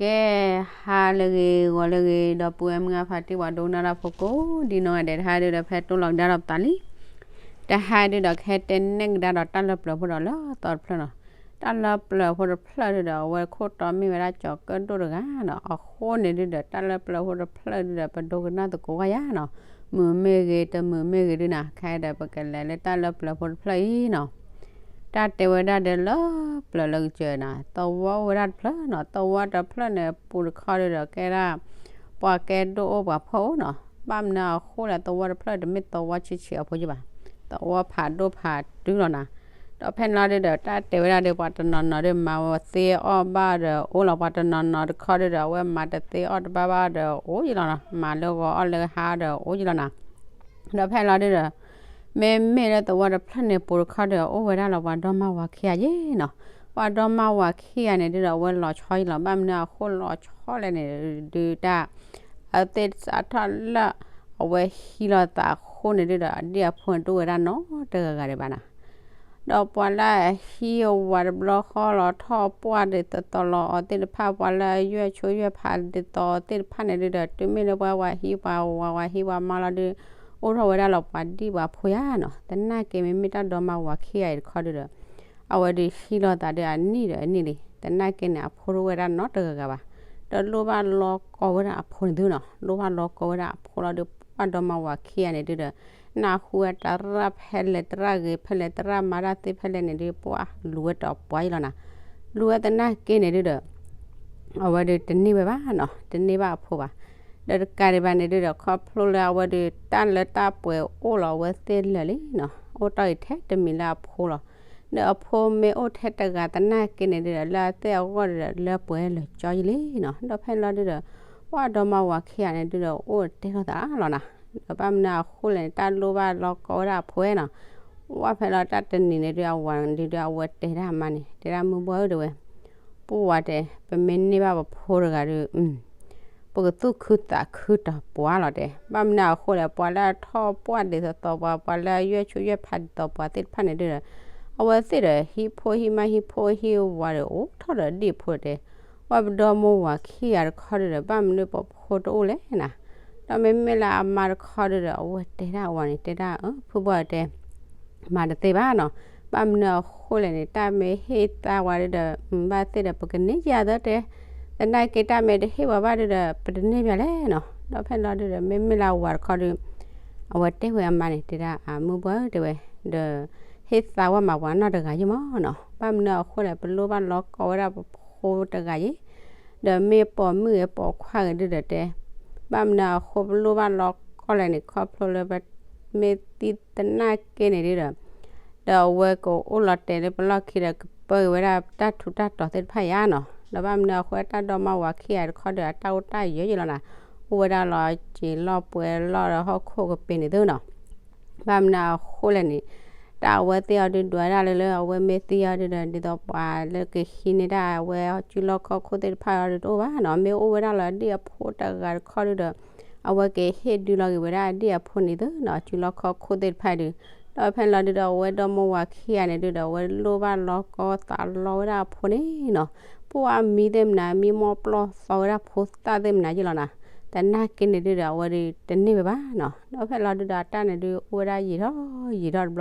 ကဲ, ဟါလၢအဂ့ၤ ဂီၤလၢအဂ့ၤ ဒီပုၢ်ဝဲၢ်မုၢ်အဖါတံၢ် ပှၤဒိကနၣ်တၢ်ဖိကိးဒံနီၢ်ဂၤဒဲး, တဟါဒုဒီး ဖဲတိၢ်လီၤကဒါဒီးပသးလံ. တဟါဒုဒီး ကဟဲတဲနဲၣ်ကဒါဒီးတၢ်လၢပျၢၤဖိဒီးလၢသီတဖျၢၣ်နီၤ. တၢ်လၢပျၢၤဖိတဖျၢၣ်ဒုဒီး အဝဲခိၣ်တီမ့ၢ်ဝဲဒၣ်ကၠီၤကၢၣ်ဒိၣ်တဂၤနီၤ. အဃိန့ၣ်ဒုဒီး တၢ်လၢပျၢၤဖိတဖျၢၣ်ဒုဒီး ပဒိကနၣ်သကိးဝဲယါနီၤ. မုာ်မ့ၢ်ဂ့ၤ တမုာ်မ့ၢ်ဂ့ၤဒုနီၤ, ခဲအံၤဒီး ပကလဲၤလၢတၢ်လၢပျၢၤဖိတဖျၢၣ်အံၤနီၤ. တၢ်တဲဝဲဒၣ်ဒီးလၢပျၢၤလၢကစၢၤနီၤ, သဝီအိၣ်ဝဲဒၣ်တဖျၢၣ်နီၤ. သဝီတဖျၢၣ်န့ၣ် ပူၤတခီဒုဒီး ကဲဒၣ် ပှၤကဲဒိၣ်အိၣ်ပှၤဖှီၣ်အိၣ်နီၤ. ဘၣ်မနုၤအဃိလဲၣ်, သဝီတဖျၢၣ်တမ့ၢ်သဝီဆံးဆံးအဖိယဘၣ်, သဝီဖးဒိၣ်ဖးတုၤလီၤနီၤ. ဒီးဖဲန့ၣ်လီၤဒုဒီး တၢ်တဲဝဲဒၣ်ဒီး ပှၤတနီၤနီၤဒီး မၤသ့အီၣ်ဘၣ်ဒီးအိၣ်လီၤ, ပှၤတနီၤနီၤတခီဒုဒီး အဝဲမၤတသ့အီၣ်တဘၣ်ဘၣ်ဒီးအိၣ်ယလီၤနီၤ, မၤလၢဂီၤအီၣ်လၢဟါဒီးအိၣ်ယလီၤနီၤ. ဒီးဖဲန့ၣ်လီၤဒုဒီး မ့မ့ၢ်လၢသဝီတဖျၢၣ်န့ၣ် ပူၤတခီဒီး အိၣ်ဝဲဒၣ်လီၤပှၤဒီမါဝၤခံဂၤယဲနီၤ. ပှၤဒီမါဝၤခံဂၤန့ၣ်ဒုဒီး အဝဲလီၤဆီယလီၤ. ဘၣ်မနုၤအဃိလီၤဆီလဲၣ်န့ၣ်ဒုတၢ် အသ့ၣ်စးထီၣ်လၢ အဝဲဟံးလိာ်သးအဃိန့ၣ်ဒုဒီး အဒံၣ်အဖိန့ၣ်တအိၣ်ဝဲဒၣ်နီတဂၤဂၤဒံးဘၣ်နီၤ. ဒီးပှၤလၢအဟံးအဝၤတဘျီဃီလီၤထီၣ်ပှၢ်ဒ်သိးသိးလီၤအီၤသ့ၣ်တဖၣ်, ပှၤလၢအယွဲၢ်ဆိယွဲၢ်ဖးဒ်သိးသ့ၣ်တဖၣ်န့ၣ်ဒုဒီး တုၤမ့ၢ်လၢပှၤဝၤဟံးပှၤဝၤ ဝၤဟံးပှၤမါလီၤဒု အိၣ်ထီၣ်ဝဲဒၣ်လီၤပှၤဒံၣ်ပှၤဖိယါနီၤ. သနာ်က့မ့မ့ၢ်တၢ်ဒီမါဝၤခံဂၤအံၤတခီဒုဒီး အဝဲဒုးဟံးလိာ်သးဒီးအနံၣ်ဒီးအနံၣ်လံ, သနာ်က့န့ၣ်အဖိတအိၣ်ဝဲဒၣ်နီတဂၤဂၤဘၣ်. ဒီးလိၣ်ဘၣ်လီၤကီဝဲဒၣ်အဖိန့ၣ်သုနီၤ, လိၣ်ဘၣ်လီၤကီဝဲဒၣ်အဖိလီၤဒုး ပှၤဒီမါဝၤခံဂၤန့ၣ်ဒုဒီး နၢ်ဟူဝဲတရၣ်ဖဲလဲၣ်တရၣ်ဂ့ၤဖဲလဲၣ် တရၣ်မၤတၢ်သ့ဖဲလဲၣ်န့ၣ်ဒုး ပှၤလူၤဝဲတပှၤယလီၤနီၤ. လူၤဝဲသနာ်က့န့ၣ်ဒုဒီး အဝဲဒုးတန့ၢ်ဝဲဘၣ်နီၤ, တန့ၢ်ဘၣ်အဖိဘၣ်. ဒီးတကးဒံးဘၣ်န့ၣ်ဒုဒီး ခီဖျိလၢအဝဲဒုး တၢ်လၢတၢ်ပှဲၤအိၣ်လီၤအဝဲသ့ၣ်လၢာ်လံနီၤ, အိၣ်တ့ၢ်အံၤထဲတမံၤလၢအဖိလီၤ. ဒီးအဖိမ့ၢ်အိၣ်ထဲတဂၤသနာ်က့န့ၣ်ဒုဒီး လၢအသ့ၣ်အဂီၢ်ဒုဒီး လၢပှဲၤလၢာ်ကၠီယလံနီၤ. ဒီးဖဲလီၤဒုဒီး ပှၤဒီမါဝၤခံဂၤန့ၣ်ဒုဒီး အိၣ်တဲလိာ်သးလီၤနီၤ. ဒီးဘၣ်မနုၤအဃိလဲၣ်န့ၣ် တၢ်လိၣ်ဘၣ်လီၤကီဝဲဒၣ်အဖိနီၤ. ဝဲဖဲလီၤတၢ်တနံၤန့ၣ်ဒု အဝၤန့ၣ်ဒုဒီး အဝဲတဲဒၣ်အမါန့ၣ် တဲဒၣ်မုၢ်ဘှီၣ်ဧၢတဲဝဲ, ပှၤတဲ ပမ့ၢ်န့ၢ်ဘၣ်ပဖိတဂၤဒီး ပကသူၣ်ခုသးခုတပှၤလီၤတဲ. ဘၣ်မနုၤအဃိလဲၣ်, ပှၤလၢအထီၣ်ပှၢ်ဒ်သိးသိးပှၤ, ပှၤလၢအယွဲၢ်ဆိယွဲၢ်ဖးဒ်သိးပှၤသ့ၣ်တဖၣ်န့ၣ်ဒုဒီး အဝဲသ့ၣ်ဒီး ဟံးဖိဟံးမါဟံးဖိဟံးဝၤဒီး အိၣ်ထီၣ်ဒီးဒံၣ်ဖိတဲ. ပှၤပဒီမိၢ်ဝၤခံဂၤတခီဒုဒီး ဘၣ်မနုၤပဖိတအိၣ်လဲၣ်နီၤ. ဒီးမ့မ့ၢ်လၢအမါတခီဒုဒီး အဝဲတဲဒၣ်အဝၤန့ၣ် တဲဒၣ် ဖုဘှီၣ်တဲ မၤတသ့ဘၣ်နီၤ. ဘၣ်မနုၤအဃိလဲၣ်န့ၣ် တၢ်မ့ၢ်ဟ့ၣ်သါဝဲဒုဒီး ဘၣ်သ့ၣ်ဒီး ပကန့ၢ်ယၤသၢတဲ, သနာ်က့တၢ်မ့ၢ်တဟ့ၣ်ဝဲဘၣ်ဒုဒီး ပတန့ၢ်ဘၣ်လဲၣ်နီၤ. ဒီးဖဲလီၤဒုဒီး မ့မ့ၢ်လၢအဝၤတခီဒု အဝဲတဲဝဲအမါန့ၣ် တဲဒၣ်အမုၢ်ဘှီၣ်ဧၢတဲဝဲ, ဒီးဟ့ၣ်သါဝဲမးပှၤနီတဂၤယဲမးနီၤ. ဘၣ်မနုၤအဃိလဲၣ် ပလိၣ်ဘၣ်လီၤကီဝဲဒၣ်ပဖိတဂၤယဲ, ဒီးမ့ၢ်ပိာ်မုၣ်ဂ့ၤပိာ်ခွါဂ့ၤဒုဒီးတဲ, ဘၣ်မနုၤအဃိပလိၣ်ဘၣ်လီၤကီလဲၣ်န့ၣ် ခီဖျိလၢပမ့ၢ်သံသနာ်က့န့ၣ်ဒုဒီး ဒီးအဝဲကအိၣ်လီၤတဲာ်လၢပလီၢ်ခံဒီး ကပၢက့ၤဝဲဒၣ်တၢ်ထူးတၢ်တီၤသ့ၣ်တဖၣ်ယါနီၤ. ဒီးဘၣ်မနုၤအဃိ တၢ်ဒီမါဝၤခံဂၤတခီဒီး အတၢ်အိၣ်တၢ်ယၢၤယလီၤနီၤ, အိၣ်ဝဲဒၣ်လီၤစံာ်လီၤပှဲၤလီၤဒီးဟီၣ်ခိၣ်ကပ့ၤန့ၣ်သုနီၤ. ဘၣ်မနုၤအဃိလဲၣ်န့ၣ် တၢ်အဝဲသ့ၣ်အီၤဒုးဒွးဒၣ်လၢလၢ အဝဲမ့ၢ်သံအီၤဒုဒီး ဒ်သိးပှၤလၢကဟံးန့ၢ်ဒၣ်အဝဲအစုလီၢ်ခီၣ်ခိၣ်သ့ၣ်တဖၣ်အီၤဒုးတအိၣ်ဘၣ်နီၤ, မ့ၢ်အိၣ်ဝဲဒၣ်လၢအဒံၣ်အဖိတဂၤတခီဒုဒီး အဝဲကဟ့ၣ်ဒုးလီၤက့ၤဝဲဒၣ်အဒံၣ်အဖိန့ၣ်သုနီၤ, စုလီၢ်ခီၣ်ခိၣ်သ့ၣ်တဖၣ်ဒုး. ဒီးဖဲန့ၣ်လီၤဒုဒီး အဝဲဒီမါဝၤခံဂၤန့ၣ်ဒုဒီး အဝဲလိၣ်ဘၣ်လီၤကီသးလီဝဲဒၣ်အဖိန့ၣ်နီၤ, ပှၤမံသ့ၣ်မနၤ မံမီၢ်ပျီၢ်သီဝဲဒၣ်ဖိသၣ်သ့ၣ်မနၤယလီၤနီၤ. သနာ်က့န့ၣ်ဒုဒီး အဝဲဒုးတန့ၢ်ဝဲဘၣ်နီၤ. ဒီးဖဲလီၤဒုဒီး အတၢ်န့ၣ်ဒုးအိၣ်ဝဲဒၣ်ယံာ်ထီၣ်ယံာ်ထီၣ်တဘျီဒုး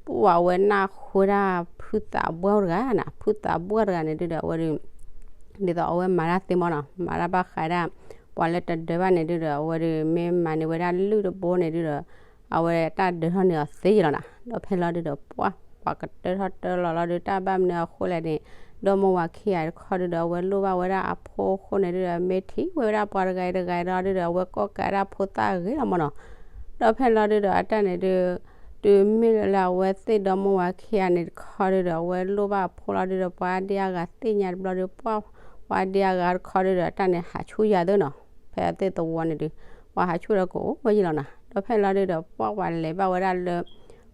ပှၤအဝဲနၢ်ဟူဝဲဒၣ်ဖုသးဘှီၣ်တဂၤနီၤ, ဖုသးဘှီၣ်တဂၤန့ၣ်ဒုဒီး အဝဲဒုး ဒ်သိးအဝဲမၤတၢ်သ့မီၢ်နီၤ, မၤတၢ်ဘၣ်ဃးဒၣ် ပှၤလၢတဒၢဘၣ်န့ၣ်ဒုဒီး အဝဲဒုးမ့ၢ်မၤန့ၢ်ဝဲဒၣ်လုၢ်တဘိန့ၣ်ဒုဒီး အဝဲတၢ်ဒၢထီၣ်န့ၢ်အီၤသ့ယလီၤနီၤ. ဒီးဖဲလီၤဒုဒီး ပှၤ ပှၤကတၢထီၣ်တၢလီၤလီၤဒုး တၢ်ဘၣ်မနုၤအဃိလဲၣ်န့ၣ် ဒီမါဝၤခံဂၤတခီဒုဒီး အဝဲလိၣ်ဘၣ်ဝဲဒၣ်အဖိအဃိန့ၣ်ဒုဒီး မ့ၢ်ထံၣ်ဝဲဒၣ်ပှၤတဂၤအံၤတဂၤအံၤဒီးဒုဒီး အဝဲကိးကးဒၣ်ဖိသၣ်ဂ့ၤလီၤမီၢ်နီၤ. ဒီးဖဲလီၤဒုဒီး အတၢ်န့ၣ်ဒုး တုၤမ့ၢ်လၢအဝဲသ့ၣ်ဒီမါဝၤခံဂၤန့ၣ်တခီဒုဒီး အဝဲလိၣ်ဘၣ်အဖိလီၤဒုဒီး ပှၤဒံအါဂၤသ့ၣ်ညါတဘျီဒုး ပှၤ ပှၤဒံအါဂၤတခီဒုဒီး အတၢ်န့ၣ်ဟးဆူၣ်ယၤသုနီၤ, ဖဲအသ့ၣ်သဝီန့ၣ်ဒုး ပှၤဟးဆူၣ်ဒီးကအိၣ်ဝဲယလီၤနီၤ. ဒီးဖဲလီၤဒုဒီး ပှၤ ပှၤလဲၤဘၣ်ဝဲဒၣ်လၢ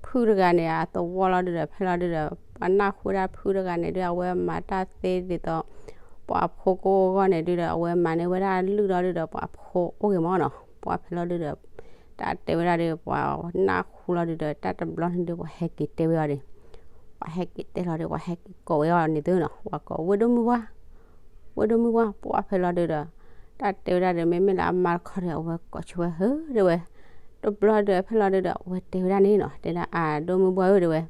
ဖုတဂၤန့ၣ် အသဝီလီၤဒုဒီး ဖဲလီၤဒုဒီး ပှၤနၢ်ဟူဝဲဒၣ်ဖုတဂၤန့ၣ်ဒု အဝဲမၤတၢ်သ့ဒ်သိး ပှၤဖိကိးအဂီၢ်န့ၣ်ဒုဒီး အဝဲမၤန့ၢ်ဝဲဒၣ်လုၢ်လီၤဒုဒီး ပှၤဖိအိၣ်ဂ့ၤမီၢ်နီၤ. ပှၤဖဲလီၤဒုဒီး တၢ်တဲဝဲဒၣ်ဒီး ပှၤနၢ်ဟူလီၤဒုဒီး တၢ်တဘျီန့ၣ်ဒု ပှၤဟဲက့ၤတဲဝဲအီၤဒီး ပှၤဟဲက့ၤတဲလီၤဒီး ပှၤဟဲက့ၤကိးဝဲအီၤန့ၣ်သုနီၤ, ပှၤကိးဝဲဒိၣ်မုၢ်ပှၢ် ဝဲၢ်ဒိၣ်မုၢ်ပှၢ် ပှၢ်ဖဲလီၤဒုဒီး တၢ်တဲဝဲဒၣ်ဒီး မ့မ့ၢ်လၢအမါတခီဒီး အဝဲကိးဆၢဝဲဧၢ တဲဝဲ. တဘျီဒီး ဖဲလီၤဒုဒီး အဝဲတဲဝဲဒၣ်န့ၣ်နီၤ, တဲဒၣ်အဒိၣ်မုၢ်ပှၢ်ဧၢ တဲဝဲ,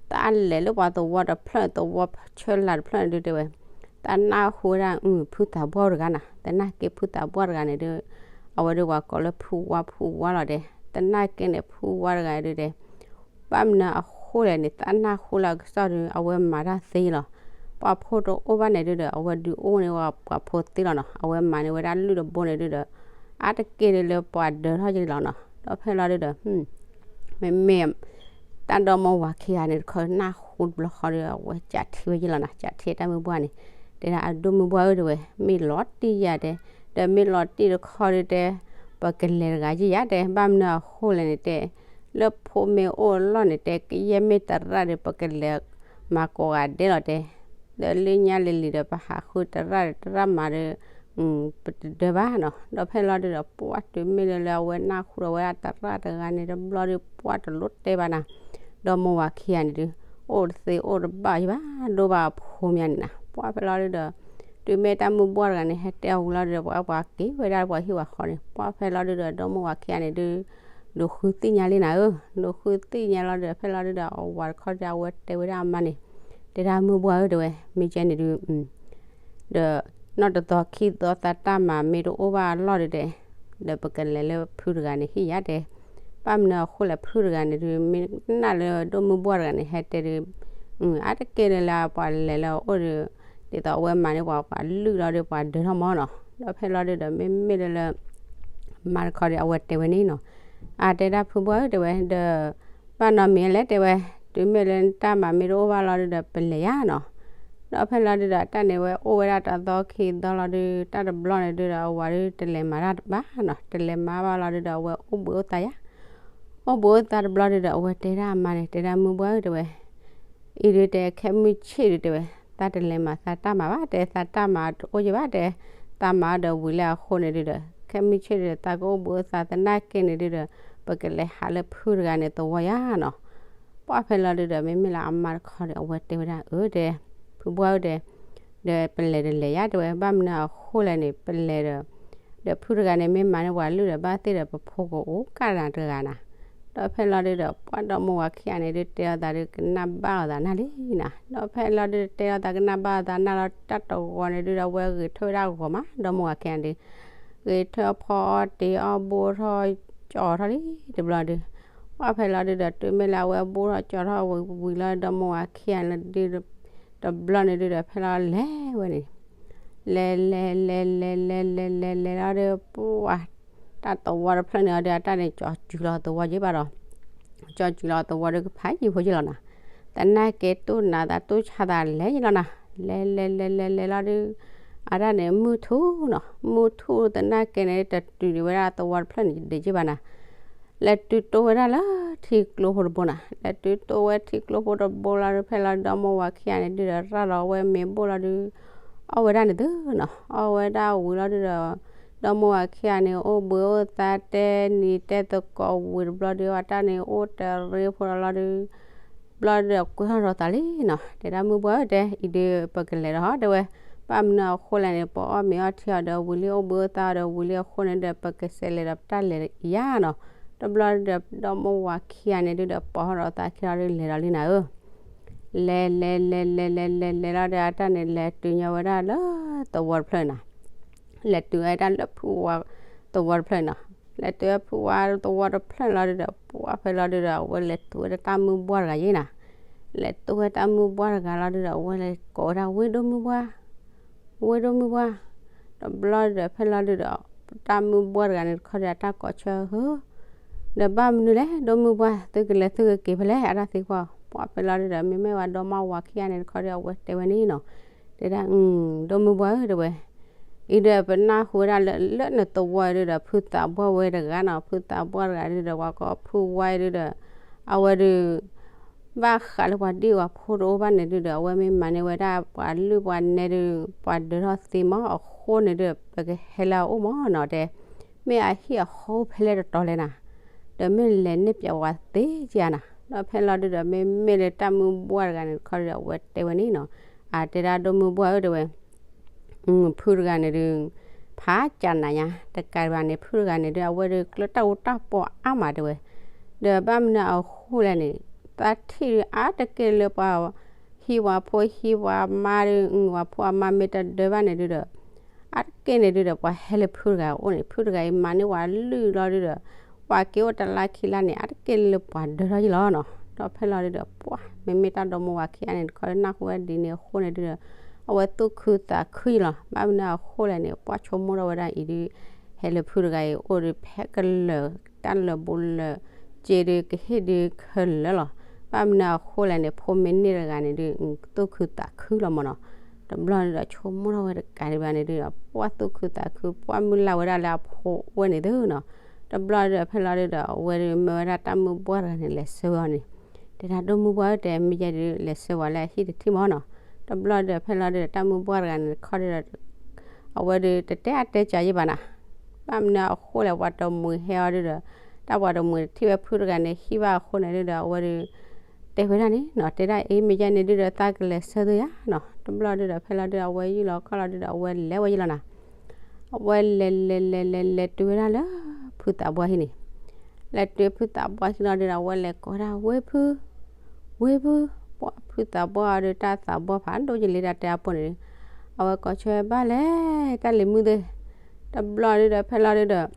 တၢ်လဲၤလၢပှၤသဝီတဖျၢၣ်န့ၣ် သဝီဆၢလၢ်တဖျၢၣ်န့ၣ်ဒု တဲဝဲ, တၢ်နၢ်ဟူဝဲဒၣ် ဖုသးပှၢ်တဂၤနီၤ, တနာ်က့ဖုသးပှၢ်တဂၤန့ၣ်ဒု, အဝဲဒုပှၤကိးလၢဖုဝါ ဖုဝါလီၤတဲ, တနာ်က့န့ၣ် ဖုဝါတဂၤဒုတဲ ဘၣ်မနုၤအဃိလဲၣ်န့ၣ် တၢ်နၢ်ဟူလၢအကစီၣ်ဒီး အဝဲမၤတၢ်သ့လီၤ. ပှၤဖိတအိၣ်ဘၣ်န့ၣ်ဒုဒီး အဝဲဒုးအိၣ်န့ၢ်ဝဲပှၤဖိသ့လီၤနီၤ, အဝဲမၤန့ၢ်ဝဲဒၣ်လုၢ်တဘိန့ၣ်ဒုဒီး အါတက့ၢ်ဒုလၢပှၤဒၢထီၣ်က့ၤလီၤနီၤ. ဒီးဖဲလီၤဒုဒီး မ့မ့ၢ် တၢ်ဒီမါဝၤခံဂၤန့ၣ်တခီ နၢ်ဟူတဘျီဃီဒီး အဝဲကးထံၣ်ဝဲယ့ၢ်လီၤနီၤ, ကးထံၣ်တၢ်မုၢ်ပှၢ်န့ၣ်, တဲဒၣ်အဒိၣ်မုၢ်ပှၢ်ဧၢ တဲဝဲ, မ့ၢ်လီၤတံၢ်ယၤတဲ, ဒီးမ့ၢ်လီၤတံၢ်တခီဒုတဲ ပကလဲၤတဂၤယ့ၢ်ယၤတဲ, ဘၣ်မနုၤအဃိလဲၣ်န့ၣ်တဲ လၢဖိမ့ၢ်အိၣ်အလီၢ်န့ၣ်တဲ ကယဲၢ်မ့ၢ်သရၣ်ဒီး ပကလဲၤမၤကိးဂၤဒဲးလီၤတဲ, ဒီးလၢညါလံၤလံၤဒီး ပဟးဃုသရၣ်ဒီး သရၣ်မၤဒီး ပတဒၢဘၣ်နီၤ. ဒီးဖဲလီၤဒုဒီး ပှၢ်တုၤမ့ၢ်လၢလၢအဝဲနၢ်ဟူဒီးဝဲဒၣ်သရၣ်တဂၤန့ၣ်တဘျီဒီး ပှၢ်တလိၣ်တဲဘၣ်နၤ, ဒီမါဝၤခံဂၤန့ၣ်ဒု အိၣ်တသ့အိၣ်တဘၣ်ယဘၣ် ဒိၣ်ဘၣ်အဖိမးန့ၣ်နၤ. ပှၢ်ဖဲလီၤဒုဒီး တုၤမ့ၢ်တၢ်မုၢ်ပှၢ်တဂၤန့ၣ် ဟဲတဲအီၤဝံၤလီၤဒုဒီး ပှၤပှၤက့ၤဝဲဒၣ်ပှၤဟံၣ်ပှၤဃီန့ၣ်, ပှၢ်ဖဲလီၤဒုဒီး ဒီမါဝၤခံဂၤန့ၣ်ဒု ဒိးဃုသ့ၣ်ညါလံနၤဧၢ, ဒိးဃုသ့ၣ်ညါလီၤဒုဒီး ဖဲလီၤဒုဒီး အဝၤတခီဒီး အဝဲတဲဝဲဒၣ်အမါန့ၣ်, တဲဒၣ်မုၢ်ပှၢ်ဧၢ တဲဝဲ, မ့ၢ်ကဲန့ၣ်ဒု ဒီး နီၢ်တသီခံသီသးတၢ်မၤမ့ၢ်တအိၣ်ဘၣ်အလီၢ်ဒုတဲ, ဒီးပကလဲၤလၢဖုတဂၤန့ၣ်ဟံၣ်ယၤတဲ, ဘၣ်မနုၤအဃိလဲၣ် ဖုတဂၤန့ၣ်ဒု မ့ၢ်နၢ်လၢဒီမုၢ်ပှၢ်တဂၤန့ၣ် ဟဲတဲဒု အါတက့ၢ်လၢလၢပှၤလဲၤလၢအအိၣ်ဒီး ဒ်သိးအဝဲမၤန့ၢ်ပှၤပှၤလုၢ်လီၤဒီးပှၤဒၢထီၣ်မးနီၤ. ဒီးဖဲလီၤဒုဒီး မ့မ့ၢ်လၢလၢ မါတခီဒီး အဝဲတဲဝဲန့ၣ်နီၤ, အတဲဒၣ်ဖုပှၢ်ဧၢ တဲဝဲ ဒီး ဘၣ်နီတမံၤလဲၣ် တဲဝဲ, တုၤမ့ၢ်လၢနတၢ်မၤမ့ၢ်တအိၣ်ဘၣ်လီၤဒုဒီး ပလဲၤယၤနီၤ. ဒီးဖဲလီၤဒုဒီး တၢ်န့ၣ်ဝဲအိၣ်ဝဲဒၣ်တသီခံသီလီၤဒု တၢ်တဘျီန့ၣ်ဒုဒီး အဝၤဒုတလဲၤမၤတၢ်ဘၣ်နီၤ, တလဲၤမၤဘၣ်လီၤဒုဒီး အဝဲအိၣ်ဘှံးအိၣ်သါယၤ, အိၣ်ဘှံးအိၣ်သါတဘျီဒုဒီး အဝဲတဲဒၣ်အမါန့ၣ် တဲဒၣ်မုၢ်ပှၢ်ဧၢ တဲဝဲ အံၤဒုတဲ ခဲမုၢ်ဆ့ၣ်ဒုတဲဝဲ, သးတလဲၤမၤသးတၢ်မၤဘၣ်တဲ, သးတၢ်မၤတအိၣ်ယဘၣ်တဲ, သးမၤဒီးဝံၤလၢအဃိန့ၣ်ဒုဒီး ခဲမုၢ်ဆ့ၣ်ဒုဒီး သးကအိၣ်ဘှံးအိၣ်သါသနာ်က့န့ၣ်ဒုဒီး ပကလဲၤဟးလၢဖုတဂၤန့ၣ်သဝီယၤနီၤ. ပှၢ်ဖဲလီၤဒုဒီး မ့မ့ၢ်လၢအမါတခီဒီး အဝဲတဲဝဲဒၣ်အၢတဲ, ဖုပှၢ်ဧၢတဲ ဒီးပလဲၤတလဲၤယၤတဲဝဲ, ဘၣ်မနုၤအဃိလဲၣ်န့ၣ် ပလဲၤဒီး ဒီးဖုတဂၤန့ၣ် မ့ၢ်မၤန့ၢ်ပှၤလုၢ်ဒီး ဘၣ်သ့ၣ်ဒီးပဖိကအိၣ်ကၢ်နၤတဂၤနၤ. ဒီးဖဲလီၤဒုဒီး ပှၢ်ဒီမါဝၤခံဂၤန့ၣ်ဒု တဲအီၤသးဒု ကနၣ်ဘၣ်အီၤသးနၢ်လံနၤ. ဒီးဖဲလီၤဒု တဲအီၤသးကနၣ်ဘၣ်အီၤသးနၢ်လီၤ တၢ်တဂီၤန့ၣ်ဒုဒီး အဝဲဂဲၤထၢၣ်ဝဲဒၣ်ဂီၤမး ဒီမါဝၤခံဂၤန့ၣ်ဒု ဂဲၤထၢၣ်ဖီအီၣ်တ့ၤအီၣ်ဘိၣ်ထီၣ်ကၠီထီၣ်လံတဘျီဒု. ပှၢ်ဖဲလီၤဒုဒီး တုၤမ့ၢ်လၢအဝဲဘိၣ်ထီၣ်ကၠီထီၣ်ဝံၤလီၤ ဒီမါဝၤခံဂၤန့ၣ်ဒု တဘျီန့ၣ်ဒုဒီး ဖဲလီၤလဲၤဝဲန့ၣ် လဲၤလဲၤလဲၤလဲၤလဲၤလဲၤလဲၤလဲၤလီၤဒီး ပှၢ် တၢ်သဝီတဖျၢၣ်န့ၣ်အီၤဒီး အတၢ်န့ၣ် ကၠီစုၤလီၤသဝီယ့ၢ်ဘၣ်ဒီး ကၠီစုၤလီၤသဝီဒီး ကဖးယံာ်ဖိယ့ၢ်လီၤနၤ. သနာ်က့ တူၢ်နးသးတူၢ်ဆါသးလဲၤယ့ၢ်လီၤနၤ. လဲၤလဲၤလဲၤလဲၤလဲၤလီၤဒု အတၢ်န့ၣ် မုၢ်ထူၣ်နီၤ, မုၢ်ထူၣ်သနာ်က့န့ၣ် တတုၤဒံးဝဲဒၣ်သဝီတဖျၢၣ်န့ၣ်ဒံးယ့ၢ်ဘၣ်နၤ. လဲၤတုၤတိၢ်ဝဲဒၣ်လၢထံကျိဖိတဘိနၤ, လဲၤတုၤတိၢ်ဝဲထံကျိဖိတဘိလီၤဒု ဖဲလီၤဒီမါဝၤခံဂၤန့ၣ်ဒုဒီး ရၢ်လီၤဝဲမ့ၤဘိၣ်လီၤဒု အီၣ်ဝဲဒၣ်န့ၣ်သုနီၤ, အီၣ်ဝဲဒၣ်ဝံၤလီၤဒုဒီး ဒီမါဝၤခံဂၤန့ၣ် အိၣ်ဘှံးအိၣ်သါတဲနံၤတဲသကိးဝံၤတဘျီဒု အတၢ်န့ၣ်အိၣ်တရ့ဖိလီၤလီၤဒု ဘျီဒုဒီးကွဲထီၣ်ဒီးသးလံနီၤ, တဲဒၣ်မုၢ်ပှၢ်ဧၢတဲ အံၤဒုးပကလဲၤဒီးဟီတဲဝဲ, ဘၣ်မနုၤအဃိလဲၣ်န့ၣ် ပအီၣ်မ့ၤအီထံအီၤဒီးဝံၤလံ အိၣ်ဘှံးအိၣ်သါအီၤဒီးဝံၤလံအဃိန့ၣ်ဒီး ပကစးလဲၤဒီးပတၢ်လဲၤယၤနီၤ. တဘျီဒုဒီး ဒီမါဝၤခံဂၤန့ၣ်ဒုဒီး ပိာ်ထီၣ်ဒီးသးခံလီၤဒု လဲၤဒီးလံနၤဧၢ လဲၤလဲၤလဲၤလဲၤလဲၤလဲၤလဲၤလီၤဒီး အတၢ်န့ၣ်လဲၤတုၤညီဝဲဒၣ်လၢသဝီတဖျၢၣ်နၤ, လဲၤတုၤဝဲဒၣ်လၢဖုဝါသဝီတဖျၢၣ်နီၤ, လဲၤတုၤဝဲဖုဝါသဝီတဖျၢၣ်လီၤဒုဒီး ပှၢ်ဖဲလီၤဒုဒီး အဝဲလဲၤတုၤဝဲဒၣ်တၢ်မုၢ်ပှၢ်တဂၤယ့ၢ်နၤ, လဲၤတုၤဝဲတၢ်မုၢ်ပှၢ်တဂၤလီၤဒုဒီး အဝဲလဲၤကိးဝဲဒၣ်ဝ့ၢ်ဒိၣ်မုၢ်ပှၢ် ဝ့ၢ်ဒိၣ်မုၢ်ပှၢ်, တဘျီဒုဒီးဖဲလီၤဒုဒီး တၢ်မုၢ်ပှၢ်တဂၤန့ၣ်တခီဒီး အတၢ်ကိးဆၢဟၢ ဒီးဘၣ်မနုၤလဲၣ် ဒိၣ်မုၢ်ပှၢ် သုကလဲၤသုကက့ၤဖဲလဲၣ် အတၢ်သံကွၢ်, ပှၢ်ဖဲလီၤဒုဒီး မ့မ့ၢ်ဝဲဒီမါဝၤခံဂၤန့ၣ်တခီဒီး အဝဲတဲဝဲန့ၣ်နီၤ, တဲဒၣ် ဒိၣ်မုၢ်ပှၢ်ဧၢ တဲဝဲ အံၤဒီးပနၢ်ဟူဝဲဒၣ်လၢ လၢနသဝီအံၤဒုဒီး ဖုသးပှၢ်ဝဲတဂၤနီၤ, ဖုသးပှၢ်တဂၤဒုဒီး ပှၤကိးဖုဝါအံၤဒုဒီး အဝဲဒုး ဘၣ်ဃးလၢပှၤဒံၣ်ပှၤဖိတအိၣ်ဘၣ်န့ၣ်ဒုဒီး အဝဲမ့ၢ်မၤန့ၢ်ဝဲဒၣ်ပှၤလုၢ်ပှၤနဲဒုး ပှၤဒၢထီၣ်သ့မးအဃိန့ၣ်ဒုး ပကဟဲလၢအအိၣ်မးနီၤတဲ, မ့ၢ်အဟံၣ်အဃီဖဲလဲၣ်တတီၤလဲၣ်နၤ, ဒီးမ့ၢ်လဲၤန့ၢ်ပျဲဝဲသ့ကနၤ, ဒီးဖဲလီၤဒုဒီး မ့မ့ၢ်လၢတၢ်မုၢ်ပှၢ်တဂၤန့ၣ်တခီဒီး အဝဲတဲဝဲန့ၣ်နီၤ, အတဲဒၣ်ဒိၣ်မုၢ်ပှၢ်ဧၢ တဲဝဲ မ့ၢ် ဖုတဂၤန့ၣ်ဒုး ဖးကၢ်နၤညါ တကးဒံးဘၣ်န့ၣ် ဖုတဂၤန့ၣ်ဒုး အဝဲဒုးကျၢၤတၢ်အူတၢ်ပီးအါမးတဲဝဲ, ဒီးဘၣ်မနုၤအဃိလဲၣ်န့ၣ် သးထံၣ်ဒုးအါတက့ၢ်လၢပှၤဟံးဝဲဖိဟံးဝဲမါဒုး ဝဲဖိအမါမ့ၢ်တဒၢဘၣ်န့ၣ်ဒုးဒီး အါတက့ၢ်န့ၣ်ဒုးဒီး ပှၤဟဲလၢဖုတဂၤအအိၣ်န့ၣ် ဖုတဂၤအံၤမၤန့ၢ်ဝဲလုၢ်လီၤဒုးဒီး ပှၤက့ၤအိၣ်တလါခံလါန့ၣ် အါတက့ၢ်လၢပှၤဒၢထီၣ်ယံလီၤနီၤ. ဒီးဖဲလီၤဒုးဒီး ပှၤမ့မ့ၢ်တၢ်ဒီမါဝၤခံဂၤန့ၣ်တခီဒုး နၢ်ဟူဝဲဒ်န့ၣ်အဃိန့ၣ်ဒုးဒီး အဝဲသူၣ်ခုသးခုယံလီၤ. ဘၣ်မနုၤအဃိလဲၣ်န့ၣ် ပှၤဆိကမိၣ်ထီၣ်ဝဲဒၣ်အံၤဒုး ဟဲလၢဖုတဂၤအံၤအိၣ်ဒုး ဖဲကလၢာ်တၢ်လၢာ်ဘူးလၢာ်စ့ဒုး ကဟ့ၣ်ဒုးခဲလၢာ်လီၤ. ဘၣ်မနုၤအဃိလဲၣ်န့ၣ် ဖိမ့ၢ်န့ၢ်တဂၤန့ၣ်ဒုး သူၣ်ခုသးခုလီၤမးနီၤ. တဘျီဒုးဒီး ဆိကမိၣ်ထီၣ်ဝဲတကးဒံးဘၣ်န့ၣ်ဒုးဒီး ပှၤသူၣ်ခုသးခု ပှၤမုၢ်လၢ်ဝဲဒၣ်လၢအဖိအိၣ်ဝဲန့ၣ်သုနီၤ. တဘျီဒုးဒီး ဖဲလီၤဒုးဒီး အဝဲဒုးမၢဝဲဒၣ်တၢ်မုၢ်ဘှၢ်တဂၤန့ၣ် လဲၤဆှၢဝဲအီၤန့ၣ်, တဲဒၣ် ဒီမုၢ်ဘှၢ်ဧၢ တဲ မ့ၢ်ယဲဒုး လဲၤဆှၢဝဲလၢအဟံၣ်တထံၣ်မးနီၤ. တဘျီဒုးဒီး ဖဲလီၤဒုးဒီး တၢ်မုၢ်ဘှၢ်တဂၤန့ၣ်တခီဒုးဒီး အဝဲဒုးတတဲအါတဲစှၤယံဘၣ်နၤ. ဘၣ်မနုၤအဃိလဲၣ် ပှၤတမှံၤဟဲအီၤဒုးဒီး တၢ်ပှၤတမှံၤထံၣ်ဝဲဖုတဂၤန့ၣ် ဟံၣ်ဘၣ်အဃိန့ၣ်ဒုးဒီး အဝဲဒုး တဲဝဲဒၣ်န့ၣ်နီၤ, တဲဒၣ်အံၤ မ့ၢ်ယဲန့ၣ်ဒုးဒီး သးကလဲၤဆှၢသုယၤနီၤ. တဘျီဒုးဒီး ဖဲလီၤဒုးဒီး အဝဲယုၢ်လီၤခီၣ်လီၤဒုးဒီး အဝဲလဲၤဝဲယံလီၤနၤ. အဝဲလဲၤလဲၤလဲၤလဲၤလဲၤတုၤဝဲဒၣ်လၢ ဖုသးပှၢ်ဟံၣ်န့ၣ်, လဲၤတုၤဖုသးပှၢ်ဟံၣ်လီၤဒုးဒီး အဝဲလဲၤကိးဝဲဒၣ် ဝ့ၢ်ဖု, ဝ့ၢ်ဖု, ပှၤဖုသးပှၢ်အီၤဒုး တၢ်သးပှၢ်ဖးဒိၣ်ယံလံ တၢ်တဲအပူၤန့ၣ်ဒုး, အဝဲကိးဆၢဘၣ်လဲၣ် တၢ်လံၤမုၣ်သ့ၣ်. တဘျီဒုးဒီး ဖဲလီၤဒုးဒီး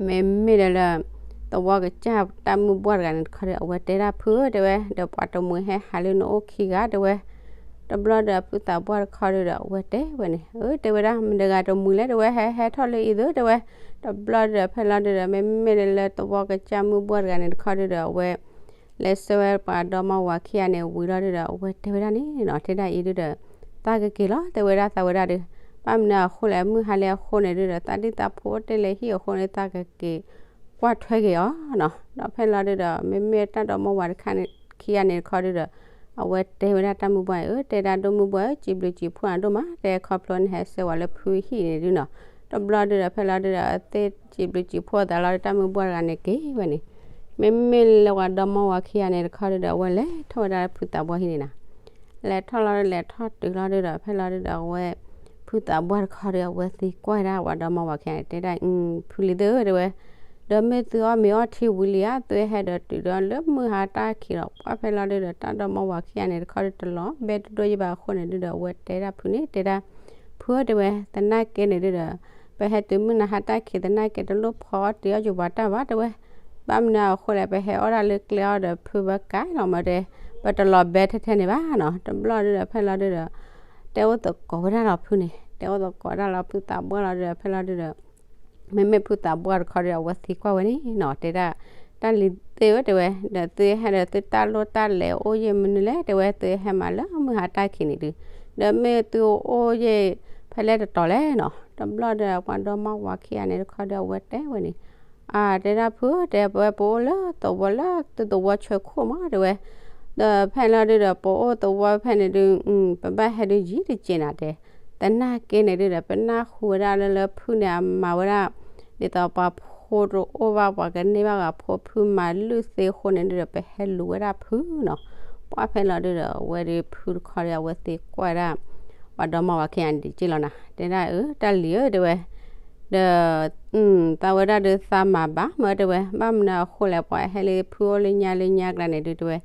မ့မ့ၢ်ဒီးလၢ သဝီကစၢ်တၢ်မုၢ်ဘှၢ်တဂၤန့ၣ်တခီဒီး အဝဲတဲဒၣ် ဖုဧၢ တဲဝဲ, ဒီးပှၤတမှံၤဟဲဟးလၢနအိၣ်ခံဂၤ တဲဝဲ. တဘျီဒီး ဖုသးပှၢ်တခီဒုးဒီး အဝဲတဲဝဲန့ၣ်, အၢ တဲဝဲဒၣ် မတၤတဂၤတမှံၤလဲၣ် တဲဝဲ, ဟဲဟဲထီၣ်လၢအံၤသု တဲဝဲ. တဘျီဒီး ဖဲလီၤဒုးဒီး မ့မ့ၢ်ဒီးလၢသဝီကစၢ်မုၢ်ဘှၢ်တဂၤန့ၣ်တခီဒုးဒီး အဝဲ လဲၤဆှၢဝဲပှၤဒီမါဝၤခံဂၤန့ၣ်ဝံၤလီၤဒုးဒီး အဝဲတဲဝဲဒၣ်န့ၣ်နီၤ, တဲဒၣ်အံၤဒုးဒီး သးကက့ၤလီၤ တဲဝဲဒၣ်သးဝဲဒၣ်ဒုး, ဘၣ်မနုၤအဃိလဲၣ် မုၢ်ဟါလၢအဃိန့ၣ်ဒုးဒီး သးဒ်သးဖိတ့ၢ်လၢဟံၣ်အဃိန့ၣ် သးကက့ၤကွၢ်ထွဲက့ၤအီၤနီၤ. ဒီးဖဲလီၤဒုးဒီး မ့မ့ၢ်တၢ်ဒီမါဝၤတခါခံဂၤန့ၣ်တခီဒုးဒီး အဝဲတဲဝဲဒၣ်တၢ်မုၢ်ဘှၢ်န့ၣ်, အၢ တဲဒၣ် ဒီမုၢ်ဘှၢ်ဧၢ စံးဘျုးစံးဖှိၣ်နၤဒိၣ်မး တဲခီဖျိနဟဲဆှၢဝဲလၢဖုဟံၣ်န့ၣ်ဒုးနီၤ. တဘျီဒုးဒီး ဖဲလီၤဒုးဒီး အသ့စံးဘျုးစံးဖှိၣ်အသးလီၤဒီး တၢ်မုၢ်ဘှၢ်တဂၤန့ၣ်က့ၤဝဲန့ၣ်, မ့မ့ၢ်လၢပှၤဒီမါဝၤခံဂၤန့ၣ်တခီဒုးဒီး အဝဲလဲၤထီၣ်ဝဲဒၣ်လၢဖုသးပှၢ်ဟံၣ်န့ၣ်နီၤ. လဲၤထီၣ်လီၤ လဲၤထီၣ်တုၤလီၤဒုးဒီး ဖဲလီၤဒုးဒီး အဝဲ ဖုသးပှၢ်တခီဒီး အဝဲသံကွၢ်ဒၣ်ပှၤဒီမါဝၤခံဂၤန့ၣ် တဲဒၣ် ဖုလံၤသ့ၣ်ဧၢ တဲဝဲ, ဒီးမ့ၢ်သုအီၣ်မ့ၤအီထံဝံၤလံဧါ, သုဟဲဒီးတုၤဒီးလၢမုၢ်ဟါတၢ်ခံးလီၤ. ပှၢ်ဖဲလီၤဒုးဒီး တၢ်ဒီမါဝၤခံဂၤန့ၣ်တခီဒုး တလီၤဘဲတဒိၣ်ယံဘၣ်အဃိန့ၣ်ဒုးဒီး အဝဲတဲဒၣ်ဖုန့ၣ် တဲဒၣ် ဖုဧၢ တဲဝဲ, သနာ်က့န့ၣ်ဒုးဒီး ပဟဲတုၤမုၢ်နၤဟါတၢ်ခံး သနာ်က့တလိၣ်ဖီအီၣ်တ့ၤအီၣ်ယိၤပှၤတၢ်ဘၣ် တဲဝဲ. ဘၣ်မနုၤအဃိလဲၣ် ပဟဲအီၣ်ဒၣ်လၢကျဲအီၤဒီး ဖုဘၣ်ကးလီၤမးတဲ, ပတလီၤဘဲထဲထဲန့ၣ်ဘၣ်နီၤ. တဘျီဒုးဒီး ဖဲလီၤဒုးဒီး တဲအိၣ်သကိးဝဲဒၣ်လီၤဖုန့ၣ်, တဲအိၣ်သကိးဒၣ်လီၤဖုသးပှၢ်လီၤဒုးဒီး ဖဲလီၤဒုးဒီး မ့မ့ၢ်ဖုသးပှၢ်တခီဒီး အဝဲသံကွၢ်ဝဲန့ၣ်နီၤ, တဲဒၣ် တၢ်လံၤသ့ၣ်ဧၢ တဲဝဲ, ဒီးသုဟဲဒီးသုတၢ်လိၣ်တၢ်လဲၤအိၣ်ယံာ်မနုၤလဲၣ် တဲဝဲ, သုဟဲမးလၢမုၢ်ဟါတၢ်ခံးန့ၣ်ဒုး, ဒီးမ့ၢ်သုအိၣ်ယံာ်ဖဲလဲၣ်တတီၤလဲၣ်နီၤ. တဘျီဒီး ပှၤဒီမါဝၤခံဂၤန့ၣ်တခီဒီး အဝဲတဲဝဲန့ၣ်, အတဲဒၣ်ဖု တဲဝဲ ပအိၣ်လၢသဝီလၢသုသဝီဆၢခိၣ်မး တဲဝဲ, ဒီးဖဲလီၤဒုးဒီး ပအိၣ်သဝီဖဲန့ၣ်ဒုး ပဘၣ်ဟဲဒုးယံာ်တစဲးနၤတဲ, သနာ်က့န့ၣ်ဒုးဒီး ပနၢ်ဟူဝဲဒၣ်လၢလၢဖုန့ၣ် အမၤဝဲဒၣ် ဒ်သိးပှၤဖိတအိၣ်ဘၣ် ပှၤကန့ၢ်ဘၣ်ပှၤဖိ ဖုမၤလုၢ်သ့အဃိန့ၣ်ဒုးဒီး ပဟဲလူၤဝဲဒၣ်ဖုနီၤ. ပှၢ်ဖဲလီၤဒုးဒီး အဝဲဒုးဖုတခီဒီး အဝဲသံကွၢ်ဒၣ် ပှၤဒီမါဝၤခံဂၤန့ၣ်တက့ၢ်လီၤနၤ, တဲဒၣ်အၢ တၢ်လံၤဧၢ တဲဝဲ, ဒီး သးဝဲဒၣ်ဒုးသးမၤဘၣ်မၢ တဲဝဲ, ဘၣ်မနုၤအဃိလဲၣ် ပှၤဟဲလၢဖုအိၣ်လၢညါလၢညါကျါန့ၣ်ဒုး တဲဝဲ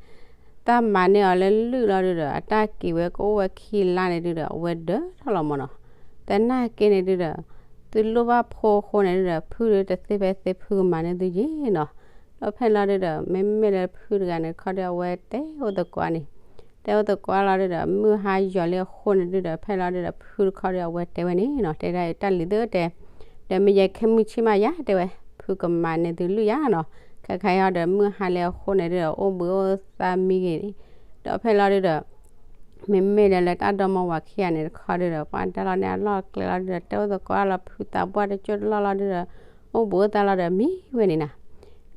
သးမၤန့ၢ်အီၤလၢလုၢ်လီၤဒုးဒီး အတၢ်က့ၤဝဲကအိၣ်ဝဲခံလါန့ၣ်ဒုးဒီး အဝဲဒၢထီၣ်လီၤမးနီၤ. သနာ်က့န့ၣ်ဒုးဒီး သုလိၣ်ဘၣ်ဖိအဃိန့ၣ်ဒုးဒီး ဖုဒုးတသ့ဖဲသ့ ဖုကမၤန့ၢ်သုယံာ်နီၤ. ဒီးဖဲလီၤဒုးဒီး မ့မ့ၢ်လၢဖုတဂၤန့ၣ်တခီဒီး အဝဲတဲအိၣ်သကိးန့ၣ် တဲအိၣ်သကိးလီၤဒုးဒီး မုၢ်ဟါယီၤလံအဃိန့ၣ်ဒုးဒီး ဖဲလီၤဒုးဒီး ဖုတခီဒီး အဝဲတဲဝဲန့ၣ်နီၤ, တဲဒၣ်တၢ်လံၤသ့ၣ်ဧၢ တဲ ဒီးမ့ၢ်ယဲခဲမုၢ်ဆ့ၣ်မးယၤ တဲဝဲ, ဖုကမၤန့ၢ်သုလုၢ်ယၤနီၤ. ခဲခါအံၤဒီး မုၢ်ဟါလံအဃိန့ၣ်ဒုးဒီး အိၣ်ဘှံးအိၣ်သါမံဂ့ၤန့ၣ်, ဒီးဖဲလီၤဒုးဒီး မ့မ့ၢ်ဒီးလၢတၢ်ဒီမါဝၤခံဂၤန့ၣ်တခီဒုးဒီး ပှၤဒၣ်လီၤန့ၣ်အလီၢ်အကျဲလီၤဒုးဒီး တဲအိၣ်သကိးလီၤ ဖုသးပှၢ်တကၠိၢ်တလီၢ်လီၤဒုးဒီး အိၣ်ဘှံးအိၣ်သါလီၤဒီးမံဝဲန့ၣ်နၤ.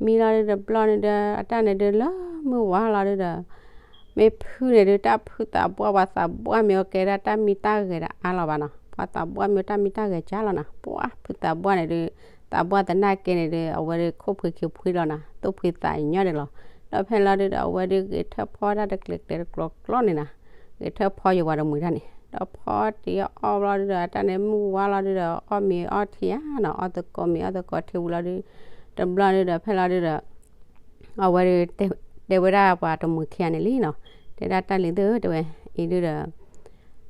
မံလီၤဒုးတဘျီန့ၣ်ဒီး အတၢ်န့ၣ်ဒုးလၢမုၢ်ဝါလီၤဒုးဒီး မ့ၢ်ဖုန့ၣ်ဒုး တၢ်ဖုသးပှၢ် ပှၤသးပှၢ်မ့ၢ်အိၣ်ကဲဒၣ်တၢ်မံတၢ်ဂဲၤဒီးအါလီၤဘၣ်နီၤ, ပှၤသးပှၢ်မ့ၢ်တၢ်မံတၢ်ဂဲၤကၢ်လီၤနၤ. ပှၤဖုသးပှၢ်န့ၣ်ဒုး သးပှၢ်သနာ်က့န့ၣ်ဒုး အဝဲဒုးခိၣ်ဖှံးခံဖှံလီၤနၤ, သူၣ်ဖှံသးညီဒဲးလီၤ. ဒီးဖဲလီၤဒုးဒီး အဝဲဒုးဂဲၤထၢၣ်ဖီတၢ်တကျဲၤကျဲၤတကျိၤကျိၤန့ၣ်နၤ, ဂဲၤထၢၣ်ဖီယဝၤတမှံၤတၢ်န့ၣ် ဒီးဖီတ့ၢ်အီၣ်ဘျီဒုဒီး အတၢ်န့ၣ်မုၢ်ဝါလီၤဒုဒီး အီၣ်မ့ၤအီထံဧါနီၤ, အီၣ်သကိးမ့ၤအီၣ်သကိးထံဝံၤလီၤဒု, တဘျီဒုဒီး ဖဲလီၤဒုဒီး အဝဲဒု တဲဝဲဒၣ်ပှၤတမှံၤခံဂၤန့ၣ်လံနီၤ, တဲဒၣ်တၢ်လံၤသုဧၢ တဲဝဲ, အံၤဒုဒီး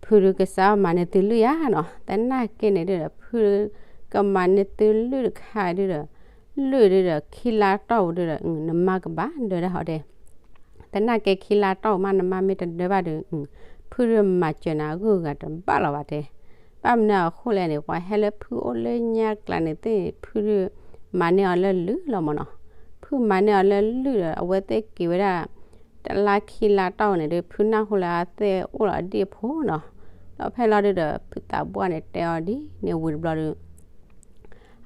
ဖုဒုကစၢ်မၤန့ၢ်သုလွံၢ်ဧါနီၤ, သနာ်က့န့ၣ်ဒုဒီး ဖုကမၤန့ၢ်သုလွံၢ်တခါဒုဒီး လွံၢ်ဒုဒီး ခံလါတီၢ်ပူၤဒုဒီး နမါကဘၣ်ဒၢဒၣ်ဟီတဲ, သနာ်က့ခံလါတီၢ်ပူၤမး နမါမ့ၢ်တဒၢဘၣ်ဒု, ဖုဒုမၤစၢၤနၤအဂုၤအဂၤတဘၣ်လီၤဘၣ်တဲ, ဘၣ်မနုၤအဃိလဲၣ်န့ၣ် ပှၤဟဲလၢဖုအိၣ်လၢညါကျါန့ၣ်သ့ၣ် ဖုဒုမၤန့ၢ်အီၤလၢလွံၢ်လီၤမၢ်နီၤ, ဖုမၤန့ၢ်အီၤလၢလွံၢ်ဒီး အဝဲသ့ၣ်က့ၤဝဲဒၣ် တလါခံလါတီၢ်န့ၣ်ဒု ဖုနၢ်ဟူလၢအသ့ၣ်အိၣ်လီၤအဒံၣ်အဖိနီၤ, ဒီးဖဲလီၤဒုဒီး ဖုသးပှၢ်န့ၣ်တဲအီၤဒ်န့ၣ်ဝံၤတဘျီဒု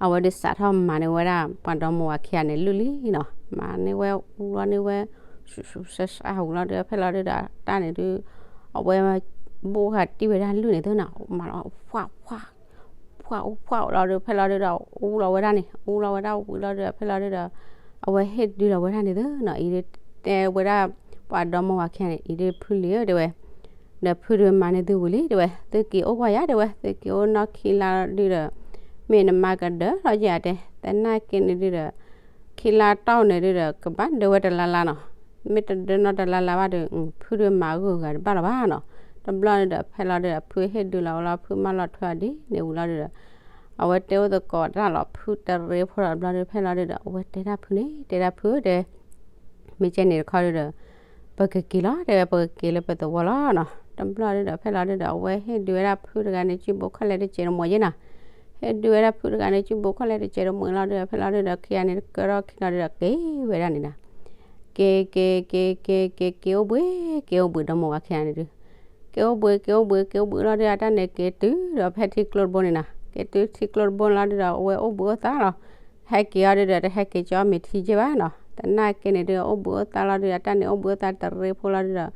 အဝဲဒုစးထီၣ်မၤန့ၢ်ဝဲဒၣ် ပှၤဒီမါဝၤခံဂၤန့ၣ်လွံၢ်လံနီၤ, မၤန့ၢ်ဝဲအူလီၤန့ၢ်ဝဲ ဆူၣ်ဆူၣ်ဆါဆါဝံၤလီၤဒု ဖဲလီၤဒုဒီး တၢ်န့ၣ်ဒု အဝဲဘိဂၤတံၢ်ဝဲဒၣ်လွံၢ်န့ၣ်သုနီၤ, မၤလီၤ ဖှၣ်ဖှၣ် ဖှၣ်အူဖှၣ်အူလီၤဒု ဖဲလီၤဒုဒီး အူလီၤဝဲဒၣ်န့ၣ် အူလီၤဝဲဒၣ်ဝံၤလီၤဒု ဖဲလီၤဒုဒီး အဝဲဟ့ၣ်ဒုလီၤဝဲဒၣ်န့ၣ်သုနီၤ, အံၤဒုတဲဝဲဒၣ် ပှၤဒီမါဝၤခံဂၤန့ၣ် အံၤဒုဖုလံၤဧၢ တဲဝဲ ဒီးဖုဒုမၤန့ၢ်သုဝံၤလံ တဲဝဲ သုက့ၤအိၣ်ကွၢ်ယၤ တဲဝဲ သုက့ၤအိၣ်နီၢ်ခံလါဒုဒီး မ့ၢ်နမါကဒၢလီၤယၤတဲ သနာ်က့န့ၣ်ဒုဒီး ခံလါတီၢ်န့ၣ်ဒုဒီး ကဘၣ်ဒၢဝဲတလါလါနီၤ, မ့ၢ်တဒၢနီတလါလါဘၣ်ဒီး ဖုဒုမၤအဂုၤအဂၤတဘၣ်လီၤဘၣ်နီၤ, တဘျီန့ၣ်ဒီး ဖဲလီၤဒုဒီး ဖုဟ့ၣ်ဒုလီၤဝဲလီၤ ဖုမၢလီၤထွဲအီၤဒ်န့ၣ်ဝံၤလီၤဒုဒီး အဝဲတဲအိၣ်သကိးတၢ်လီၤ ဖုတရ့ဖိဒီးတဘျီဒု ဖဲလီၤဒုဒီး အဝဲတဲဒၣ်ဖုန့ၣ် တဲဒၣ်ဖုဧၢတဲ မ့ၢ်ကဲန့ၣ်တခီဒုဒီး ပကက့ၤလီၤ တဲဝဲ ပကက့ၤလၢပသဝီလီၤနီၤ, တဘျီဒုဒီး ဖဲလီၤဒုဒီး အဝဲဟ့ၣ်ဒုဝဲဒၣ်ဖုတဂၤန့ၣ် စုဘိးခီၣ်လဲၢ်တစဲးတမှဲၤယဲနီၤ, ဟ့ၣ်ဒုဝဲဒၣ်ဖုတဂၤန့ၣ် စုဘိးခီၣ်လဲၢ်တစဲးတမှဲၤလီၤဒုဒီး ဖဲလီၤဒုဒီး ခံဂၤန့ၣ် ကၢထီၣ်ခံလီၤဒုဒီး က့ၤဝဲဒၣ်န့ၣ်နီၤ, က့ၤ က့ၤ က့ၤ က့ၤ က့ၤ က့ၤအိၣ်ဘှံး က့ၤအိၣ်ဘှံး ဒီမါဝၤခံဂၤန့ၣ်ဒု က့ၤအိၣ်ဘှံး က့ၤအိၣ်ဘှံး က့ၤအိၣ်ဘှံးလီၤဒု အတၢ်န့ၣ်က့ၤတုၤဒီးဖဲထံကျိတဘိန့ၣ်နီၤ, က့ၤတုၤထံကျိတဘိလီၤဒုဒီး အဝဲအိၣ်ဘှံးအိၣ်သါလီၤ, ဟဲက့ၤအီၤဒုဒီး တဟဲက့ၤကၠီမ့ၤထံယဲၢ်ဘၣ်နီၤ, သနာ်က့န့ၣ်ဒု အိၣ်ဘှံးအိၣ်သါလီၤဒု အတၢ်န့ၣ်အိၣ်ဘှံးအိၣ်သါတရ့ဖိလီၤဒုဒီး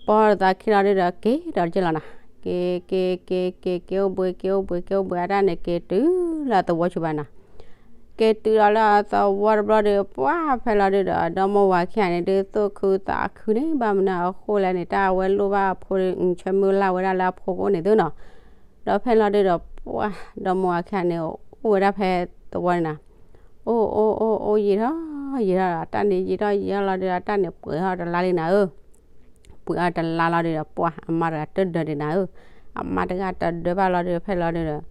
ပီတသးခံလီၤဒုဒီး က့ၤဒီးက့ၤလီၤနီၤ, က့ၤ က့ၤ က့ၤ က့ၤ က့ၤအိၣ်ဘှံး က့ၤအိၣ်ဘှံး က့ၤအိၣ်ဘှံး အတၢ်န့ၣ်က့ၤတုၤလၢအသဝီ ဆူၣ်ဘၣ်နီၤ က့ၤတုၤဒီးလၢအသဝီတဘျီဒီး ပှၢ်ဖဲလီၤဒုဒီး ဒီမါဝၤခံဂၤန့ၣ်ဒု သူၣ်ခုသးခုန့ၣ် ဘၣ်မနုၤအဃိလဲၣ်န့ၣ် တၢ်အဝဲလိၣ်ဘၣ်အဖိဒီး ဆၢမုၢ်လၢ်ဝဲဒၣ်လၢအဖိကအိၣ်န့ၣ်သုနီၤ, ဒီးဖဲလီၤဒုဒီး ပှၢ်ဒီမါဝၤခံဂၤန့ၣ် အိၣ်ဝဲဒၣ်ဖဲသဝီန့ၣ်နီၤ, အိၣ်အိၣ်အိၣ်အိၣ်ယံာ်ထီၣ်ယံာ်ထီၣ်ဒီး အတၢ်န့ၣ်ယံာ်ထီၣ်ယံာ်ထီၣ်လီၤဒုဒီး အတၢ်န့ၣ်ပှဲၤထီၣ်တလါလံနၤဧၢ ပှဲၤအီၤတလါလီၤဒုဒီး ပှၢ်အမါတဂၤတဒၢဒံးနၤဧၢ, အမါတဂၤတဒၢဘၣ်လီၤဒုဒီး ဖဲလီၤဒုဒီး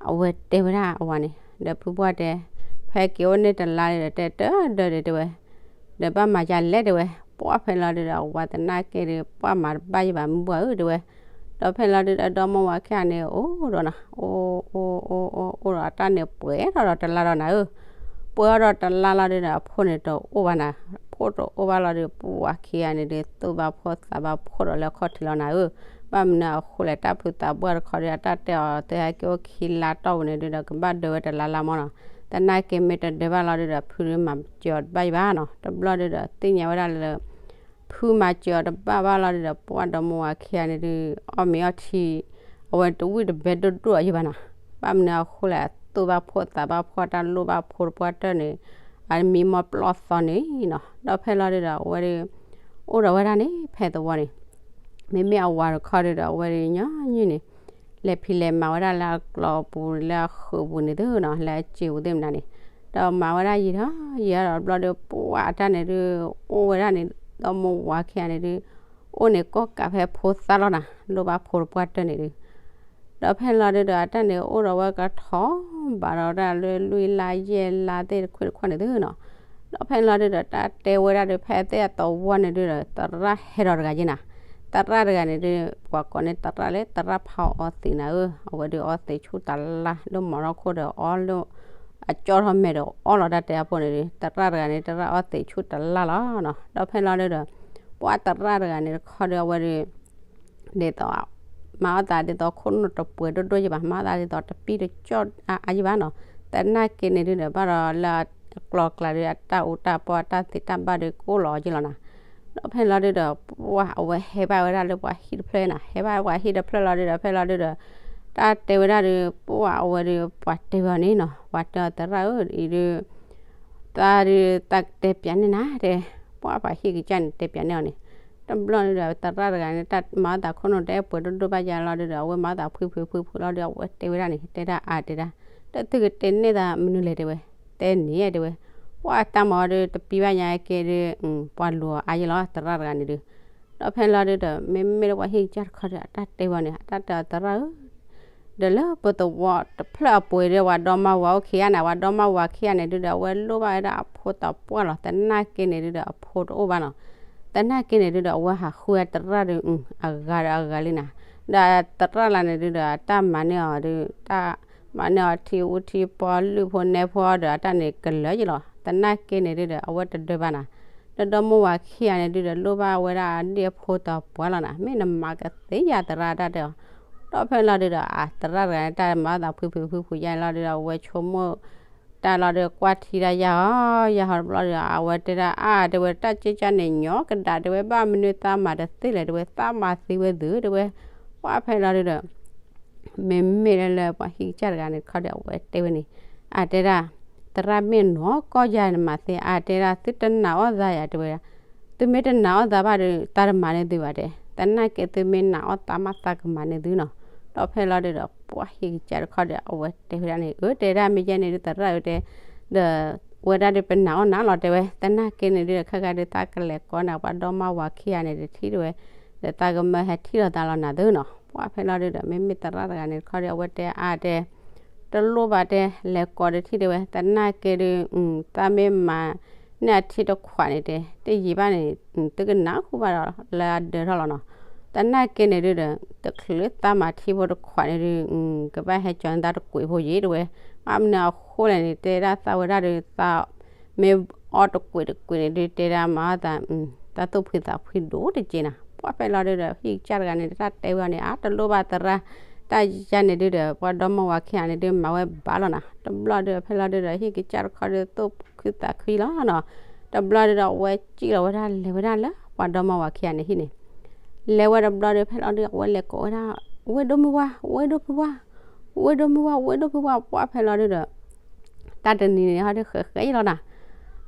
အဝဲတဲဝဲဒၣ်အဝၤန့ၣ် ဒီးဖုပှၢ်တဲ ဖဲက့ၤအိၣ်န့ၣ်တလါလံဒီး တဲတဒၢဒံးတဲဝဲ, ဒီးဘၣ်မၤယၤလဲၣ်တဲဝဲ, ပှၢ်ဖဲလီၤဒုဒီး အဝၤသနာ်က့ဒီး ပှၢ်မၤတဘၣ်ယဘၣ်မုၢ်ပှၢ်ဧၢတဲဝဲ, ဒီးဖဲလီၤဒုဒီး ဒီမါဝၤခံဂၤန့ၣ် အိၣ်ဒီးနၤ အိၣ်အိၣ်အိၣ်အိၣ်အိၣ်ဒီး အတၢ်န့ၣ်ပှဲၤထီၣ်ဒီးတလါလီၤနၤဧၢ ပှဲၤထီၣ်ဒီးတလါလီၤဒုဒီး အဖိန့ၣ်တအိၣ်ဘၣ်နၤ, အဖိတအိၣ်ဘၣ်လီၤဒုဒီး ပှၢ်ခံဂၤန့ၣ်ဒု သူၣ်ဘၣ်ဖှီၣ်သးဘၣ်ဖှီၣ်ဒီးလၢအခီၣ်ထံးလီၤနၤဧၢ, ဘၣ်မနုၤအဃိလဲၣ် တၢ်ဖုသးပှၢ်တခီဒု အတၢ်တဲအီၤ သုဟဲက့ၤအိၣ်ခံလါတီၢ်ပူၤန့ၣ်ဒုဒီး ကဘၣ်ဒၢဝဲတလါလါမၢ်နီၤ, သနာ်က့မ့ၢ်တဒၢဘၣ်လီၤဒုဒီး ဖုဒုမၤစၢၤအီၤတဘၣ်ယဘၣ်နီၤ, တဘျီဒုဒီး သ့ၣ်ညါဝဲဒၣ်လၢ ဖုမၤစၢၤအီၤတဘၣ်ဘၣ်လီၤဒုဒီး ပှၢ်ဒီမါဝၤခံဂၤန့ၣ်ဒု အီၣ်မ့ၤအီထံ အဝဲတဝံၣ်တဘဲဒိၣ်ဒိၣ်အယဘၣ်နီၤ, ဘၣ်မနုၤအဃိလဲၣ် အသူၣ်ဘၣ်ဖှီၣ်သးဘၣ်ဖှီၣ် တၢ်လိၣ်ဘၣ်ဖိတပှၢ်တၢၢ်န့ၣ် အမံမီၢ်ပျီၢ်သီန့ၣ်နီၤ, ဒီးဖဲလီၤဒုဒီး အဝဲဒု အိၣ်ဒီးဝဲဒၣ်န့ၣ် ဖဲသဝီန့ၣ် မ့မ့ၢ်အဝၤတခီဒုဒီး အဝဲဒုညီနုၢ်န့ၣ် လဲၤဖံးလဲၤမၤဝဲဒၣ်လၢအကျိၤပူၤ လၢအဃုာ်ပူၤန့ၣ်သုနီၤ လၢအစ့ပူၤသ့ၣ်မနုၤန့ၣ်, ဒီးမၤဝဲဒၣ်ယံာ်ထီၣ်ယံာ်ထီၣ်ဒီး တဘျီဒု ပှၢ်အတၢ်န့ၣ်ဒု အိၣ်ဝဲဒၣ်န့ၣ် ဒီမါဝၤခံဂၤန့ၣ်ဒု အိၣ်န့ၣ်ကိးကးဖဲဖိသၣ်လီၤနၤ လိၣ်ဘၣ်ဖိတပှၢ်တၢၢ်န့ၣ်ဒု ဒီးဖဲလီၤဒုဒီး အတၢ်န့ၣ်အိၣ်ဒီးဝဲကထီဘးဒီးဝဲဒၣ်လၢလွံၢ်လါယဲၢ်လါသ့ၣ်တခွံၣ်တခွါန့ၣ်သုနီၤ, ဒီးဖဲလီၤဒုဒီး တၢ်တဲဝဲဒၣ်ဒု ဖဲသ့ၣ်အသဝီန့ၣ်ဒုဒီး သရၣ်ဟဲဒီးတဂၤယဲၢ်နၤ, သရၣ်တဂၤန့ၣ်ဒု ပှၤကိးန့ၢ်သရၣ်လၢသရၣ်ဖးအီသံးနၤဧၢ, အဝဲဒုအီသံးဆူၣ်တလါ လၢမီၤနီၢ်ခိၣ်ဒီးအီလၢ အကၠီထီၣ်မဲာ်ဒီးအီလီၤတၢ်တဲအဖိန့ၣ်ဒု သရၣ်တဂၤန့ၣ် သရၣ်အီသံးဆူၣ်တလါလီၤနီၤ, ဒီးဖဲလီၤဒုဒီး ပှၢ်သရၣ်တဂၤန့ၣ်တခီဒု အဝဲဒု ဒ်သိး မၤအီၣ်သးဒ်သိးခိၣ်နူာ်တပှဲၤဒိၣ်ဒိၣ်ယဘၣ်, မၤအီၣ်သးဒ်သိးတပံၢ်တကၠီၣ်အါအါယဘၣ်နီၤ, သနာ်က့န့ၣ်ဒုဒီး ဘၣ်ဒီးလၢအကျိၤအကျဲဒု အတၢ်အူတၢ်ပီၢ်အတၢ်သ့တၢ်ဘၣ်ဒု ကအိၣ်လီၤအီၤယလီၤနၤ, ဒီးဖဲလီၤဒုဒီး ပှၢ်အဝဲဟဲဘၣ်ဝဲဒၣ်လၢပှၤဟံၣ်တဖျၢၣ်နၤ, ဟဲဘၣ်ပှၤဟံၣ်တဖျၢၣ်လီၤဒုဒီး ဖဲလီၤဒုဒီး တၢ်တဲဝဲဒၣ်ဒု ပှၢ်အဝဲဒု ပှၤတဲဝဲအီၤန့ၣ်နီၤ, ပှၤတဲအီၤသရၣ်ဧၢ အံၤဒု သးဒု သးကတဲပၠးန့ၢ်နၤတဲ, ပှၢ်ပှၤဟံၣ်ကစၢ်န့ၣ် တဲပၠးန့ၢ်အီၤန့ၣ်, တဘျီဒုဒီး သရၣ်တဂၤန့ၣ် တၢ်မၤအီၣ်သးခိၣ်နူာ်တအဲၣ်ပှဲၤဒိၣ်ဒိၣ်ဘၣ်ယါလီၤဒုဒီး အဝဲမၤအီၣ်သးဖှံဖုးဖှံဖုးလီၤဒုဒီး အဝဲတဲဝဲဒၣ်န့ၣ် တဲဒၣ်အါတဲဒၣ်, ဒီးသုကတဲန့ၢ်သးမနုၤလဲၣ်တဲဝဲ, တဲန့ၢ်တဲဝဲ, ပှၢ်တၢ်မၤအီၤဒုတပံဘၣ်ညါကဲဒု, ပှၤလူၤအါယဲလီၤ သရၣ်တဂၤန့ၣ်ဒု, ဒီးဖဲလီၤဒုဒီး မ့မ့ၢ်လၢပှၤဟံၣ်ကစၢ်တခီဒီး အတၢ်တဲဝဲန့ၣ် အတၢ်တဲအီၤသရၣ်ဧၢ ဒီးလၢပသဝီတဖျၢၣ်အပူၤဒီး ပှၤဒီမါဝၤအိၣ်ခံဂၤန့ၣ် ပှၤဒီမါဝၤခံဂၤန့ၣ်ဒုဒီး အဝဲလိၣ်ဘၣ်ဝဲဒၣ်အဖိသးပှၢ်လီၤ. သနာ်က့န့ၣ်ဒုဒီး အဖိတအိၣ်ဘၣ်နီၤ. သနာ်က့န့ၣ်ဒုဒီး အဝဲဟးဃုအသရၣ်ဒီး အဂၤဒီးအဂၤလံနၤ. ဒီးသရၣ်လၢန့ၣ်ဒုဒီး တၢ်မၤန့ၢ်အီၤဒု, တၢ်မၤန့ၢ်အီၤထံအူထံပီ လုၢ်ဖိနဲဖိဒီး အတၢ်န့ၣ်ကလၢာ်ယဲလီၤ. သနာ်က့န့ၣ်ဒုဒီး အဝဲတဒၢဘၣ်နၤ. ဒီးဒီမါဝၤခံဂၤန့ၣ်ဒုဒီး လိၣ်ဘၣ်ဝဲဒၣ်ဒ်အဖိသးပှၢ်လီၤနၤ. မ့ၢ်နမၤကသ့ယၤသရၣ် အတၢ်တဲအီၤ. ဒီးဖဲလီၤဒုဒီး အသရၣ်တဂၤန့ၣ် တၢ်မၤအီၣ်သးဖှံဖုးဖှံဖုးယါလီၤဒုဒီး အဝဲဆိကမိၣ်တၢ်လီၤဒု ကွၢ်ထံတၢ်ယါအီၤ ယါဟီတဘျီဒီး အဝဲတဲဒၣ်အါ တဲဝဲ တၢ်ကဲကၢ်န့ၣ် ညီကဒး တဲဝဲ ဘၣ်မနုၤသးမၤတသ့လဲၣ် တဲဝဲ သးမၤသ့ဝဲသု တဲဝဲ. ပှၢ်ဖဲလီၤဒုဒီး မ့မ့ၢ်လၢလၢပှၤဟံၣ်ကစၢ်တဂၤန့ၣ်တခီဒီး အဝဲတဲဝဲန့ၣ်, အတဲဒၣ်, သရၣ်မ့ၢ်နီၤကီၢ်ယၤနမၤသ့ အတဲဒၣ် သုတနာ်အီၣ်သးယၤ တဲဝဲ, သုမ့ၢ်တနာ်အီၣ်သးဘၣ်ဒီး သးတမၤန့ၢ်သုဘၣ်တဲ, သနာ်က့သုမ့ၢ်နာ်အီၣ်သးမး သးကမၤန့ၢ်သုနီၤ. ဒီးဖဲလီၤဒုဒီး ပှၤဟံၣ်ကစၢ်တခီဒီး အဝဲတဲဝဲဒၣ်န့ၣ် အၢ တဲဒၣ်မ့ၢ်ယဲန့ၣ်ဒု သရၣ်အၢတဲ, ဒီး ဝဲဒၣ်ဒုပနာ်အီၣ်နၤလီၤ တဲဝဲ. သနာ်က့န့ၣ်ဒုဒီး ခဲကါဒု သးကလဲၤကိးနၤ ပှၤဒီမါဝၤခံဂၤန့ၣ်တထံၣ် တဲဝဲ, ဒီးသးကမၢဟဲထံၣ်လိာ်သးလီၤနၤသုနီၤ. ပှၢ်ဖဲလီၤဒုဒီး မ့မ့ၢ်သရၣ်တဂၤန့ၣ်တခီဒီး အဝဲတဲအါတဲ တလိၣ်ဘၣ်တဲ လဲၤကိးတထံၣ် တဲဝဲ. သနာ်က့ဒု သးမ့ၢ်မၤန့ၢ်အထံတခွးန့ၣ်တဲ တယံာ်ဘၣ်န့ၣ် သုကနၢ်ဟူဘၣ်ဒီးလၢအဒၢထီၣ်လီၤနီၤ. သနာ်က့န့ၣ်ဒုဒီး တချုးသးမၤထံဖိတခွးန့ၣ်ဒု ကဘၣ်ဟဲကၠီၤန့ၢ်သးတကွံာ်ဖိယံၤ တဲဝဲ. ဘၣ်မနုၤအဃိလဲၣ်န့ၣ် တဲဒၣ်သးဝဲဒၣ်ဒု သးမ့ၢ်အီၣ်တကွံာ်တကွံာ်န့ၣ်ဒု တဲဒၣ်မၤအီၣ်သး သးသူၣ်ဖှံသးဖှံဒိၣ်တက့ၢ်နၤ. ပှၢ်ဖဲလီၤဒုဒီး ဟံၣ်ကစၢ်တဂၤန့ၣ် တၢ်တဲဝဲအီၤန့ၣ် အါတလိၣ်ဘၣ်သရၣ် တၢ်ယါန့ၣ်ဒုဒီး ပှၤဒီမါဝၤခံဂၤန့ၣ်ဒု မၤဝဲဘၣ်လီၤနၤ. တဘျီဒု ဖဲလီၤဒုဒီး ဟံၣ်ကစၢ်တခီဒု သူၣ်ခုသးခုလီၤနီၤ. တဘျီဒုဒီး အဝဲစံၣ်လီၤဝဲဒၣ် လဲၤဝဲဒၣ်လၢပှၤဒီမါဝၤခံဂၤန့ၣ်ဟံၣ်န့ၣ် လဲၤဝဲတဘျီဒု ဖဲလီၤဒု အဝဲလဲၤကိးဝဲဒၣ် ဝဲဒိၣ်မုၢ်ဝါ ဝဲဒိၣ်ဖုဝါ ဝဲဒိၣ်မုၢ်ဝါ ဝဲဒိၣ်ဖုဝါ ပှၢ်ဖဲလီၤဒုဒီး တၢ်တနံၤန့ၣ်ဟီဒု ဃဲးဃဲးယဲလီၤနၤ.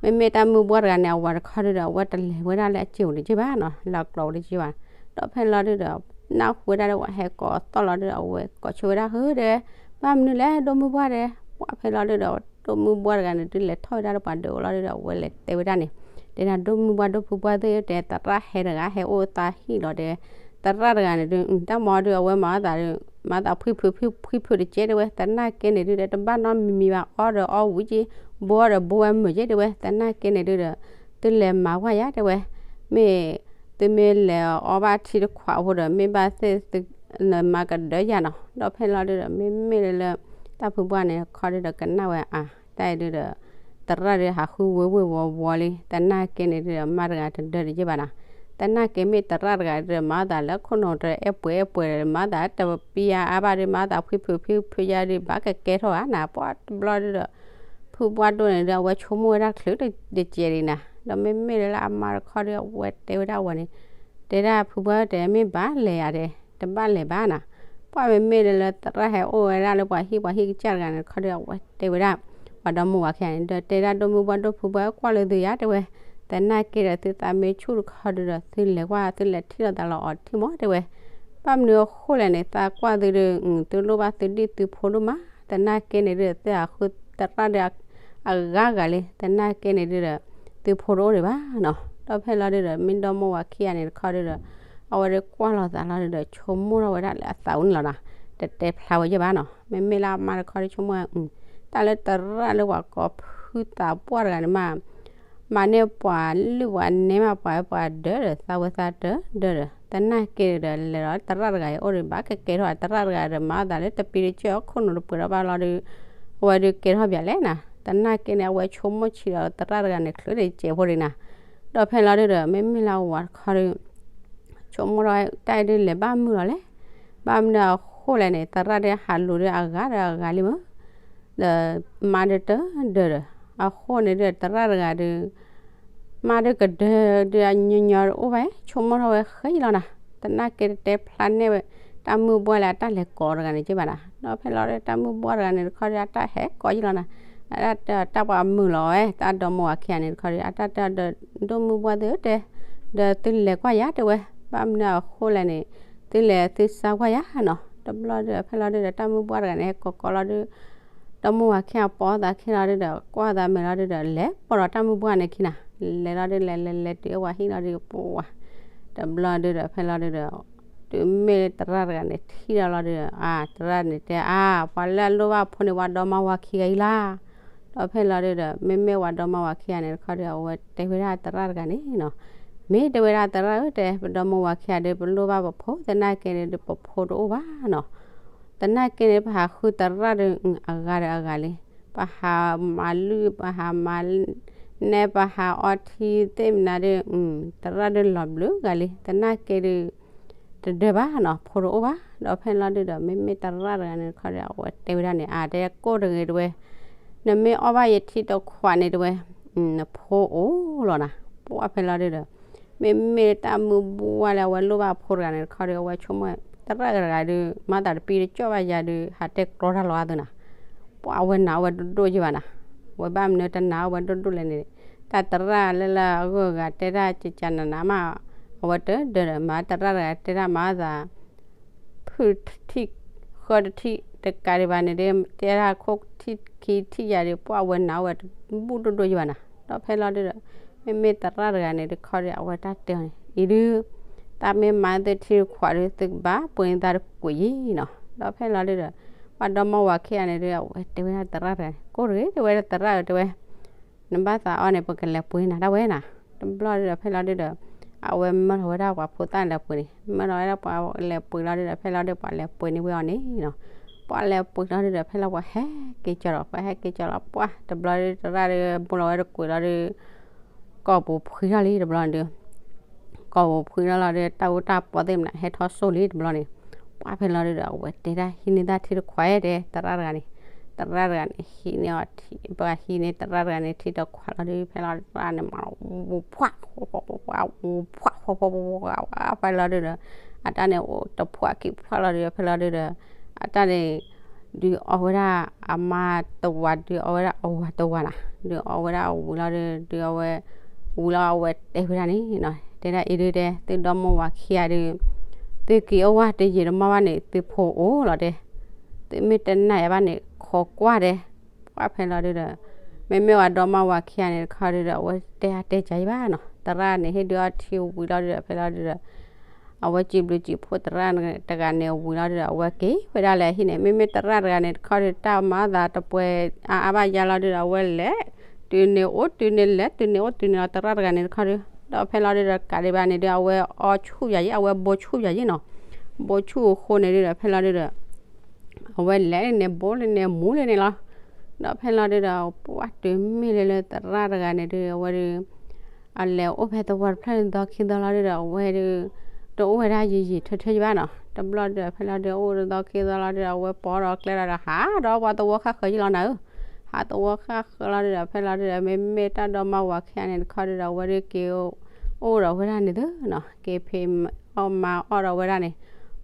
မ့မ့ၢ်တၢ်မုၢ်ဘှီၣ်တဂၤန့ၣ် အဝၤတခီဒုဒီး အဝဲတလဲၤဝဲဒၣ်လၢအစ့ဧိၤတက့ၢ်ဘၣ်နီၤ, လၢအကျိးတက့ၢ်ဘၣ်. ဒီးဖဲလီၤဒုဒီး နၢ်ဟူဝဲဒၣ်လၢပှၤဟဲကိးသီၣ်လီၤဒုဒီး အဝဲကိးဆိဝဲဒၣ် ဟၢဒဲ ဘၣ်မနုၤလဲၣ် ဒိၣ်မုၢ်ဘှီၣ်ဒဲ. ပှၢ်ဖဲလီၤဒုဒီး ဒိၣ်မုၢ်ဘှီၣ်တဂၤန့ၣ် ဒုလဲၤထီၣ်ဝဲဒၣ်လၢပှၤဒၢးအိၣ်လီၤဒုဒီး အဝဲလဲၤတဲဝဲဒၣ်န့ၣ်, တဲဒၣ် ဒိၣ်မုၢ်ဘှီၣ်ဒိၣ်ဖုဘှီၣ်သ့ၣ်ဧၢ တဲ သရၣ်ဟဲတဂၤဟဲအိၣ်သးဟံၣ်လီၤတဲ. သရၣ်တဂၤန့ၣ်ဒု တၢ်မၤအီၤဒု အဝဲမၤအီၣ်သးဒု မၤသးဖှံဖုးဖှံဖုးတကဲတဲဝဲ. သနာ်က့န့ၣ်ဒုဒီး တဘၣ်နီတမံၤမံၤဘၣ် အီၣ်ဒီးအီၣ်ဝံၤက့ ဘိအီၣ်ဒီးဘိဝဲမုာ်က့တဲဝဲ. သနာ်က့န့ၣ်ဒုဒီး သုလဲၤမၤကွၢ်ယၤတဲဝဲ, မ့ၢ် သုမ့ၢ်လဲၤအီၣ်ဘၣ်ထံတခွးဖိဒီး မ့ၢ်ဘၣ်သ့ၣ်သု နမၤကဒၢယၤနီၤ. ဒီးဖဲလီၤဒုဒီး မ့မ့ၢ်လၢလၢ တၢ်ဖုဘှီၣ်န့ၣ် ခီဒုဒီးကနၣ်ဝဲအါ တၢ်အံၤဒုဒီး သရၣ်ဒုဟးဃုဝ့ၢ်ဝ့ၢ်ဝီဝီလံ. သနာ်က့န့ၣ်ဒုဒီး မါတဂၤတဒၢတယ့ၢ်ဘၣ်နီၤ. သနာ်က့မ့ၢ်သရၣ်တဂၤဒုဒီး မၤသးလၢခိၣ်နူာ်တအဲၣ်ပှဲၤအဲၣ်ပှဲၤ မၤသးတပံအါအါဘၣ်ဒု မၤသးဖှံဖုးဖှံဖုးယါဒု ဘၣ်ကကဲထီၣ်ဧါနၤ. ပှၢ်တဘျီဒုဒီး ဖုဘှီၣ်ဒိၣ်န့ၣ်ဒု အဝဲဆိကမိၣ်ဝဲဒၣ်ချုးတကဲးဒံးနၤ. ဒီးမ့မ့ၢ်လၢလၢအမါတခီဒု အဝဲတဲဝဲဒၣ်ဝဲန့ၣ်, တဲဒၣ်ဖုဘှီၣ်တဲ မ့ၢ်ဘၣ်လဲၤယၤတဲ တဘၣ်လဲၤဘၣ်နၤ. ပှၢ်မ့မ့ၢ်လၢလၢသရၣ်ဟဲအိၣ်ဝဲဒၣ်လၢပှၤဟံၣ်ပှၤဟံၣ်ကစၢ်တဂၤန့ၣ်တခီဒု အဝဲတဲဝဲဒၣ် ပှၤဒီမါဝၤခံဂၤန့ၣ် ဒီးတဲဒၣ်ဒိၣ်မုၢ်ဘှီၣ်ဒိၣ်ဖုဘှီၣ်ကွၢ်လၢသုယၤတဲဝဲ. သနာ်က့ဒီးသုသးမ့ၢ်ဆူၣ်တခီဒုဒီး သုလဲၤကွၢ်သုလဲၤထံၣ်လိာ်သးလီၤအီၤတထံၣ်မးတဲဝဲ. ဘၣ်မနုၤအဃိလဲၣ်န့ၣ် သးကွၢ်သုဒု သုလိၣ်ဘၣ်သုဒံၣ်သုဖိဒိၣ်မး. သနာ်က့န့ၣ်ဒုဒီး သုဟးဃုသရၣ်ဒု အဂၤဂၤလံ. သနာ်က့န့ၣ်ဒုဒီး သုဖိတအိၣ်ဒံးဘၣ်နီၤ. ဒီးဖဲလီၤဒုဒီး မ့ၢ်ဒီမါဝၤခံဂၤန့ၣ်တခီဒုဒီး အဝဲဒုကွၢ်လိာ်သးလီၤဒုဒီး ဆိကမိၣ်ထီၣ်ဝဲဒၣ်လၢအသးပူၤန့ၣ်လီၤနီၤ. တတဲဖျါဝဲယဲၢ်ဘၣ်နီၤ. မ့မ့ၢ်လၢအမါတခီဒုဆိကမိၣ် တၢ်လၢသရၣ်လၢပှၤကိးဖုသးပှၢ်တဂၤန့ၣ်မး မၤန့ၢ်ပှၤလုၢ်ပှၤနဲမး ပှၤပှၤဒၢဒီး သးဝဲသးတဒၢဒီး သနာ်က့ဒီး လဲၤဒီးသရၣ်တဂၤအံၤအိၣ်ဒီး ဘၣ်ကကဲထီၣ် သရၣ်တဂၤဒီး မၤသးလၢတပံတကၢၢ် ခိၣ်နူာ်တပှဲၤထီၣ်ဘၣ်လီၤဒီး အဝဲဒုကဲထီၣ်ပၠးလဲၣ်နၤ. သနာ်က့န့ၣ် အဝဲဆိကမိၣ်ဆံးဒီးသရၣ်တဂၤန့ၣ် ချုးတကဲးဖိဒံးနၤ. ဒီးဖဲလီၤဒုဒီး မ့မ့ၢ်လၢအဝၤတခီဒု ဆိကမိၣ်ထီၣ်တၢ်အံၤဒုလဲၤဘၣ်မုာ်လီၤလဲၣ်. ဘၣ်မနုၤအဃိလဲၣ်န့ၣ် သရၣ်ဒုဟးလူၤဒုအဂၤဒီးအဂၤလံမး ဒီးမါဒုတဒၢဒီး အဃိန့ၣ်ဒု သရၣ်တဂၤဒု မါဒုကဒၢဒုအညီညီတအိၣ်ဘၣ် ဆိကမိၣ်ထီၣ်ဝဲဃဲလီၤနၤ. သနာ်က့တတဲဖျါန့ၢ်ဝဲ တၢ်မုၢ်ဘှီၣ်လၢအတၢ်လဲၤကိးတဂၤန့ၣ်က့ဘၣ်နၤ. ဒီးဖဲလီၤဒု တၢ်မုၢ်ဘှီၣ်တဂၤန့ၣ်တခီဒု အတၢ်ဟဲကိးယလီၤနၤ. အတၢ်တဲတၢ်ပှၤမုာ်လီၤဝဲ တၢ်ဒီမါဝၤခံဂၤန့ၣ်တခီဒု အတၢ်တဲဒီး ဒိၣ်မုၢ်ဘှီၣ်သ့ၣ်ဧၢတဲ ဒီးသုလဲၤကွၢ်ယၤတဲဝဲ, ဘၣ်မနုၤအဃိလဲၣ်န့ၣ်, သုလဲၤသုစါကွၢ်ယၤနီၤ. တဘျီဒီးဖဲလီၤဒုဒီး တၢ်မုၢ်ပှၢ်တဂၤန့ၣ် ဟဲကိးကိးလီၤဒု, ဒီမါဝၤခံဂၤပိာ်သးခံလီၤဒုဒီး ကွၢ်သးမဲာ်လီၤဒုဒီး လဲၤပိာ်ဒီးတၢ်မုၢ်ပှၢ်န့ၣ်ခံနီၤ, လဲၤလီၤဒု လဲၤလဲၤလဲၤတုၤအဝၤဟံၣ်လီၤဒု ပှၤ, တဘျီဒုဒီးဖဲလီၤဒုဒီး တုၤမ့ၢ်သရၣ်တဂၤန့ၣ် ထံၣ်ဒီးလီၤဒုဒီး အသရၣ်န့ၣ်တဲ အါ ပှၤလၢအလိၣ်ဘၣ်ဖိန့ၣ် ပှၤဒီမါဝၤခံဂၤအံၤလီၤ. ဒီးဖဲလီၤဒုဒီး မ့မ့ၢ်ပှၤဒီမါဝၤခံဂၤန့ၣ်တခီဒီး အဝဲတဲဝဲဒၣ်သရၣ်တဂၤန့ၣ်နီၤ, မ့ၢ်တဲဝဲဒၣ်သရၣ်ဧၢ တဲ ပဒီမါဝၤခံဂၤဒီး ပလိၣ်ဘၣ်ပဖိ သနာ်က့န့ၣ်ဒီး ပဖိတအိၣ်ဘၣ်နီၤ. သနာ်က့န့ၣ် ပဟးဃုသရၣ်ဒီး အဂၤဒီးအဂၤလံ, ပဟးမၤလုၢ် ပဟးမၤနဲ ပဟးအီထံသ့ၣ်မနုၤဒီး သရၣ်ဒီးလီၤဘျုးဂၤလံ, သနာ်က့ဒီး တဒၢဘၣ်နီၤ ဖိတအိၣ်ဘၣ်. ဒီးဖဲလီၤဒုဒီး မ့မ့ၢ်သရၣ်တဂၤန့ၣ်တခီဒီး အဝဲတဲဝဲဒၣ်န့ၣ် အါ တဲကိၣ်တဂ့ၤတဲဝဲ, နမ့ၢ်အီၣ်ဘၣ်ယထံတခွးန့ၣ်တဲဝဲ, နဖိအိၣ်လီၤနီၤ. ပှၤဖဲလီၤဒုဒီး မ့မ့ၢ်တၢ်မုၢ်ဘှၢ်လၢအဝဲလိၣ်ဘၣ်အဖိတဂၤန့ၣ်တခီဒီး အဝဲဆိကမိၣ် သရၣ်တဂၤဒီး မၤသးတပံတကၠီၣ်ဘၣ်ယၤဒီး ဟးတဲကြီတၢ်လီၤအါသုနီၤ. ပှၤအဝဲနာ်အီၣ်ဝဲဒိၣ်ဒိၣ်ယံၤဘၣ်နီၤ, ဝဲဘၣ်မနုၤတနာ်အီၣ်ဝဲဒိၣ်ဒိၣ်လဲၣ်န့ၣ်, တၢ်သရၣ်လၢလၢအဂုၤအဂၤတဲတၢ်ကကနးနးမး, အဝဲတဒၢဒီး မၤသရၣ်တဂၤတဲတၢ်မၤသး ဖုထံၣ်ဃၢတထံၣ်တကးဒံးဘၣ်န့ၣ်ဒီး တဲဒၣ်ခိၣ်ထံၣ်ခံထံၣ်ယၤဒီး ပှၤအဝဲနာ်အီၣ်ဝဲတဘူၣ်ဒိၣ်ဒိၣ်ယံၤဘၣ်နီၤ. ဒီးဖဲလီၤဒုဒီး မ့မ့ၢ်သရၣ်တဂၤန့ၣ်တခီဒီး အဝဲတၢ်တဲအီၤန့ၣ် အံၤဒု တၢ်မ့ၢ်မၤသုထံတခွးဒီး သုကဘၣ်ပှ့ၤန့ၢ်သးတကွံာ်ယံၤနီၤ. ဒီးဖဲလီၤဒုဒီး ပှၤဒီမါဝၤခံဂၤန့ၣ်ဒီး အဝဲတဲဝဲဒၣ်သရၣ်တဂၤန့ၣ် ကိၣ်တဂ့ၤ တဲဝဲဒၣ်သရၣ်ဧၢ တဲဝဲ နဘၣ်သးအီၣ်န့ၣ် ပကလဲၤပှ့ၤနၤဒၣ်ဝဲနီၤ. တဘျီဒုဒီးဖဲလီၤဒုဒီး အဝဲမၢလီၤဝဲဒၣ်ပှၤဖိသၣ်န့ၣ်လဲၤပှ့ၤန့ၣ်, မၢလီၤဝဲဒၣ်ပှၤလဲၤပှ့ၤလီၤဒုဒီး ဖဲလီၤဒု ပှၤလဲၤပှ့ၤန့ၢ်ဝဲအီၤန့ၣ်နီၤ. ပှၤလဲၤပှ့ၤလီၤဒုဒီး ဖဲလီၤပှၤဟဲက့ၤကၠီၤလီၤ, ပှၤဟဲက့ၤကၠီၤလီၤ ပှၤတဘျီဒု သရၣ်ဒု မၢလီၤဝဲတကွံာ်လီၤဒု ကိာ်ပူၤဖှံထီၣ်လံတဘျီဒု ကိာ်ပူၤဖှံထီၣ်လီၤဒု တၢ်အူတၢ်ပီသ့ၣ်မနုၤ ဟဲထီၣ်စိၢ်လံတဘျီန့ၣ်, ပှၤဖဲလီၤဒုဒီး အဝဲတဲဒၣ်ဟံးန့ၢ်တၢ်ထံတခွးဧါ တဲ သရၣ်တဂၤန့ၣ်, သရၣ်တဂၤန့ၣ် ဟံးန့ၢ်အီၤထံ ပှၤဟံးန့ၢ်သရၣ်တဂၤန့ၣ် ထံတခွးလီၤဒု ဖဲလီၤသရၣ်န့ၣ် မၤလီၤ ဝူၤဖှၣ် ဝူၤဖှၣ် ဝူၤဖှၣ် ဝူၤဖှၣ် ဖဲလီၤဒုဒီး အတၢ်န့ၣ်အိၣ်တဖှၣ်ခံဖှၣ်လီၤဒု ဖဲလီၤဒုဒီး အတၢ်န့ၣ် ဒုးအီၣ်ဝဲဒၣ်အမါတဝၤ ဒုးအီၣ်ဝဲဒၣ်အဝၤတဝၤနီၤ, ဒုးအီၣ်ဝဲဒၣ်အဝံၤလီၤဒု ဒုးအီၣ်ဝဲ ဝံၤလီၤအဝဲတဲဝဲဒၣ်န့ၣ်နီၤ, တဲဒၣ်အံၤဒုတဲ သုဒီမိၢ်ဝၤခံဂၤဒု သုက့ၤအိၣ်ဝဲတယံာ်တမီၢ်ဘၣ်န့ၣ် သုဖိအိၣ်လီၤတဲ, သုမ့ၢ်တနာ်ယၤဘၣ်န့ၣ် ခိးကွၢ်တဲ, ပှၤဖဲလီၤဒုဒီး မ့မ့ၢ်ဝဲဒီမိၢ်ဝၤခံဂၤန့ၣ်တခီဒုဒီး အဝဲတဲအါတဲကၤယံၤဘၣ်နီၤ, သရၣ်န့ၣ် ဟ့ၣ်ဒုးအီၣ်ထံဝံၤလီၤဒုဒီး ဖဲလီၤဒုဒီး အဝဲစံးဘျုးစံးဖှိၣ်သရၣ်တဂၤန့ၣ် အဝဲက့ၤဝဲဒၣ်လၢအဟံၣ်န့ၣ်, မ့မ့ၢ်သရၣ်တဂၤန့ၣ်တခီဒု တၢ်မၤသးတပှဲၤအါအါဘၣ်ယါလီၤဒုဒီး အဝဲလဲၤ တုၤန့ၣ်အိၣ်တုၤန့ၣ်လဲၤ တုၤန့ၣ်အိၣ်တုၤန့ၣ်လီၤ သရၣ်တဂၤန့ၣ်တခီဒု, ဒီးဖဲလီၤဒုဒီး ကးဒံးဘၣ်န့ၣ်ဒု အဝဲအီဆူၣ်ယၤယံၤ အဝဲဘိဆူၣ်ယၤယံၤနီၤ, ဘိဆူၣ်အဃိန့ၣ်ဒုဒီး ဖဲလီၤဒုဒီး အဝဲလဲၤန့ၣ် ဘိလၢန့ၣ် မူလၢန့ၣ်လီၤ. ဒီးဖဲလီၤဒုဒီး ပှၤတုၤမ့ၢ်လၢလၢသရၣ်တဂၤန့ၣ်ဒု အဝဲဒု အလဲၤအိၣ်ဖဲသဝီတဖျၢၣ်န့ၣ် သီခံသီလီၤဒုဒီး အဝဲဒု တအိၣ်ဝဲဒၣ်ယံာ်ယံာ်ထၢထၢယံၤဘၣ်နီၤ. တဘျီဒုဒီး ဖဲလီၤဒု အိၣ်တသီခံသီလီၤဒုဒီး အဝဲပိာ်ဒီးကျဲလီၤဒီး ဟးဒီးပှၤသဝီဃၣ်ဃၢၤယံၤလီၤနၤဧၢ, ဟးသဝီဃၣ်ဃၢၤလီၤဒုဒီး ဖဲလီၤဒုဒီး မ့မ့ၢ်တၢ်ဒီမါဝၤခံဂၤန့ၣ်တခီဒုဒီး အဝဲဒုက့ၤ အိၣ်ဒီးဝဲဒၣ်န့ၣ်သုနီၤ, က့ၤဖံးအီၣ်မၤအီၣ်ဒီးဝဲဒၣ်န့ၣ်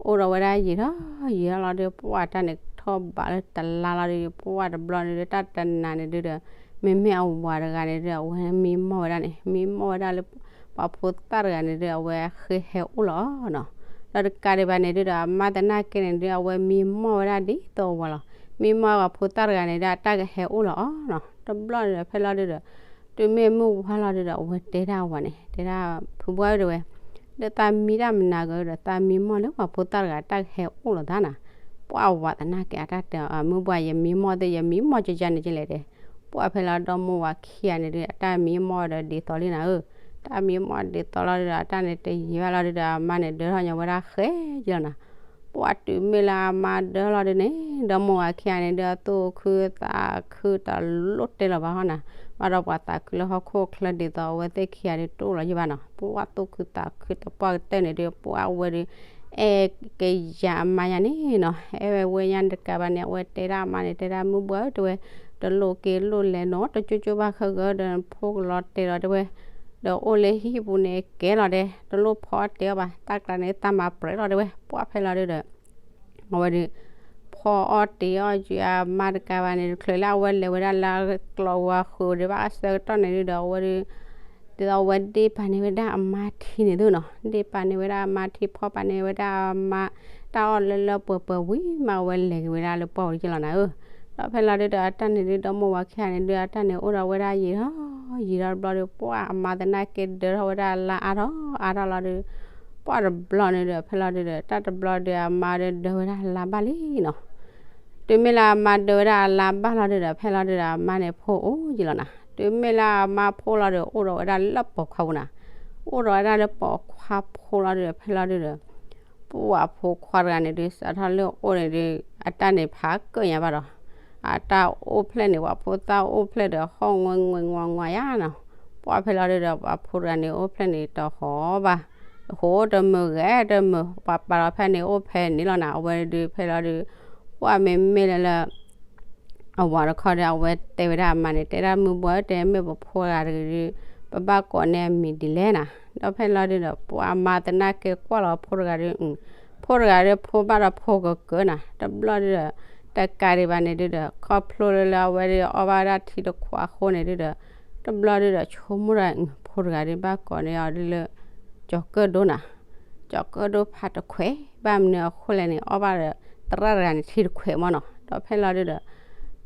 အိၣ်ဒီးဝဲဒၣ်ယံာ်ထီၣ်ယံာ်ထီၣ်လီၤဒု ပှၤတၢ်န့ၣ်ထီၣ်ဘးလၢတလါလီၤဒု ပှၤတဘျီန့ၣ်ဒု တၢ်တနာ်န့ၣ်ဒုဒီး မ့မ့ၢ်အဝၤတဂၤန့ၣ်ဒု အဝဲမံမီၢ်ဝဲဒၣ်န့ၣ် မံမီၢ်ဝဲဒၣ်လၢ ပှၤဖိသၣ်တဂၤန့ၣ်ဒု အဝဲဃ့ဟဲအိၣ်လီၤနီၤ. ဒီးတကးဒံးဘၣ်န့ၣ်ဒုဒီး အမါသနာ်က့န့ၣ်ဒု အဝဲမံမီၢ်ဝဲဒၣ်ဒ်သိးအဝၤလီၤ. မံမီၢ်ပှၤဖိသၣ်တဂၤန့ၣ်ဒု အတၢ်ကဟဲအိၣ်လီၤအီၤနီၤ. တဘျီန့ၣ်ဒီး ဖဲလီၤဒုဒီး တုၤမ့ၢ်မုၢ်ဝါလီၤဒုဒီး အဝဲတဲဒၣ်အဝၤန့ၣ် တဲဒၣ် ဖုဘှၢ်ဧၢ တဲဝဲ ဒီးသးမံတၢ်မနုၤဂ့ၤဒီး သးမံမီၢ်လၢပှၤဖိသၣ်တဂၤ တၢ်ကဟဲအိၣ်လီၤသးနီၤ. ပှၤဝၤသနာ်က့ အတၢ်တဲအီၤ မုၢ်ဘှၢ် ယမံမီၢ်သ့ၣ် ယမံမီၢ်ကကန့ၣ်ကလဲၣ်တဲ. ပှၤဖဲလီၤဒီမိၢ်ဝၤခံဂၤန့ၣ်ဒု အတၢ်မံမီၢ်ဒီးဒ်သိးလံနၤဧၢ, တၢ်မံမီၢ်ဒ်သိးလီၤဒုဒီး အတၢ်န့ၣ်တယံာ်ဘၣ်လီၤဒုဒီး အမါန့ၣ်ဒၢထီၣ်ညီဝဲဒၣ်ဃဲယလီၤနီၤ. ပှၤတုၤမ့ၢ်လၢအမါဒၢလီၤဒုန့ၣ် ဒီမိၢ်ဝၤခံဂၤန့ၣ်ဒု အသူၣ်ခုသးခုတလိၣ်တဲလီၤဘၣ်ဟီနီၤ. ဘၣ်ဒီးပှၤသးခုလၢဟီၣ်ခိၣ်ချၢဒ်သိးအဝဲသ့ၣ်ခံဂၤဒုတအိၣ်လီၤယံၤဘၣ်နီၤ. ပှၤသူၣ်ခုသးခုတပှၢ်ကတၢၢ်န့ၣ်ဒု ပှၤဝဲဒု အဲၣ်ကယၤအမါညါန့ၣ်နီၤ. အဲၣ်ဝဲညါတကးဘၣ်န့ၣ် အဝဲတဲဒၣ်အမါန့ၣ် တဲဒၣ်မုၢ်ဘှၢ်ဧၢ တဲဝဲ တလိၣ်က့ၤလိၣ်လဲၤနီၤ တကၠိကၠိဘၣ်ခဲဂ့ၤဒီး ဖိကလီၤတဲာ်လီၤတဲဝဲ, ဒီးအိၣ်လၢဟံၣ်ပူၤန့ၣ်ကဲလီၤတဲ, တလိၣ်ဖီအီၣ်တ့ၢ်အီၣ်ဘၣ် တၢ်ကျါန့ၣ် တၢ်မၤပြဲးလီၤတဲဝဲ. ပှၤဖဲလီၤဒုဒီး အဝဲဒု ဖီအီၣ်တ့ၢ်အီၣ်ယံၤအမါတကးဘၣ်န့ၣ် ချုးလၢအဝဲလဲၤဝဲဒၣ်လၢကျီဝါဃုာ်ဒံးဘၣ်အဆၢကတီၢ်န့ၣ်ဒုဒီး အဝဲဒု ဒ်သိးအဝဲဒ့ပာ်န့ၢ်ဝဲဒၣ်အမါထံန့ၣ်သုနီၤ, ဒ့ပာ်န့ၢ်ဝဲဒၣ်အမါထံ ဖီၣ်ပာ်န့ၢ်ဝဲဒၣ်အမါ တၢ်အီၣ်လၢလၢပှဲၤပှဲၤဝံၤမး အဝဲလဲၤက့ၤဝဲဒၣ်လၢပှၢ်ပူၤက့လီၤနၤဧၢ. ဒီးဖဲလီၤဒုဒီး အတၢ်န့ၣ်ဒု ဒီမိၢ်ဝၤခံဂၤန့ၣ်ဒု အတၢ်န့ၣ်အိၣ်ဒီးဝဲဒၣ်ယံာ်ထီၣ်ယံာ်ထီၣ်တဘျီဒီး ပှၢ်အမါသနာ်က့ဒၢထီၣ်ဝဲဒၣ်အလါအါထီၣ်အါထီၣ်လီၤဒီး ပှၢ်တဘျီန့ၣ်ဒီး ဖဲလီၤဒုဒီး တၢ်တဘျီဒီးအမါဒုဒၢဝဲဒၣ်အလါဘၣ်လံနီၤ. တုၤမ့ၢ်လၢအမါဒၢဝဲဒၣ်အလါဘၣ်လီၤဒုဒီး ဖဲလီၤဒုဒီး အမါန့ၣ်ဖိအိၣ်ယံာ်လီၤနၤ. တုၤမ့ၢ်လၢအမါဖိလီၤဒီး အိၣ်ဒီးဝဲဒၣ်လၢပိာ်ခွါပူၤနၤ, အိၣ်ဒီးဝဲဒၣ်လၢပိာ်ခွါဖိလီၤဒုဒီး ဖဲလီၤဒုဒီး ပှၢ်ဖိခွါတဂၤန့ၣ်ဒု စးထီၣ်လၢအိၣ်န့ၣ်ဒု အတၢ်န့ၣ်ဖးကၢၣ်ညါဘၣ်ဒီး အတၢ်အိၣ်ဖျဲၣ်န့ၣ် ပှၤဖိသၣ်အိၣ်ဖျဲၣ်ဒီး ဟီၣ်ငွဲငွဲငွဲငွဲယါနီၤ. ပှၢ်ဖဲလီၤဒုဒီး ပှၤဖိတဂၤန့ၣ်အိၣ်ဖျဲၣ်န့ၣ်တဟီၣ်ဘၣ်, တဟိၣ်တမုာ်ဂဲၤတမုာ် ပှၤပာ်လီၤဖဲန့ၣ်အိၣ်ဖဲန့ၣ်လီၤနၤ. အဝဲဒုဖဲလီၤဒု ပှၢ်မ့မ့ၢ်လၢလၢ အဝၤတခီဒီး အဝဲတဲဝဲဒၣ်အမါန့ၣ် တဲဒၣ်မုၢ်ဘှီၣ် တဲမ့ၢ်ပဖိတဂၤတဂ့ၤဒီး ပဘၣ်ကိးန့ၢ်အမံၤဒ်လဲၣ်နၤ. ဒီးဖဲလီၤဒုဒီး ပှၢ်အမါသနာ်က့ကွၢ်လီၤဖိတဂၤဒီး ဖိတဂၤဒီးဖိဘၣ်ဒီးဖိကကၢနၤ. တဘျီဒုဒီး တကးဒံးဘၣ်န့ၣ်ဒုဒီး ခီဖျိလၢလၢအဝဲဒုအီၣ်ဘၣ်ဝဲဒၣ်ထံတခွးအဃိန့ၣ်ဒုဒီး တဘျီဒုဒီး ဆိကမိၣ်ဒီး ဖိတဂၤဒုဘၣ်ကိးန့ၢ်အီၤဒုလၢ ကၠီၤကၢၣ်ဒိနၤ ကၠီၤကၢၣ်ဒိဖးတခွဲး ဘၣ်မနုၤအဃိလဲၣ်န့ၣ် အီၣ်ဘၣ်ဒီး သရၣ်တဂၤန့ၣ်ထံတခွဲးမၢ်နီၤ. ဒီးဖဲလီၤဒုဒီး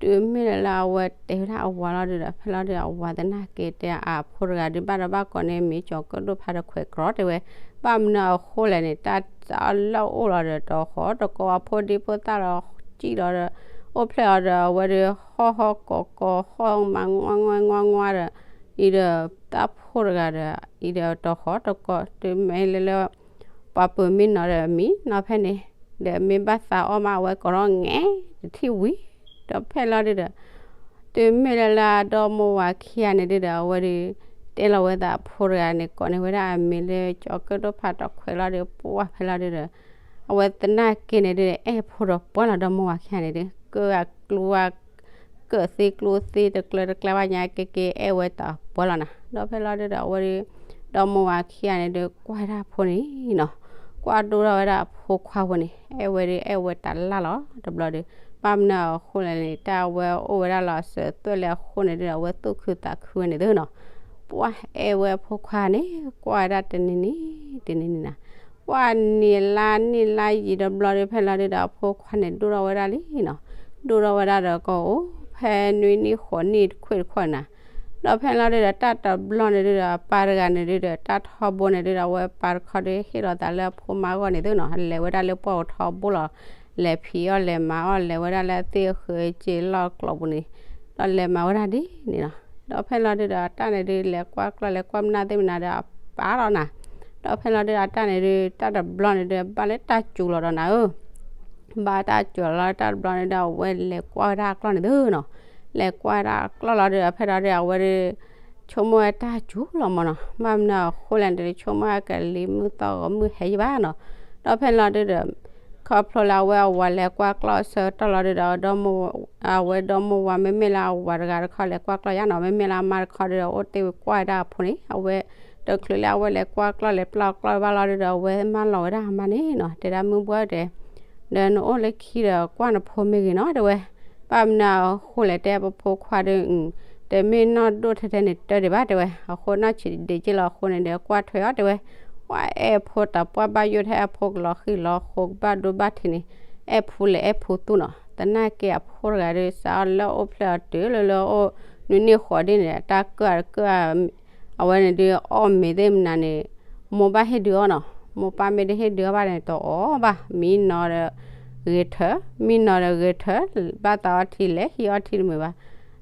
တုၤမ့ၢ်လၢလၢအဝဲတဲဝဲဒၣ်အဝၤလီၤဒုဒီး ဖဲလီၤဒုဒီး အဝၤသနာ်က့တဲအဖိတဂၤဒုဘၣ်ဒီးဘၣ်ကိးန့ၢ်မံၤ ကၠီၤကၢၣ်ဒိဖးတခွဲးကြီတဲဝဲ, ဘၣ်မနုၤအဃိလဲၣ်န့ၣ် တၢ်စးအီၣ်လၢအိၣ်လီၤဒီး တဟီၣ်တကိးအဖိဒံဖိသၣ်လီၤ စံၣ်လီၤဒီး အိၣ်ဖျဲၣ်အီၤဒီး အဝဲဒု ဟီၣ်ဟီၣ်ကိးကိး ဟီၣ်မၤငွါငွါငွါငွါဒီး အံၤဒီး တၢ်ဖိတဂၤဒီး အံၤဒီးတဟီၣ်တကိး တုၤမ့ၢ်လၢလၢ ပှၤပၢၤမ့ၢ်နီၤဒီးမံနီၤဖဲန့ၣ် ဒီးမ့ၢ်ဘၣ်သးအီၣ်မး အဝဲကိးထီၣ်ငဲၤတထံၣ်ဝံၤ ဒီးဖဲလီၤဒုဒီး တုၤမ့ၢ်လၢလၢအဒီမိၢ်ဝၤခံဂၤန့ၣ်ဒုဒီး အဝဲဒု တဲလီၤဝဲသးအဖိတဂၤန့ၣ် ကိးန့ၢ်ဝဲဒၣ်အမံၤလၢ ကၠီၤကၢၣ်ဒိဖးတခွဲးလီၤဒီး ပှၢ်ဖဲလီၤဒုဒီး အဝဲသနာ်က့န့ၣ်ဒု အဲၣ်ဖိဒီးပှၢ်လီၤ ဒီမိၢ်ဝၤခံဂၤန့ၣ်ဒု ကၢအကျူဝါ ကၢၣ်သ့ကျိသ့တကျၢတကျါဘၣ်ညါက့က့ အဲၣ်ဝဲတပှၢ်လီၤနၤ. ဒီးဖဲလီၤဒုဒီး အဝဲဒု ဒီမိၢ်ဝၤခံဂၤန့ၣ်ဒု ကွၢ်ဝဲဒၣ်အဖိန့ၣ်နီၤ, ကွၢ်ဒိၣ်ထီၣ်ဝဲဒၣ်အဖိခွါဖိန့ၣ် အဲၣ်ဝဲဒု အဲၣ်ဝဲတလၢ်လီၤ တဘျီဒု, ဘၣ်မနုၤအဃိလဲၣ်န့ၣ် တၢ်အဝဲအိၣ်ဝဲဒၣ်လီၤစၢၤသွဲၣ်လၢအဃိန့ၣ်ဒုဒီး အဝဲသူၣ်ခုသးခုဝဲန့ၣ်သုနီၤ, ပှၢ်အဲၣ်ဝဲအဖိခွါန့ၣ် ကွၢ်ဝဲဒၣ်တနံၤနံၤ တနံၤနံၤနၤ ပှၢ်နံၤလါနံၣ်လါယံာ်တဘျီဒု ဖဲလီၤဒုဒီး အဖိခွါန့ၣ် ဒိၣ်ထီၣ်ဝဲဒၣ်လံနီၤ, ဒိၣ်ထီၣ်ဝဲဒၣ်ဒီးကအိၣ်ဖဲနွံနံၣ်ဃိးနံၣ်တခွဲးတခွဲးနၤ, ဒီးဖဲလီၤဒုဒီး တၢ်တဘျီန့ၣ်ဒုဒီး အပၢ်တဂၤန့ၣ်ဒုဒီး တၢ်ထီဘိန့ၣ်ဒုဒီး အဝဲပၢ်တခီဒု ဟ့ၣ်လီၤသးလၢအဖိမါအဂီၢ်န့ၣ်သုနီၤ, လဲၤဝဲဒၣ်လၢပှၢ်အူထီဘိလီၤ, လဲၤဖံးအီၣ်လဲၤမၤအီၣ် လဲၤဝဲဒၣ်လၢအသ့ၣ်အဃုာ်က့လီၢ်ကျိာ်ပူၤန့ၣ်, ဒီးလဲၤမၤဝဲဒၣ်ဒ်န့ၣ်နီၤ, ဒီးဖဲလီၤဒုဒီး အတၢ်န့ၣ်ဒု လဲၤကွၢ်ကျီၢ်လဲၤကွၢ်မနုၤသ့ၣ်မနုၤဒီး အပၢ်လီၤနၤ, ဒီးဖဲလီၤဒုဒီး အတၢ်န့ၣ်ဒု တၢ်တဘျီန့ၣ်ဒု ဘၣ်လၢတၢ်စူၤလီၤဒီးနၤဧၢ ဘၣ်တၢ်စူၤလီၤတၢ်တဘျီန့ၣ်ဒီး အဝဲလဲၤကွၢ်ဝဲဒၣ်အကျီၢ်န့ၣ်သုနီၤ, လဲၤကွၢ်ဝဲဒၣ်အကျီၢ်လီၤဒုဒီး ဖဲလီၤဒုဒီး အဝဲဒု ဆိကမိၣ်ဝဲတၢ်စူၤလီၤမၢ်နီၤ, ဘၣ်မနုၤအဃိလဲၣ်န့ၣ် ဆိကမိၣ်ဝဲကလံၤမုၢ်သီၣ်ဂီၤမုၢ်ဟဲယံၤဘၣ်နီၤ, ဒီးဖဲလီၤဒုဒီး ခီဖျိလၢအဝဲအဝၤလဲၤကွၢ်ကျီၢ်အဆၢကတီၢ်လီၤဒုဒီး အဝဲဒီမိၢ်ဝၤ မ့မ့ၢ်လၢအဝၤတဂၤတခီလဲၤကွၢ်ကျီၢ်ယါနီၤ, မ့မ့ၢ်လၢအမါတခီဒုဒီး အိၣ်တ့ၢ်ဝံၤကွၢ်ဝဲဒၣ်အဖိန့ၣ် အဝဲ တချုးလၢအဝဲလဲၤကွၢ်ကျီၢ်လဲၤပျၢ်ကျီၢ်ဘၣ်လီၤဒုဒီး အဝဲမၢလီၤဝဲဒၣ်အမါန့ၣ်နီၤ, တဲဒၣ်မုၢ်ဘှီၣ်တဲ ဒီးနအိၣ်လၢခံဒီးကွၢ်နဖိမ့ၢ်ဂ့ၤနီၤ တဲဝဲ, ဘၣ်မနုၤအဃိလဲၣ်တဲ ပဖိခွါဒု တမ့ၢ်နီၢ်ဒိၣ်ထဲထဲန့ၣ်တၢ်ဒံးဘၣ်တဲဝဲ, အဃိနီၢ်ဆံးဒံးက့လီၤအဃိန့ၣ်ဒီး ကွၢ်ထွဲအီၤတဲဝဲ, ပှၢ်အဲၣ်ဖိတၢ်ပှၢ်ဘၣ်ယိၣ်ထဲအဖိကလီၤဃံလီၤဃိကဘၣ်ဒိဘၣ်ထံးန့ၣ်, အဲၣ်ဖူလဲၣ်အဲၣ်ဖူသူၣ်နီၤ, သနာ်က့အဖိတဂၤဒု စးအီၣ်လၢအိၣ်ဖျဲၣ်အီၤတုၤလၢလၢအိၣ်နွံနံၣ်ဃိးနံၣ်န့ၣ် တၢ်ကၢၣ်အကၢၣ် အဝဲန့ၣ်ဒု အီၣ်မ့ၤသ့ၣ်မနုၤန့ၣ် မိၢ်ပၢ်ဟ့ၣ်ဒုးအီၣ်နီၤ, မိၢ်ပၢ်မ့ၢ်တဟ့ၣ်ဒုးအီၣ်ဘၣ်န့ၣ် တအီၣ်ဘၣ်, မံနီၤဒီးဂဲၤထၢ, မံနီၤဒီးဂဲၤထၢ, ဘၣ်သးအီထံလဲၣ် ဟံးအီထံတမုာ်ဘၣ်,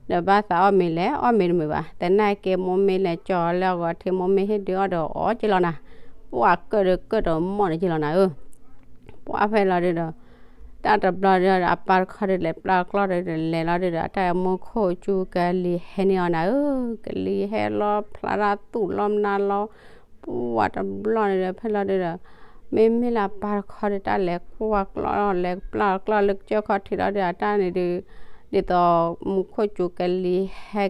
ဒီးဘၣ်သးအီၣ်မ့ၤလဲၣ် အီၣ်မ့ၤတမုာ်ဘၣ်, သနာ်က့မိၢ်မ့ၢ်လဲၤကၠီလၢအဂီၤထံ မိၢ်မ့ၢ်ဟ့ၣ်ဒုးအီၣ်ဒီးအီၣ်က့လီၤနၤ, ပှၢ်ကၢၣ်ဒီးကၢၣ်ဒီးမီၢ်န့ၣ်က့လီၤနၤဧၢ ပှၢ်ဖဲလီၤဒုဒီး တၢ်တဘျီဒီး အပၢ်တခီဒုလဲၤပျၢ်ကျီၢ်ဒီးလဲၤလီၤဒုဒီး အတၢ်မူခိၣ်ကၠူကလံၤဟဲန့ၢ်အီၤနၤဧၢ, ကလံၤဟဲလီၤဖျါတၢ်သူၣ်လီၤမနုၤလီၤ, ပှၢ်တဘျီန့ၣ်ဒီး ဖဲလီၤဒုဒီး မ့မ့ၢ်လၢအပၢ်တခီဒု တၢ်လဲၤကွၢ်ကျီၢ်လဲၤပျၢ်ကျီၢ်လၢကစၢၢ်ခီၣ်ထံးလီၤဒုဒီး အတၢ်န့ၣ်ဒု ဒ်သိးမူခိၣ်ကၠူကလံၤဟဲ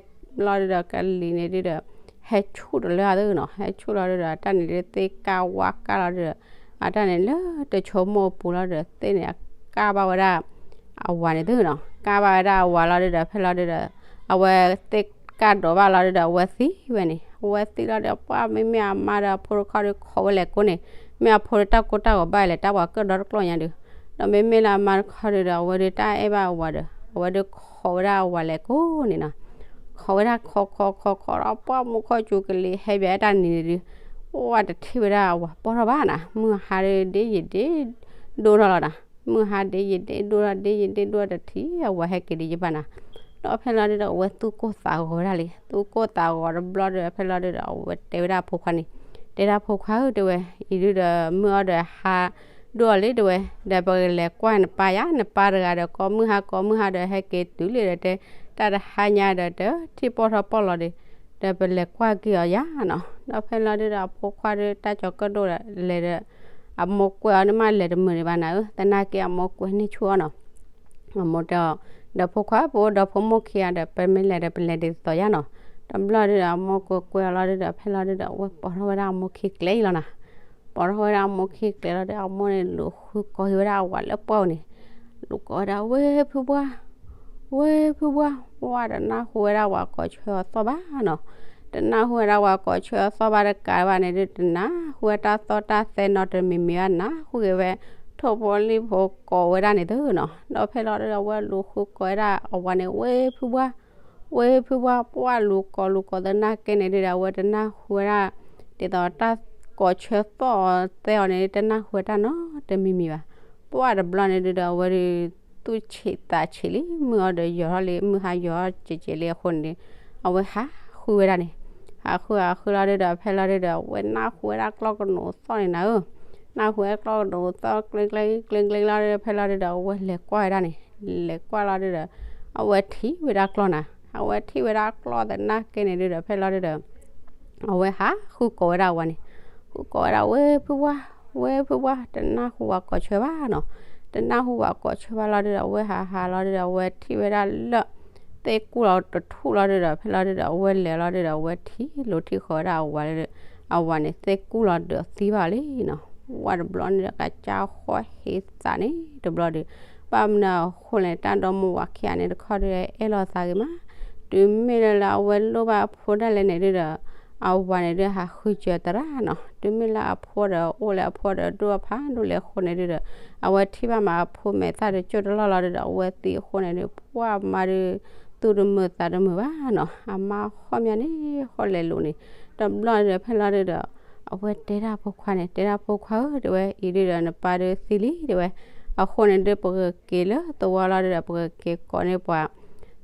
လီၤဒုဒီး ကလံၤန့ၣ်ဒုဒီး ဟဲဆူၣ်ဒီးလၢအသုနီၤ, ဟဲဆူၣ်လီၤဒုဒီး အတၢ်န့ၣ်ဒု သ့ၣ်ကၢ်ဝါကၢ်လီၤဒုဒီး အတၢ်န့ၣ်လၢတဆိကမိၣ်အပူၤလီၤဒုဒီး သ့ၣ်န့ၣ်ကၢ်ဘၣ်ဝဲဒၣ် အဝၤန့ၣ်သုနီၤ, ကၢ်ဘၣ်ဝဲဒၣ်အဝၤလီၤဒုဒီး ဖဲလီၤဒုဒီး အဝဲသ့ၣ်ကၢ်ဒိးဘၣ်လီၤဒုဒီး အဝဲသံဝဲန့ၣ်, ပဝဲသံလီၤဒီး ပှၢ်မ့မ့ၢ်အမါဒီးအဖိတခီဒီး ခိးဝဲလဲၤကိးန့ၣ်, မ့ၢ်အဖိဒီးတၢ်ကိၢ်တၢ်ဂီၤဘၣ်လဲၣ် တၢ်ပှၤကၢၣ်ဒီတကျီၢ်ညါဒီး, ဒီးမ့မ့ၢ်လၢအမါတခီဒီး အဝဲဒီးတၢ်အဲၣ်ဘၣ်အဝၤဒီး အဝဲဒီးခိးဝဲဒၣ်အဝၤလဲၤကိးန့ၣ်နီၤ. ခိးဝဲဒၣ်ခိးခိးခိးခိးဒီး ပှၢ်မူခိၣ်စူၤကလံၤဟဲပၠးတၢ်နံၤန့ၣ်ဒီး ပှၢ်တထံၣ်ဝဲဒၣ်အဝၤပိာ်ထီၣ်ဘၣ်နီၤ, မုၢ်ဟါဒီးဒ့ယံာ်ဒ့ဒိၣ်ထီၣ်လီၤနီၤ, မုၢ်ဟါဒ့ယံာ်ဒ့ဒိၣ်ထီၣ် ဒ့ယံာ်ဒ့ဒိၣ်တထံၣ်အဝၤဟဲက့ၤဒံးယဘၣ်နီၤ. ဒီးဖဲလီၤဒုဒီး အဝဲသူၣ်ကိၢ်သးဂီၤဝဲဒၣ်လံ, သူၣ်ကိၢ်သးဂီၤတဘျီဒီး ဖဲလီၤဒုဒီး အဝဲတဲဝဲဒၣ်အဖိခွါန့ၣ်, တဲဒၣ်ဖိခွါဧၢ တဲဝဲ, အံၤဒုဒီး မုၢ်အီၣ်ဒီးဟါဒိၣ်အီၤလံ တဲဝဲ, ဒီးပကလဲၤကွၢ်နပၢ်ယါ, နပၢ်တဂၤဒီး ကိးမုၢ်ဟါကိးမုၢ်ဟါဒီး ဟဲက့ၤတုၤလံဒီးတဲ, တၢ်တဟါညါဒီး တထံၣ်ပိာ်ထီၣ်ပိာ်လီၤဒီး ဒီးပလဲၤကွၢ်က့ၤအီၤယါနီၤ. ဒီးဖဲလီၤဒုဒီး အဖိခွါဒီး တၢ်ကၠီၤကၢၣ်ဒိၣ်ဒီး လဲၤဒီး အမိၢ်ကွဲးအီၤန့ၣ်မး လဲၤတမုာ်ဒံးဘၣ်နၤဧၢ, သနာ်က့အမိၢ်ကွဲးန့ၢ်ဆူၣ်အီၤနီၤ. အမိၢ်တဲအီၤ, ဒီးဖိခွါ ပအိၣ်ဒီဖိမိၢ်ခံဂၤဒီး ပမ့ၢ်လဲၤဒီး ပလဲၤဒ်သိးယါနီၤ. တဘျီဒုဒီး အမိၢ်ကွဲးကွဲးအီၤလီၤဒုဒီး ဖဲလီၤဒုဒီး အဝဲပိာ်ထီၣ်ဝဲဒၣ်အမိၢ်ခံကျဲအံၤလီၤနီၤ. ပိာ်ထီၣ်ဝဲဒၣ်အမိၢ်ခံကျဲလီၤဒီး အမိၢ်န့ၣ်လူၤဃုကိးက့ၤဝဲဒၣ်အဝၤလၢပှၢ်ပူၤန့ၣ်, လူၤကိးဝဲဒၣ် ဝ့ၢ်ဖုပှၢ်, ဝ့ၢ်ဖုပှၢ်, ပှၢ်တနၢ်ဟူဝဲဒၣ်ဝၤကိးဆၢအသီၣ်ဘၣ်နီၤ. တနၢ်ဟူဝဲဒၣ်ဝၤကိးဆၢအသီၣ်ဘၣ်တကးဘၣ်န့ၣ်ဒု တနၢ်ဟူဝဲတၢ်သီၣ်တၢ်သဲနီတမံၤမံၤဘၣ်, နၢ်ဟူက့ၤဝဲ ထိၣ်ဖိလံၣ်ဖိကိးဝဲဒၣ်န့ၣ်သုနီၤ. ဒီးဖဲလီၤဒုဒီး အဝဲလူၤဃုကိးဝဲဒၣ်အဝၤန့ၣ် ဝ့ၢ်ဖုပှၢ်, ဝ့ၢ်ဖုပှၢ်, ပှၢ်လူၤကိးလူၤကိး သနာ်က့န့ၣ်ဒုဒီး အဝဲတနၢ်ဟူဝဲဒၣ် ဒ်သိးတၢ်ကိးဆၢသီၣ်အီၤသဲအီၤန့ၣ် တနၢ်ဟူဝဲတၢ်နီတမံၤမံၤဘၣ်. ပှၢ်တဘျီန့ၣ်ဒုဒီး အဝဲဒု သူၣ်ဆံးသးဆံးလံ, မုၢ်အီၤဒီးယိာ်ထီၣ်လံ, မုၢ်ဟါယိာ်ထီၣ်ကဲးကဲးလံအဃိန့ၣ်ဒု အဝဲဟးဃုဝဲဒၣ်န့ၣ်, ဟးဃုဟးဃုလီၤဒုဒီး ဖဲလီၤဒုဒီး အဝဲနၢ်ဟူဝဲဒၣ်ကျီၢ်ကနိးသီၣ်န့ၣ်နၤဧၢ, နၢ်ဟူဝဲကျီၢ်ကနိးသီၣ်ကျ့ကျ့ကျ့ကျ့လီၤဒုဒီး ဖဲလီၤဒုဒီး အဝဲလဲၤကွၢ်ဝဲဒၣ်န့ၣ်, လဲၤကွၢ်လီၤဒုဒီး အဝဲထံၣ်ဝဲဒၣ်ကျီၢ်နၤ, အဝဲထံၣ်ဝဲဒၣ်ကျီၢ်သနာ်က့န့ၣ်ဒုဒီး ဖဲလီၤဒုဒီး အဝဲဟးဃုကိးဝဲဒၣ်အဝၤန့ၣ်, ဃုကိးဝဲဒၣ် ဝ့ၢ်ဖုပှၢ်, ဝ့ၢ်ဖုပှၢ်, တနၢ်ဟူဝၤကိးဆၢဘၣ်နီၤ, တနၢ်ဟူဝၤကိးဆၢဘၣ်လီၤဒုဒီး အဝဲဟးဟးလီၤဒုဒီး အဝဲထံၣ်ဝဲဒၣ်လၢ သ့ၣ်ကူၣ်လီၤတထူၣ်လီၤဒုဒီး ဖဲလီၤဒုဒီး အဝဲလဲၤလီၤဒုဒီး အဝဲထံၣ်လိၤထံၣ်ဃီၤဝဲဒၣ်အဝၤလီၤဒုဒီး အဝၤန့ၣ် သ့ၣ်ကူၣ်လီၤဒုးသံဘၣ်လံနီၤ, ဝဲတဘျီန့ၣ်ဒီး ကစၢ်ဃီဟ့သးန့ၣ်တဘျီဒုး ဘၣ်မနုၤအဃိလဲၣ် တၢ်ဒီမါဝၤခံဂၤန့ၣ်တခီဒုး အဲၣ်လိာ်သးဂ့ၤမး, တုၤမ့ၢ်လၢလၢအဝဲလိၣ်ဘၣ်အဖိဒၣ်လဲာ်န့ၣ်ဒုဒီး အဝၤန့ၣ်ဒုး ဟးဃုစၢၤသရၣ်နီၤ, တုၤမ့ၢ်လၢအဖိဒီး အိၣ်လၢအဖိဒီး ဒိၣ်ဖးဒိၣ်လဲာ်အဃိန့ၣ်ဒုဒီး အဝဲထံၣ်ဘၣ်မးအဖိမဲာ်သၣ်တကၠိၢ်တလီၢ်လီၤဒုဒီး အဝဲသံအဃိန့ၣ်ဒုး ပှၢ်မါဒုး သူၣ်တမုာ်သးတမုာ်ဘၣ်နီၤ, အမါဃီၣ်မးန့ၣ် ဃီၣ်လဲၤလိၤန့ၣ်, တဘျီဒုး ဖဲလီၤဒုဒီး အဝဲတဲဒၣ်ဖိခွါန့ၣ် တဲဒၣ်ဖိခွါဧၢ တဲဝဲ အံၤဒုဒီး နပၢ်ဒုးသံလံ တဲဝဲ, အဃိန့ၣ်ဒုး ပကက့ၤလၢသဝီလီၤဒုဒီး ပကက့ၤကိးန့ၢ်ပှၤ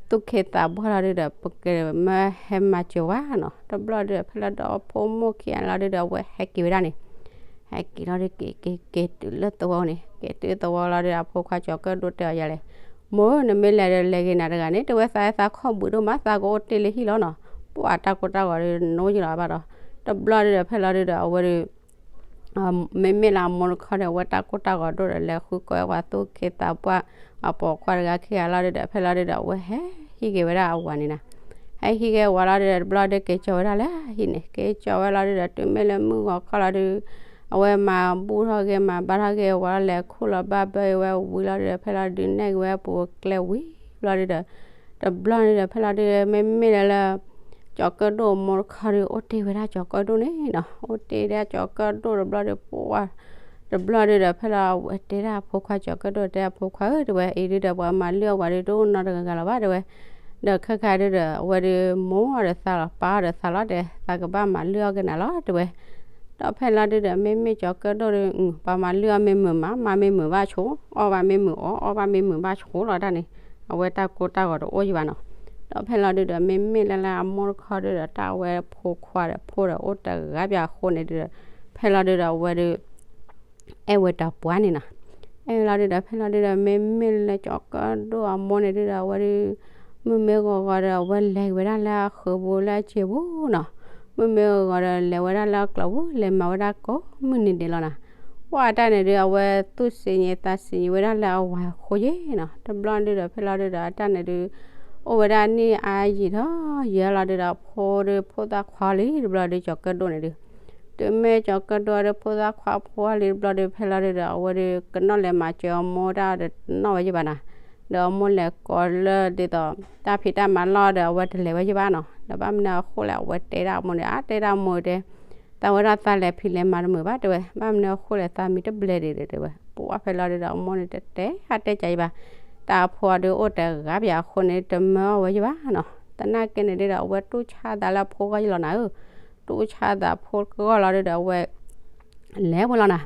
သူၣ်ခ့သးပှၢ်လီၤဒုဒီး ပကမၢဟဲမၤစၢၤဝဲနီၤ, တဘျီဒုး ဖဲလီၤဒီး အဖိမိၢ်ခံဂၤလီၤဒုဒီး အဝဲဟဲက့ၤဝဲဒၣ်န့ၣ်, ဟဲက့ၤလီၤဒုး က့ၤက့ၤက့ၤတုၤလၢသဝီန့ၣ် က့ၤတုၤသဝီလီၤဒုဒီး အဖိခွါကၠီၤကၢၣ်ဒိၣ်တဲအီၤယၤလဲၣ်, မိၢ် နမ့ၢ်လဲၤဒီးလဲၤဂ့ၤနၤတဂၤန့ၣ် တဲဝဲ သးသးခီၣ်ဘှံးဒိၣ်မး သးကအိၣ်တ့ၢ်လၢဟံၣ်လီၤနီၤ, ပှၢ်တၢ်ကိၢ်တၢ်ဂီၤဒုး နိးယံာ်လီၤဘၣ်ဒီး, တဘျီဒုဒီး ဖဲလီၤဒုဒီး အဝဲဒုး မ့မ့ၢ်လၢအမိၢ်တခီဒီး အဝဲတၢ်ကိၢ်တၢ်ဂီၤဒိၣ်ဒီး လဲၤဃုကိးဝဲပှၤသူၣ်ခ့သးပှၢ် အပိာ်ခွါတဂၤခံဂၤလီၤဒုဒီး ဖဲလီၤဒုဒီး အဝဲဟဲဟံးက့ၤဝဲဒၣ်အဝၤန့ၣ်နီၤ, ဟဲဟံးက့ၤဝဲလီၤဒုဒီး တဘျီဒုး က့ၤကၠီၤဝဲဒၣ်လၢဟံၣ်န့ၣ် က့ၤကၠီၤဝဲလီၤဒုဒီး တုၤမ့ၢ်လၢမုၢ်ဂီၤခီလီၤဒုး အဝဲမၤဘူၣ်ထီၣ်ဂ့ၤ မၤဘါထီၣ်ဂ့ၤဝဲ လဲၤခူၣ်လီၤဘၣ်ဘၢအံၤဝဲဝံၤလီၤဒုဒီး ဖဲလီၤဒုးနဲၣ်က့ၤဝဲပူၤကျဲဝံၤလီၤဒုဒီး တဘျီန့ၣ်ဒီး ဖဲလီၤဒုဒီး မ့မ့ၢ်လၢလၢ ကၠီၤကၢၣ်ဒိၣ်အမိၢ်တခီဒီး အိၣ်တ့ၢ်ဝဲဒၣ်ကၠီၤကၢၣ်ဒိၣ်န့ၣ်နီၤ, အိၣ်တ့ၢ်ဒၣ်ကၠီၤကၢၣ်ဒိၣ်တဘျီဒီး ပှၢ် တဘျီဒုဒီး ဖဲလီၤအဝဲတဲဒၣ်အဖိခွါ ကၠီၤကၢၣ်ဒိၣ်တဲအဖိခွါဧၢ တဲဝဲ အံၤဒုဒီး ပှၤမၤလုၢ်အီၣ်ဝဲဒုး တအိၣ်နီတဂၤဂၤလၢၤဘၣ် တဲဝဲ, ဒီးခဲခါဒုဒီး အဝဲဒုး မိၢ်အီၤဒီးသးလီၤ ပၢ်အီၤဒီးသးလီၤ တဲ သးကဘၣ်မၤလုၢ်အီၣ်က့ၤနၤလီၤ တဲဝဲ ဒီးဖဲလီၤဒုဒီး မ့မ့ၢ်ကၠီၤကၢၣ်ဒိၣ်ဒီး ပှၤမၤလုၢ်အီၣ်မ့ၢ်မုာ်မး မၤမ့ၢ်မုာ်ဘၣ်ဆိ အီၣ်ဘၣ်မ့ၢ်မုာ်အီၣ် အီၣ်ဘၣ်မ့ၢ်မုာ်ဘၣ်ဆိလီၤတၢ်န့ၣ်, အဝဲတၢ်ကိၢ်တၢ်ဂီၤတအိၣ်ယံၤဘၣ်နီၤ, ဒီးဖဲလီၤဒုဒီး မ့မ့ၢ်လၢလၢအမိၢ်တခီဒုဒီး တၢ်ဝဲဖိခွါဒီးဖိဒီးအိၣ်တဂၤပၠးအဃိန့ၣ်ဒုဒီး ဖဲလီၤဒုဒီး အဝဲဒုး အဲၣ်ဝဲတၢ်ပှၢ်န့ၣ်နီၤ, အဲၣ်ဝဲလီၤဒုဒီး ဖဲလီၤဒုဒီး မ့မ့ၢ်လၢကၠီၤကၢၣ်ဒိၣ်အမိၢ်န့ၣ်ဒုဒီး အဝဲဒုး မုၢ်မ့ၢ်ဂီၤဂီၤဒီး အဝဲလဲၤဝဲဒၣ်လၢအဃုာ်ပူၤလၢအစံာ်ပူၤနီၤ, မုၢ်မ့ၢ်ဂီၤဂီၤဒီး လဲၤဝဲဒၣ်လၢအကျီၤပူၤ လဲၤမၤဝဲဒၣ်ကိးမုၢ်နံၤဒဲးလီၤနီၤ, ပှၢ်အတၢ်န့ၣ်ဒုး အဝဲသူၣ်ဆံးညံသးဆံးညံဝဲဒၣ်လၢအဝၤအဃိယဲနီၤ, တဘျီဒုဒီး ဖဲလီၤဒုဒီး အတၢ်န့ၣ်ဒုး အိၣ်ဝဲဒၣ်နံၣ်အါယံာ်ထီၣ်ယဲလီၤဒုဒီး ဖိဒုးဖိသၣ်ခွါလံ တဘျီဒုး ကၠီၤကၢၣ်ဒိၣ်န့ၣ်ဒုး တုၤမ့ၢ်ကၠီၤကၢၣ်ဒိၣ်ဒီး ဖိသၣ်ခွါဖိလံတဘျီဒီး ဖဲလီၤဒုဒီး အဝဲဒုး ကနီၣ်လဲၤမၤစၢၤအမိၢ်တၢ်ဒီးတနီၣ်ဝဲယဘၣ်နီၤ, ဒီးအမိၢ်လဲၤကိးလၢဒ်သိး တၢ်ဖံးတၢ်မၤလီၢ်ဒီး အဝဲတလဲၤဝဲယဘၣ်နီၤ, ဒီးဘၣ်မနုၤအဃိလဲၣ် အဝဲတဲဒၣ်အမိၢ်န့ၣ် အါ တဲဒၣ်အမိၢ်တဲ သးဝဲဒၣ်သးလဲၤဖံးလဲၤမၤတမုာ်ဘၣ်တဲဝဲ, ဘၣ်မနုၤအဃိလဲၣ် သးမံတဘျဲၣ်ဒံးတဲဝဲ. ပှၢ်ဖဲလီၤဒုဒီး အမိၢ်န့ၣ် တတဲအါတဲကးယံၤဘၣ်. တၢ်အဖိအီၤဒုအိၣ်တဂၤဘၣ်အဃိန့ၣ် တမၢအီၣ်ဝဲယံၤဘၣ်နီၤ. သနာ်က့န့ၣ်ဒုဒီး အဝဲတူၢ်ဆါသးလၢအဖိဂီၢ်ယံၤလီၤနၤဧၢ. တူၢ်ဆါသးဖိဂီၢ်လီၤဒုဒီး အဝဲ လဲၤဝဲလီၤနၤ.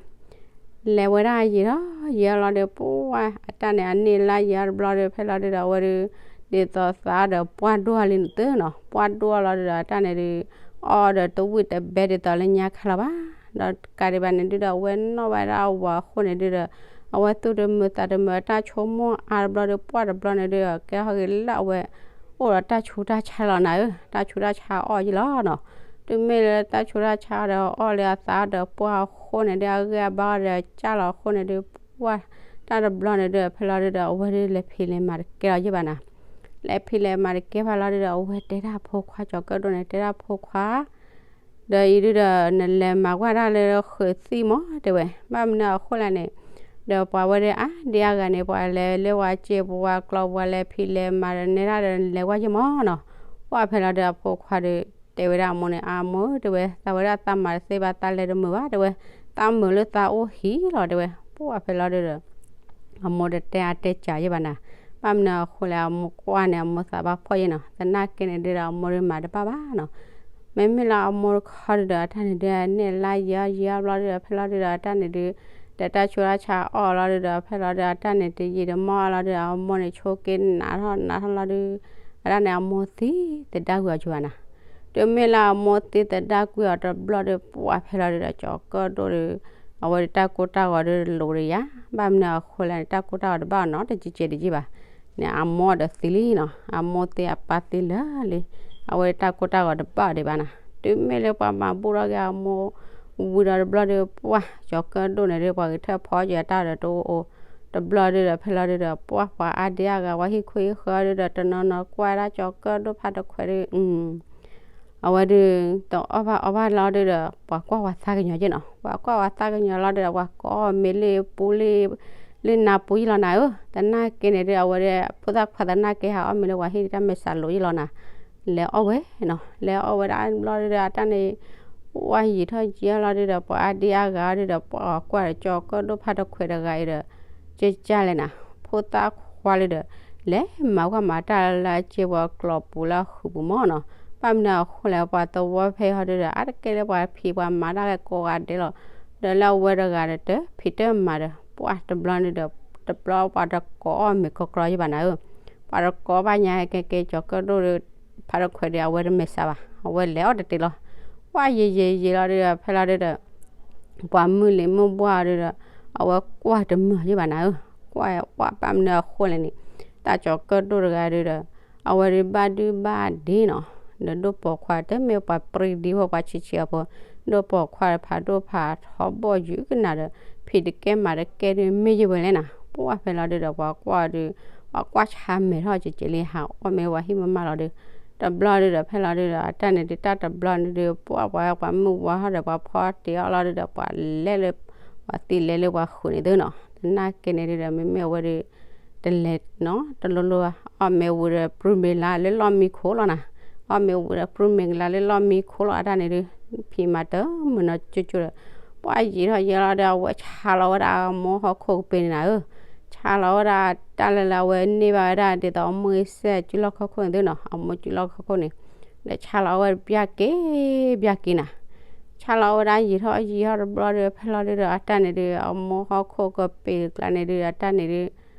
လဲၤဝဲဒၣ်ယံာ်ထီၣ်ယံာ်လီၤဒီး ပှၢ်အတၢ်န့ၣ် အန့ၢ်လါယံာ်အီၤတဘျီဒီး ဖဲလီၤဒုဒီး အဝဲဒု ဒ်သိးသးဒီးပှၢ်ဒိၣ်အီၤလံနသုနီၤ, ပှၢ်ဒိၣ်အီၤလီၤဒုဒီး အတၢ်န့ၣ်ဒု အီၣ်ဒီးတဝံၣ်တဘဲဒ်သိးလၢညါခါလီၤဘၣ်. ဒီးတကးဒံးဘၣ်န့ၣ်ဒုဒီး အဝဲနီၣ်ဝဲဒၣ်အဝၤအဃိန့ၣ်ဒုဒီး အဝဲသူၣ်တမုာ်သးတမုာ်အတၢ်ဆိကမိၣ်အါတဘျီဒီး ပှၢ်တဘျီန့ၣ်ဒုဒီး ကဲထီၣ်က့ၤလၢအဝဲ အိၣ်ဒီးတၢ်ဆူးတၢ်ဆါလီၤနၤဧၢ, တၢ်ဆူးတၢ်ဆါအီၣ်ယံၤလီၤနီၤ. တုၤမ့ၢ်လၢတၢ်ဆူးတၢ်ဆါအီၣ်ဒီး အီၣ်လၢအသးအီၣ်ဒီးပှၢ်အဃိန့ၣ်ဒု အဂံၢ်အဘါအီၤဒီးကၢ်လီၤအဃိန့ၣ်ဒု ပှၢ်တၢ်တဘျီန့ၣ်ဒု ဖဲလီၤဒုဒီး အဝဲဒုလဲၤဖံးလဲၤမၤတကဲလီၤယံၤဘၣ်နၤ. လဲၤဖံးလဲၤမၤတကဲဘၣ်လီၤဒုဒီး အဝဲတဲဒၣ်အဖိခွါကၠီၤကၢၣ်ဒိၣ်န့ၣ် တဲဒၣ်ဖိခွါ ဒီးအံၤဒုဒီး နလဲၤမၤကွၢ်တၢ်လၢဃုးသံၣ်မးတဲဝဲ, ဘၣ်မနုၤအဃိလဲၣ်န့ၣ် ဒီးပှၤဝဲဒၣ်အါဒံအါဂၤန့ၣ် ပှၤလဲၤလၢပှၤစံာ်ပှၤကျီပှၤလဲၤဖံးလဲၤမၤဒီးနဲဒၣ်ဒီး နလဲၤကွၢ်ယံၤမးနီၤ. ပှၢ်ဖဲလီၤဒုအဖိခွါဒီး တဲဝဲဒၣ်အမိၢ်န့ၣ် အမိၢ်တဲဝဲ သးဝဲဒၣ်သးမၤတသ့ဘၣ် သးလဲၤတမုာ်ဘၣ်တဲဝဲ, သးမုာ်လၢသးအိၣ်ဟံၣ်လီၤတဲဝဲ. ပှၢ်ဖဲလီၤဒုဒီး အမိၢ်တတဲအါတဲကးယံၤဘၣ်နၤ. ဘၣ်မနုၤအဃိလဲၣ် အမိၢ်ကွၢ်န့ၣ် အမိၢ်သးဘၣ်ဖှီၣ်ယံၤနီၤ. သနာ်က့န့ၣ်ဒုဒီး အမိၢ်ဒုမၤတဘၣ်ဘၣ်နီၤ. မ့မ့ၢ်လၢအမိၢ်တခီဒုဒီး အတၢ်န့ၣ်ဒု အန့ၢ်လါယံာ်အီၤယံာ်အီၤဘျီဒုဒီး ဖဲလီၤဒုဒီး အတၢ်န့ၣ်ဒု ဒီးတၢ်ဆူးတၢ်ဆါအီၣ်လီၤဒုဒီး ဖဲလီၤဒု အတၢ်န့ၣ်တယံာ်တမီၢ်လီၤဒုဒီး အမိၢ်န့ၣ်ဆိက့နးထီၣ်နးထီၣ်လီၤဒု အတၢ်န့ၣ် အမိၢ်သံသဒၣ်ကွံာ်အီၤယံၤဘၣ်နၤ. တုၤမ့ၢ်လၢအမိၢ်သံသဒၣ်ကွံာ်အီၤတဘျီဒီး ပှၢ်ဖဲလီၤဒုဒီး ကၠီၤကၢၣ်ဒိၣ်ဒီး အဝဲဒုတၢ်ကိၢ်တၢ်ဂီၤဒုလိၤတယၤ, ဘၣ်မနုၤအဃိလဲၣ်န့ၣ် တၢ်ကိၢ်တၢ်ဂီၤတဘၣ်အီၤနီတကဲးကဲးတယံၤဘၣ်န့ၣ် အမိၢ်ဒီးသံလံနီၤ. အမိၢ်သံအပၢ်သံလၢာ်လံ, အဝဲဒုတၢ်ကိၢ်တၢ်ဂီၤတဘၣ်အီၤဒံးဘၣ်နၤ. တုၤမ့ၢ်လၢပှၤမၤဘူၣ်ထီၣ်က့ၤအမိၢ်ဝံၤဒီးတဘျီဒီး ပှၢ်ကၠီၤကၢၣ်ဒိၣ်န့ၣ်ဒု ပှၤဂဲၤထၢၣ်ဖီက့ၤအတၢ်ဒီးတအိၣ်အိၣ် တဘျီဒုဒီး ဖဲလီၤဒုဒီး ပှၢ်ပှၤအါဒံအါဂၤ ပှၤဟံၣ်ခိၣ်ဟံၣ်ဃၢၤဒုဒီး တနီၤနီၤကွၢ်ဒၣ်ကၠီၤကၢၣ်ဒိၣ်ဖးတခွဲးဒု အဝဲဒု တအီၣ်ဘၣ်အီဘၣ်လီၤဒုဒီး ပှၤကွၢ်ပှၤသးကညီၤက့နီၤ. ပှၤကွၢ်ပှၤသးကညီၤလီၤဒုဒီး ပှၤကိးအီၣ်မ့ၤလၢပူၤလၢ လၢနၤပူၤယံၤလီၤနၤဧၢ. သနာ်က့န့ၣ်ဒု အဝဲဒၣ် ဖိသၣ်ခွါသနာ်က့ဟးအီၣ်မ့ၤလၢပှၤဟံၣ်တၢ်မဲာ်ဆှးလိၤယံၤလီၤနၤ. လဲၤအီၣ်ဝဲနီၤ, လဲၤအီၣ်ဝဲဒၣ်ဘျီဒုဒီး အတၢ်န့ၣ် ပှၢ်ယံာ်ထီၣ်ယံာ်လီၤဒုဒီး ပှၤအါဒံအါဂၤဒုဒီး ပှၤကွၢ်ဒီးကၠီၤကၢၣ်ဒိၣ်ဖးတခွဲးတဂၤအံၤဒီး ကကၢ်လဲၣ်နၤ, ဖိသၣ်ခွါလၢဒီး လဲၤမၤကွၢ်မၤတၢ်လၢအစ့ပှၤကျီၤပူၤလၢအဃုာ်ပူၤမးနီၤ. ဘၣ်မနုၤအဃိလဲၣ် ပှၤသဝီဖဲဟီဒုဒီး အါတက့ၢ်လၢပှၤဖံးပှၤမၤတၢ်ဂ့ၤ ကိးဂၤဒဲးလီၤ. ဒီးလၢအဝဲတဂၤဒီး တဖံးတမၤဒီး ပှၢ်တဘျီန့ၣ်ဒီး တဘျီပှၤတကိးအီၣ်မ့ၤကီကီယံၤဘၣ်နၤဧၢ. ပှၤတကိးဘၣ်ညါကဲကဲ ကၠီၤကၢၣ်ဒိၣ်ဒီး ဖးတခွဲးဒီး အဝဲတမဲာ်ဆှးဘၣ် အဝဲလဲၤအီၣ်တတ့ၢ်လီၤ. ပှၢ်ယံာ်ယံာ်ယံာ်လီၤဒုဒီး ဖဲလီၤဒုဒီး ပှၤမုၢ်လံၤမုၢ်ဘှၢ်ဒုဒီး အဝဲကွၢ်တမုာ်ယံၤဘၣ်နၤဧၢ. ကွၢ်ပှၢ်ဘၣ်မနုၤအဃိလဲၣ်န့ၣ် တၢ်ကၠီၤကၢၣ်ဒိၣ်တဂၤဒုဒီး အဝဲဒုဘၣ်ဒုဘၣ်ဒ့နီၤ, ဒီးဒိၣ်ပိာ်ခွါတမ့ၢ်ပှၤပြံဒံဖိ ပှၤဆံးဆံးအဖိ, ဒိၣ်ပိာ်ခွါဖးဒိၣ်ဖးထီဘီၣ်ယုာ်ကနၣ်ဒီး ဖံးတကဲမၤတကဲဒု မ့ၢ်ယံၤဝဲလဲၣ်နၤ. ပှၢ်ဖဲလီၤဒုဒီး ပှၤကွၢ်ဒု ပှၤကွၢ်ဆါမဲာ်ထီၣ်ကကဲးလံ ဟးအီၣ်မ့ၤဝဲဟံၣ်မးမးလီၤဒု တဘျီဒုဒီး ဖဲလီၤဒုဒီး အတၢ်န့ၣ်ဒု တၢ်တဘျီန့ၣ်ဒု ပှၢ်ပှၤပှၤမုၢ်ဝါထီၣ်ဒီး ပှၤဖီတ့ၢ်အီၣ်လီၤဒုဒီး ပှၤလဲၤလၢ ပှၤသံလဲၤလၢပှၤဃုာ်န့ၣ်သုနီၤ. သနာ်က့န့ၣ်ဒုဒီး မ့မ့ၢ်အဝဲဒု တလဲၤနီၤ တလိၤလိၤ အီၣ်မ့ၤဝံၤဒီး ပြုမ့ၤလါလၢလီၢ်မံခိၣ်လီၤနၤ. အီၣ်မ့ၤဝံၤဒီး ပြုမ့ၤကလါလၢလီၢ်မံခိၣ်လီၤ အတၢ်န့ၣ်ဒု ဖံးမၤတမုာ်နီၤကၠိကၠိဒီး ပှၢ်ယံာ်ထီၣ်ယံာ်လီၤဒီး အဝဲဆါလီၤဝဲဒၣ်အမိၢ်ဟီၣ်ခိၣ်ကပ့ၤန့ၣ်နၤဧၢ. ဆါလီၤဝဲဒၣ်တၢ်လၢလၢအဝဲန့ၢ်ဘၣ်ဝဲဒၣ်ဒ်သိးအမိၢ်ဂ့ၤစဲၣ်စုလီၢ်ခီၣ်ခိၣ်န့ၣ်သုနီၤ အမိၢ်စုလီၢ်ခီၣ်ခိၣ်န့ၣ် ဒီးဆါလီၤဝဲဘျါက့ၤ ဘျါက့ၤနၤ. ဆါလီၤဝဲဒၣ်ယံာ်ထီၣ်ယံာ်ထီၣ်တဘျီဒီး ဖဲလီၤဒုဒီး အတၢ်န့ၣ်ဒု အမိၢ်ဟီၣ်ခိၣ်ကပ့ၤကျါန့ၣ်ဒု အတၢ်န့ၣ်ဒု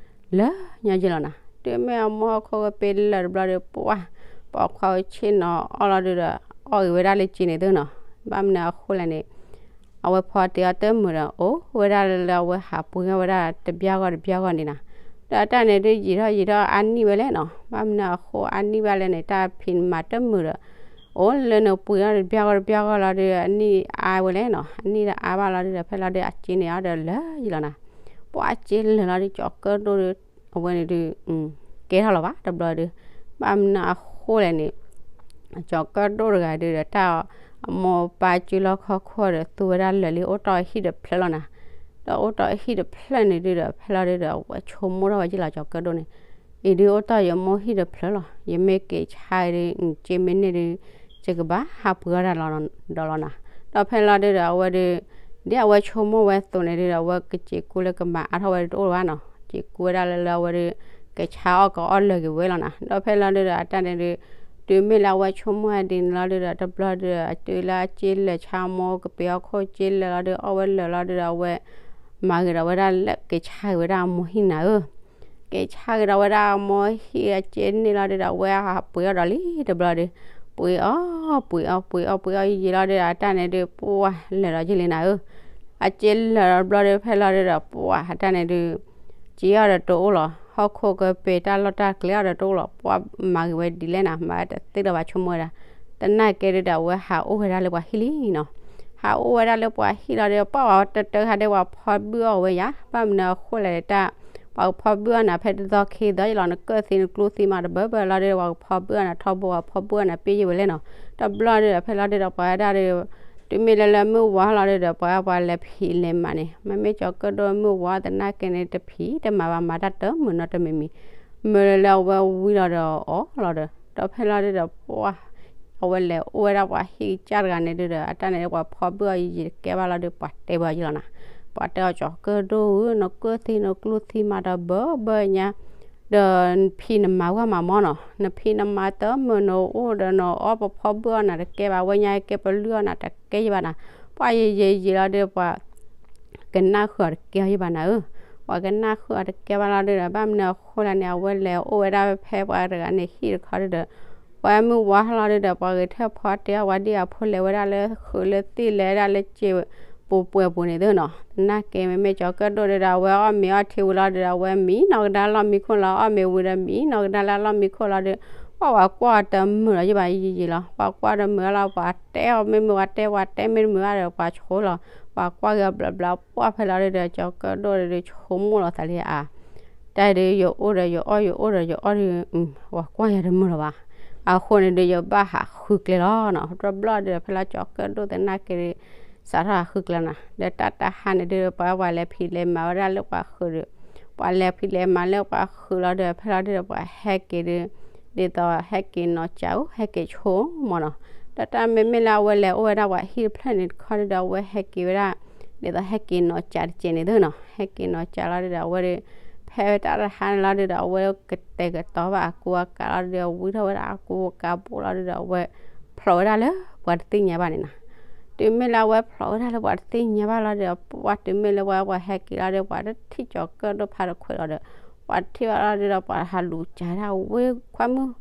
လၢညါယံၤလီၤနၤ. တုၤမ့ၢ်အမိၢ်ဟီၣ်ခိၣ်ကပ့ၤလၢာ်တဘျီဒီး ပှၢ်ပိာ်ခွါဝဲဆ့ၣ်နီၤအီၣ်လီၤဒုဒီး အီၣ်ဂ့ၤဝဲဒၣ်လၢက့ၤန့ၣ်သုနီၤ. ဘၣ်မနုၤအဃိလဲၣ်န့ၣ် အဝဲဖီတ့ၢ်အီၣ်တမုာ်ဒီး အိၣ်ဝဲဒၣ်လၢလၢအဝဲဟးပှ့ၤအီၣ်ဝဲဒၣ်တဘျါဂီၢ်တဘျါဂီၢ်န့ၣ်နၤ. ဒီးအတၢ်န့ၣ်ဒု ယံာ်ထီၣ်ယံာ်ထီၣ်အါနံၣ်ဝဲလဲၣ်နီၤ. ဘၣ်မနုၤအဃိအါနံၣ်ဘၣ်လဲၣ်န့ၣ် တၢ်ဖံးမၤတမုာ်ဒီး အိၣ်လၢနပှ့ၤအီၣ်တဘျါဂီၢ်တဘျါဂီၢ်လီၤဒု အနံၣ်အါဝဲလဲၣ်နီၤ. အနံၣ်ဒီးအါဘၣ်လီၤဒုဒီး ဖဲလီၤဒု အစ့န့ၣ်အီၤဒီးလၢယံၤလီၤနၤ. ပှၢ်အစ့လၢာ်လီၤဒု ကၠီၤကၢၣ်ဒိၣ်ဒု အဝဲန့ၣ်ဒု ကဲထီၣ်လီၤဘၣ်တဘျီဒု ဘၣ်မနုၤအဃိလဲၣ်န့ၣ် ကၠီၤကၢၣ်ဒိၣ်တဂၤဒုဒီး တၢ်အမိၢ်ပၢ်စုလီၢ်ခီၣ်ခိၣ်ဒီး သူဝဲဒၣ်လၢာ်လံ အိၣ်တီၢ်ဟံၣ်တဖျၢၣ်လီၤနၤ. ဒီးအိၣ်တီၢ်ဟံၣ်တဖျၢၣ်န့ၣ်ဒုဒီး ဖဲလီၤဒုဒီး အဝဲဆိကမိၣ်ထီၣ်ဝဲက့ၤလီၤ ကၠီၤကၢၣ်ဒိၣ်န့ၣ် အံၤဒုးအိၣ်တ့ၢ်ယမိၢ်ဟံၣ်တဖျၢၣ်လီၤ. ယမ့ၢ်က့ၤဆါအံၤဒုး က့မ့ၢ်န့ၢ်ဒုး ယကဘၣ်ဟးပှ့ၤအီၣ်တၢ်လီၤဒီးလီၤနၤ. ဒီးဖဲလီၤဒုးဒီးအဝဲဒုး ဒ်အဝဲဆိကမိၣ်ဝဲအသိးန့ၣ်ဒုးဒီး အဝဲကစ့းကူလၢကမၤအါထီၣ်ဝဲတအိၣ်လၢၤဘၣ်နီၤ. စ့းကူဝဲဒၣ်လၢလၢအဝဲဒုး ကဆါအီၣ်ကအီၣ်လၢာ်က့ၤဝဲလီၤနၤ. ဒီးဖဲလီၤဒုးဒီးအတၢ်န့ၣ်ဒုး တုၤမ့ၢ်လၢအဝဲဆိကမိၣ်ဝဲဒ်န့ၣ်လီၤဒုးဒီး တဘျီဒုးဒီး အတုၤလၢအစ့လၢာ်ဆါအမိၢ် ကပ့ၤအီၣ်ခိၣ်စ့လၢာ်လီၤဒုး အီၣ်ဝဲလၢာ်လီၤဒုးဒီး အဝဲ မၤဂ့ၤဒီးဝဲဒၣ်လၢက့ၤဆါဂ့ၤဝဲဒၣ်အမိၢ်ဟံၣ်နၤဧၢ က့ၤဆါဂ့ၤဒီးဝဲဒၣ်အမိၢ်ဟံၣ်အစ့န့ၣ်လီၤဒုးဒီး အဝဲဟးပှ့ၤအီၣ်ဒီးလံတဘျီဒုး ပှ့ၤအီၣ် ပှ့ၤအီၣ် ပှ့ၤအီၣ် ပှ့ၤအီၣ်ယံာ်လီၤဒုးဒီး အတၢ်န့ၣ်ဒုး ပှၤလၢာ်ဒီးယံာ်လံနၤဧၢ အစ့လၢာ်ဒီးတဘျီဒုး ဖဲလီၤဒုးဒီး ပှၤအတၢ်န့ၣ်ဒုး စ့အီၣ်ဒီးတအိၣ်လီၤ. ဟီၣ်ခိၣ်ကပ့ၤ တၢ်လီၢ်တၢ်ကျဲအီၣ်ဒီးတအိၣ်လီၤ. ပှၤမၤဂ့ၤဝဲဒ်လဲၣ်နၤ မၤတသ့လၢၤဘၣ် ဆိကမိၣ်ဝဲဒၣ်. သနာ်က့ဒုးဒီး အဝဲဟးအိၣ်ဝဲဒၣ်လၢပှၤဟံၣ်လံနီၤ. ဟးအိၣ်ဝဲဒၣ်လၢပှၤဟံၣ်လီၤဒုး ပှၤဝဲတတၢခါဒုး ပှၤဖီဘုၣ်အီၣ်ဝဲယါ ဘၣ်မနုၤအဃိလဲၣ်တၢ် ပှၤကဖီဘုၣ်အီၣ်နၤဖဲတသီခံသီယလီၤ နကၢၣ်သံနကျူသံမးတဘၢဘၢလီၤဒုး ပှၤကဖီဘုၣ်အီၣ်နၤထီဘိ ပှၤဖီဘုၣ်အီၣ်နၤပ့ၢ်ယံာ်ဝဲလဲၣ်နီၤ. တဘျီဒုးဒီး ဖဲလီၤဒုးဒီး ပှၤဝဲဒၣ်ဒုး တုၤမ့ၢ်လၢလၢမုၢ်ဝါလီၤဒုးဒီး ပှၤပှၤလဲၤဖံးလဲၤမၤန့ၣ် မ့မ့ၢ်ကၠီၤကၢၣ်ဒိၣ်မုၢ်ဝါသနာ်က့န့ၣ် တဖံးတမၤဘၣ် မၤတၢ်တမုာ်နီတမံၤမံၤ မ့ၢ်လၢလၢအဝဲဝံလီၤဒီးအီၤလီၤဒီး ဒီးဖဲလီၤဒုးဒီး ပှၤ အဝဲလဲၤအိၣ်ဝဲဒၣ်ပှၤဟံၣ်ကစၢ်တဂၤန့ၣ်ဒုးဒီး အတၢ်န့ၣ်ပှၤဖီဘုၣ်အီၣ်ယံာ်ယံာ်တကဲဘၣ်လီၤဒုး ပှၤတဲဝဲအီၤယံာ်လီၤနၤ. ပှၤတဲအီၤ ကၠီၤကၢၣ်ဒိၣ်ဧၢ နကၢၣ်သံနကျူသံမးတဘၢဘၢညါ ဒီးဖံးနမၤဝဲမးမီၢ်နီၤ နဖံးနမၤတမုာ် နအိၣ်ဒီးနအီၣ် ပဖီဘုၣ်အီၣ်နၤတကဲဘၣ် ဝဲညါကဲပလုၢ်အီၣ်နၤတကဲယံာ်ဘၣ်နၤ. ပှၤယံာ်ယံာ်ယံာ်လီၤဒုး ပှၤ ကနၣ်ဃုာ်အီၤတကဲအီၤယံာ်ဘၣ်နၤဧၢ. ပှၤကနၣ်ဃုာ်အီၤတကဲဘၣ်လီၤဒုးဒီး ဘၣ်မနုၤအဃိလဲၣ်န့ၣ် အဝဲလဲၤအိၣ်ဝဲဒၣ်ဖဲပှၤတဂၤန့ၣ်ဟံၣ်တခီဒုးဒီး ပှၤမုၢ်ဝါလီၤဒုးဒီး ပှၤဂဲၤထၢၣ်ဖီတဲအီၤ ပှၤဒံၣ်အဖိလဲၤဝဲဒၣ်လၢဃုာ်လၢသ့ၣ် လဲၤဝဲဒၣ်လၢစ့ပူၤပှဲၤပူၤန့ၣ်သုနီၤ. သနာ်က့ မ့မ့ၢ်ကၠီၤကၢၣ်ဒိၣ်ဒုးဒီး အဝဲအီၣ်မ့ၤအီထံဝံၤလီၤဒုးဒီး အဝဲမံနီၢ်ကဒါလီၢ်မံခိၣ်လီၤ အီၣ်မ့ၤဝံၤဒီးမံနီၢ်ကဒါလၢလီၢ်မံခိၣ်လီၤဒုး ပှၤပှၤကွၢ်အီၤတမုာ်လီၤယံာ်ဘၣ်ယံာ်ယံာ်လီၤ. ပှၤကွၢ်တမုာ်လီၤ ပှၤတဲအီၤမ့ၢ်မုာ် ပှၤတဲ ပှၤတဲမ့ၢ်တမုာ်ဘၣ်ဒီး ပှၤဆိလီၤ. ပှၤကွၢ်က့ၤအီၤဘျီဘျီ ပှၢ်ဖဲလီၤဒုးဒီး ကၠီၤကၢၣ်ဒိၣ်ဒုး ဆိကမိၣ်လီၤသးလံဧါ တၢ်ဒုးယအိၣ်ဒီးယအီၣ် ယအိၣ်ဒီးယအီၣ်ဒုး ပှၤကွၢ်ယၤတမုာ်လီၤဘၣ်. အဃိန့ၣ်ဒုး ယဘၣ်ဟးဃုကျဲလီၤနီၤ. တဘျီဒုးဒီး ဖဲလီၤကၠီၤကၢၣ်ဒိၣ်သနာ်က့ဒုး စးထီၣ်ဟးဃုကျဲလီၤနၤ. ဒီးတၢ်တဟါန့ၣ်ဒုး ပှၤပှၤလဲၤဖံးလဲၤမၤဝဲဒၣ်လၢပှၤဃုာ်ဒီး ပှၤလဲၤဖံးလဲၤမၤလၢပှၤဃုာ်လီၤဒုး ဖဲလီၤဒုးဒီး ပှၤဟဲက့ၤဒုး ဒ်သိးဟဲက့ၤနီၢ်ကၠးအိၣ် ဟဲက့ၤဆိကမိၣ်နီၤ. ဒီးတၢ်မ့မ့ၢ်လၢအဝဲလဲၤအိၣ်ဝဲဒၣ်ပှၤဟံၣ်တဖျၢၣ်န့ၣ်တခီဒုးဒီး အဝဲဟဲက့ၤဝဲဒၣ် ဒ်သိးဟဲက့ၤနီၢ်ကၠးတစဲးန့ၣ်သုနီၤ. ဟဲက့ၤနီၢ်ကၠးလီၤဒုးဒီး အဝဲဒုး ဖဲတၢ်တဟါန့ၣ်လီၤဒုးဒီး အဝဲကတဲာ်ကတီၤဘၣ်အကူအကၤလီၤဒုးဒီး ဝံထီၣ်ဝဲဒၣ်အကူအကၤဘိလီၤဒုးဒီး အဝဲဖျိးဝဲဒၣ်လၢပှၤတသ့ၣ်ညါဘၣ်န့ၣ်နီၤ. တုၤမ့ၢ်လၢအဝဲဖျိးဝဲဒၣ်လၢပှၤတသ့ၣ်ညါဘၣ်လီၤဒုးဒီး ပှၤတုၤမ့ၢ်လၢပှၤပှၤဟဲက့ၤလီၤဒုး ပှၤတထံၣ်ကၠီၤကၢၣ်ဒိၣ်ဖးတခွဲးလီၤဒီး ပှၤထံၣ်ဘၣ်လီၤဒုးဒီး ပှၤဟးလူၤကၢ်ဒၣ် ဝ့ၢ်ခွါမုၣ်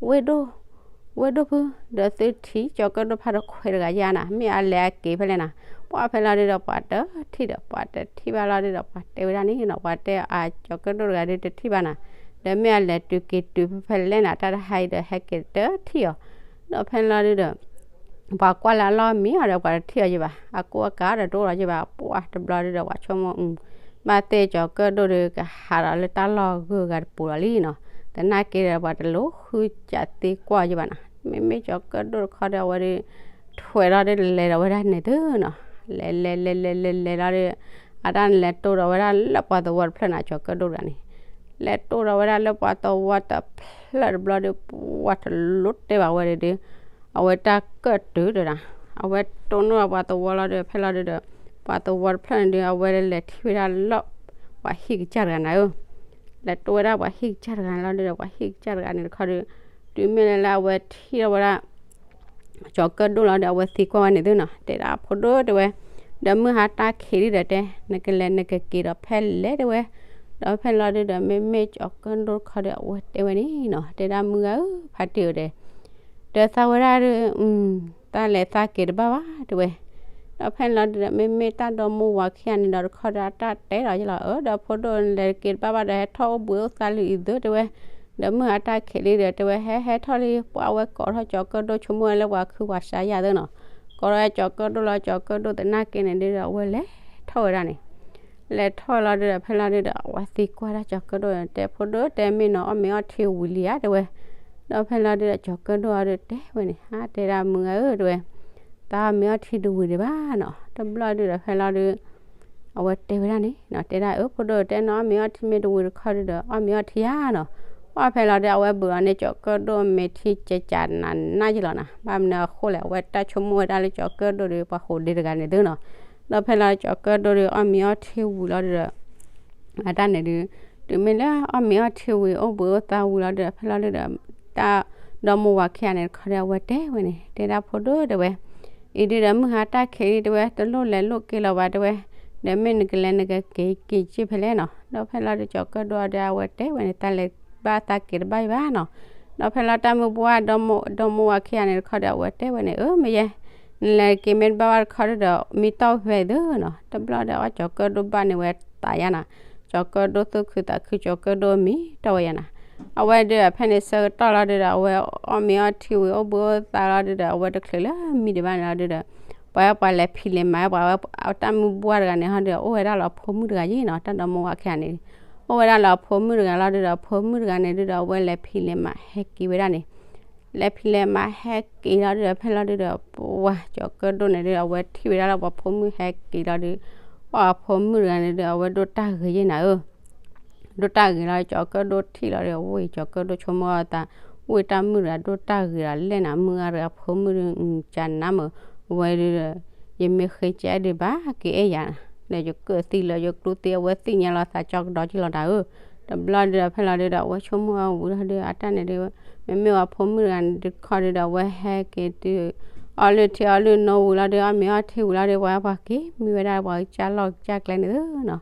ဝ့ၢ်ဒိၣ် ဝ့ၢ်ဒိၣ်ဖု ဒီးသုထံၣ်ကၠီၤကၢၣ်ဒိၣ်ဖးတခွဲးတဂၤယါနၤ မ့ၢ်အလဲၤအက့ၤဖဲလဲၣ်နၤ. ပှၢ်ဖဲလီၤဒုးဒီး ပှၤတထံၣ်ဒီး ပှၤတထံၣ်ဘၣ်လီၤဒုးဒီး ပှၤတဲဝဲဒၣ်န့ၣ်နီၤ ပှၤတဲအကၠီၤကၢၣ်ဒိၣ်တဂၤဒုးတထံၣ်ဘၣ်နၤ ဒီးမ့ၢ်အလဲၤတုၤက့ၤတုၤဖဲဖဲလဲၣ်နၤ တၢ်တဟါအံၤဒီးဟဲက့ၤတထံၣ်အီၤ ဒီးဖဲလီၤဒုးဒီး ပှၤကွၢ်လၢအလီၢ်မံအီၤဒီး ပှၤတထံၣ်အီၤယံၤဘၣ် အကူအကၤဒီးတအိၣ်လီၤယံၤဘၣ် ပှၢ်တဘျီဒုးဒီး ပှၤဆိကမိၣ် ဘၣ်သ့ၣ်ကၠီၤကၢၣ်ဒိၣ်ဒုး ကဟးဒီးလၢတၢ်လီၢ်ဂုၤဂၤတပူၤလီၤလံနီၤ. သနာ်က့ဒီး ပှၤတလိၣ်ဃုစးသ့ကွၢ်ယံၤဘၣ်နၤ မ့မ့ၢ်ကၠီၤကၢၣ်ဒိၣ်တခီဒီး အဝဲဒုး ထွဲးလီၤဒုးလဲၤဒီးဝဲဒၣ်န့ၣ်သုနီၤ လဲၤလဲၤလဲၤလဲၤလဲၤလဲၤလီၤဒုး အတၢ်န့ၣ်လဲၤတိၢ်ဒီးဝဲဒၣ်လၢပှၤသဝီတဖျၢၣ်နၤ ကၠီၤကၢၣ်ဒိၣ်တဂၤန့ၣ် လဲၤတိၢ်ဒီးဝဲဒၣ်လၢပှၤသဝီတဖျၢၣ်တဘျီဒုး ပှၢ်တလိၣ်တဲဘၣ်ဝဲဒၣ်ဒုး အဝဲတၢ်ကၢၣ်တုၤဒီးနၤ အဝဲတိၢ်နီၣ်ပှၤသဝီလီၤဒုး ဖဲလီၤဒုးဒီး ပှၤသဝီတဖျၢၣ်န့ၣ်ဒုး အဝဲလဲၤထံၣ်ဝဲဒၣ်လၢ ပှၤဟံၣ်ကစၢ်တဂၤနၤဧၢ လဲၤတိၢ်ဝဲဒၣ်ပှၤဟံၣ်ကစၢ်တဂၤန့ၣ်လီၤဒုးဒီး ပှၤဟံၣ်ကစၢ်တဂၤန့ၣ်တခီဒုး တုၤမ့ၢ်လၢလၢအဝဲထံၣ်လီၤဝဲဒၣ် ကၠီၤကၢၣ်ဒိၣ်လီၤဒုး အဝဲသံကွၢ်ဝဲန့ၣ်သုနီၤ တဲဒၣ်ဖိဒိၣ်တဲဝဲ ဒီးမုၢ်ဟါတၢ်ခံးဒုးဒီးတဲ နကလဲၤနကက့ၤဒီးဖဲလဲၣ်တဲဝဲ ဒီးဖဲလီၤဒုးဒီး မ့မ့ၢ်ကၠီၤကၢၣ်ဒိၣ်တခီဒီး အဝဲတဲဝဲန့ၣ်နီၤ တဲဒၣ်မုၢ်ဂၤဧၢ ဖါတံၢ်ဧၢဒီး ဒီးသးဝဲဒၣ်ဒုး တၢ်လဲၤသးက့ၤတဘၣ်ဘၣ်တဲဝဲ ဒီးဖဲလီၤဒုးဒီး မ့မ့ၢ်တၢ်ဒီမါဝၤခံဂၤန့ၣ်ဒီးတခီဒီး အတၢ်တဲဒီးယလီၤ အၢ ဒီးဖိဒိၣ်လဲၤက့ၤတဘၣ်ဘၣ်ဒီး ဟဲထီၣ်အိၣ်ဘှံးအိၣ်သါလံအံၤသုတဲဝဲ ဒီးမုၢ်ဟါတၢ်ခံးလံဒီးတဲဝဲ ဟဲဟဲထီၣ်လံ ပှၢ်ဝဲကိးထီၣ်ကၠီၤကၢၣ်ဒိၣ် ဆိကမိၣ်ဝဲလၢပှၤခုပှၤစါယါသုနီၤ ကိးထီၣ်ကၠီၤကၢၣ်ဒိၣ်လီၤ ကၠီၤကၢၣ်ဒိၣ်သနာ်က့န့ၣ်ဒုးဒီး အဝဲလဲၤထီၣ်ဝဲဒၣ်န့ၣ် လဲၤထီၣ်ဝဲလီၤဒုးဒီး ဖဲလီၤဒုးဒီး အဝဲသံကွၢ်ဒၣ်ကၠီၤကၢၣ်ဒိၣ်န့ၣ် တဲဖိဒိၣ်တဲမ့ၢ်နီၤ အီၣ်မ့ၤအီထံဝံၤလံဧါတဲဝဲ ဒီးဖဲလီၤဒုးဒီး ကၠီၤကၢၣ်ဒိၣ်အီၤဒုးတဲဝဲန့ၣ် ဟါတဲဒၣ်မုၢ်ဂၤဧၢတဲဝဲ တၢ်အီၣ်မ့ၤအီထံတဝံၤဒံးဘၣ်နီၤ တဘျီဒုးဒီးဖဲလီၤဒုး အဝဲတဲဝဲဒၣ်န့ၣ်နီၤ တဲဒၣ်အၢ ဖိဒိၣ်တဲနီၤ အီၣ်မ့ၤအီထံမ့ၢ်တဝံၤတခီဒုးဒီး အီၣ်မ့ၤအီထံဧါနီၤ ပှၢ်ဖဲလီၤဒုး အဝဲဘုးအီၤန့ၢ်ကၠီၤကၢၣ်ဒိၣ်မဲာ်ထံကကးနးနးယံလီၤနၤ. ဘၣ်မနုၤအဃိလဲၣ်, အဝဲတၢ်ဆိကမိၣ်ဝဲဒၣ်လၢကၠီၤကၢၣ်ဒိၣ်ဒီး ပှၤဃိးဒ့တဂၤန့ၣ်သုနီၤ. ဒီးဖဲလီၤကၠီၤကၢၣ်ဒိၣ်ဒီး အီၣ်မ့ၤအီထံဝံၤလီၤဒုးဒီး အတၢ်န့ၣ်ဒုး တုၤမ့ၢ်လၢအီၣ်မ့ၤအီထံဝံၤ အိၣ်ဘှံးအိၣ်သါဝံၤလီၤဒုးဒီး ဖဲလီၤဒုးဒီး တၢ်ဒီမါဝၤခံဂၤန့ၣ်တခီဒီး အဝဲတဲဝဲန့ၣ် တဲဒၣ်ဖိဒိၣ်တဲဝဲ, အံၤဒုးဒီးမုၢ်ဟါတၢ်ခံးလံတဲဝဲ, တလိၣ်လဲၤလိၣ်က့ၤလီၤဘၣ်တဲဝဲ, ဒီးမ့ၢ်နကလဲၤနကက့ၤက့ၤက့ၤဖဲလဲၣ်နီၤ. ဒီးဖဲလီၤဒုးကၠီၤကၢၣ်ဒိၣ်အီၤဒီး အဝဲတဲဝဲန့ၣ် တၢ်လဲၤဘၣ်သးက့ၤတဘၣ်ယံၤဘၣ်နီၤ. ဒီးဖဲလီၤတၢ်မုၢ်ပှၢ် ဒီမါဝၤခံဂၤန့ၣ်တခီဒီး အဝဲတဲဝဲန့ၣ် အၢ မ့ၢ်ယဲ နလဲၤက့ၤမ့ၢ်တဘၣ်ဘၣ်တခီဒုးဒီး မံတီၢ်ဖဲသုနီၤ. တဘျီဒီးအီၣ်ကၠီၤကၢၣ်ဒိၣ်ဘၣ်န့ၢ်ဝဲသးယါနၤ. ကၠီၤကၢၣ်ဒိၣ်သူၣ်ခုသးခု ကၠီၤကၢၣ်ဒိၣ်မံတီၢ်ဝဲယါနၤ. အဝဲဒုးဖဲန့ၣ်ဆၢကတီၢ်လီၤဒုးဒီး အဝဲအီၣ်မ့ၤအီထံဝံၤ အိၣ်ဘှံးအိၣ်သါလီၤဒုးဒီး အဝဲတချုးလၢမံဒံးဘၣ်န့ၣ်လီၤဒုးဒီး ပှၤဝဲပှၤလဲၤဖံးလဲၤမၤဝဲ ပှၤဝဲတၢ်မုၢ်ပှၢ်တဂၤန့ၣ်ဟီဒုးဒီး အိၣ်ဝဲဒၣ်လၢအဖိမုၣ်တဂၤယံနီၤ. တၢ်ဒီမါဝၤခံဂၤန့ၣ် အိၣ်ဝဲဒၣ်လၢအဖိမုၣ်တဂၤလီၤဒုးဒီး အဖိမုၣ်တဂၤန့ၣ်ဒုးဒီး အဝဲလဲၤဖံးလဲၤမၤဟဲက့ၤဝဲဒၣ်န့ၣ် လဲၤဖံးလဲၤမၤဟဲက့ၤလီၤဒုးဒီး ဖဲလီၤဒုးဒီး ပှၢ်ကၠီၤကၢၣ်ဒိၣ်န့ၣ်ဒုး အဝဲထံၣ်ဝဲဒၣ်လၢပှၤဖိမုၣ်ဟဲက့ၤလီၤဒုး ပှၢ်အဖိမုၣ်တဂၤန့ၣ်ဒုး အဝဲဒိၣ်တၢ်ဂ့ၤယဲနၤဧၢ ဒိၣ်တၢ်ဂ့ၤလီၤ ကၠီၤကၢၣ်ဒိၣ်ထံၣ်လီၤဒီး ဝံၤကၠီၤကၢၣ်ဒိၣ်ဆိကမိၣ်အသး ဝံၤတၢ်မုၣ်တဂၤဒိၣ်တၢ်ဂ့ၤဒီးလဲၣ်နၤ မုၢ်ဂၤတဂၤဖိမုၣ်ဒုး ကနါမုၢ် အဝဲဒုးဒီး ယမ့ၢ်ဃ့ကဲဒုးဘၣ်က့ၤအဲၣ်ယၤ ဒီးယကၢၣ်သံလၢယကျူသံ အဝဲသ့ၣ်ညါလီၤသးကၠီကဒီးက့ၤလီၤနၤဧၢ တဘျီဒုးဒီးဖဲလီၤဒုးဒီး အဝဲဆိကမိၣ်ဝံၤလီၤဒုး အတၢ်န့ၣ်ဒုး မ့မ့ၢ်ပှၤဖိမုၣ်တဂၤန့ၣ်တခီဒုးဒီး အဝဲဟဲက့ၤတုၤ အီၣ်လုၢ်ထံအီၣ်လုၢ်နိဝံၤလီၤဒုး အီၣ်မ့ၤအီထံဝံၤလီၤဒုး ပှၤပှၤက့ၤမံဝဲဒၣ်ပှၤကစၢ်လီၢ်ကစၢ်ကျဲန့ၣ်သုနီၤ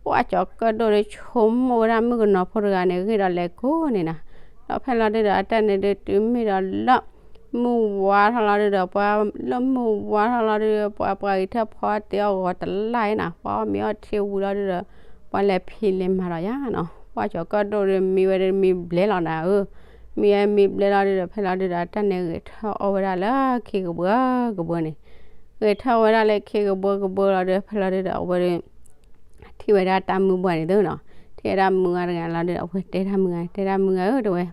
ပှၢ်ကၠီၤကၢၣ်ဒိၣ်ဒီးဆိကမိၣ်ဝဲဒၣ်မုၣ်ကနီၤဖိတဂၤန့ၣ် ဂ့ၢ်ဒီးလဲၤကိးန့ၣ်နၤ ဒီးဖဲလီၤဒုးဒီး အတၢ်န့ၣ်ဒုးတုၤမ့ၢ်ဒီးလၢ မုၢ်ဝါထီၣ်လီၤဒုးဒီး ပှၤလၢမုၢ်ဝါထီၣ်လီၤဒုးဒီး ပှၤပှၤဂဲၤထၢၣ်ဖီတ့ၢ်အီၣ်ဂီၤတလါအံၤနၤ ပှၤအီၣ်မ့ၤအီထံဝံၤလီၤဒုးဒီး ပှၤလဲၤဖံးလဲၤမၤဒီးယါနီၤ ပှၢ်ကၠီၤကၢၣ်ဒိၣ်ဒီးမံဝဲဒုးမံဘျဲလီၤနၤဧၢ မံဝဲမံဘျဲလီၤဒုးဒီး ဖဲလီၤဒုးဒီး အတၢ်န့ၣ်ဂဲၤထၢၣ်အီၣ်ဝဲဒၣ်လၢခ့ကဘှၢကဘှၢန့ၣ် ဂဲၤထၢၣ်ဝဲဒၣ်လၢခ့ကဘှၢကဘှၢလီၤဒုး ဖဲလီၤဒုးဒီးအဝဲဒုး ထံၣ်ဝဲဒၣ်တၢ်မုၢ်ပှၢ်န့ၣ်သုနီၤ ထံၣ်ဝဲဒၣ်မုၢ်ဂၤတဂၤလီၤဒီး အဝဲတဲဒၣ်မုၢ်ဂၤ တဲဒၣ်မုၢ်ဂၤဧၢ တဲဝဲ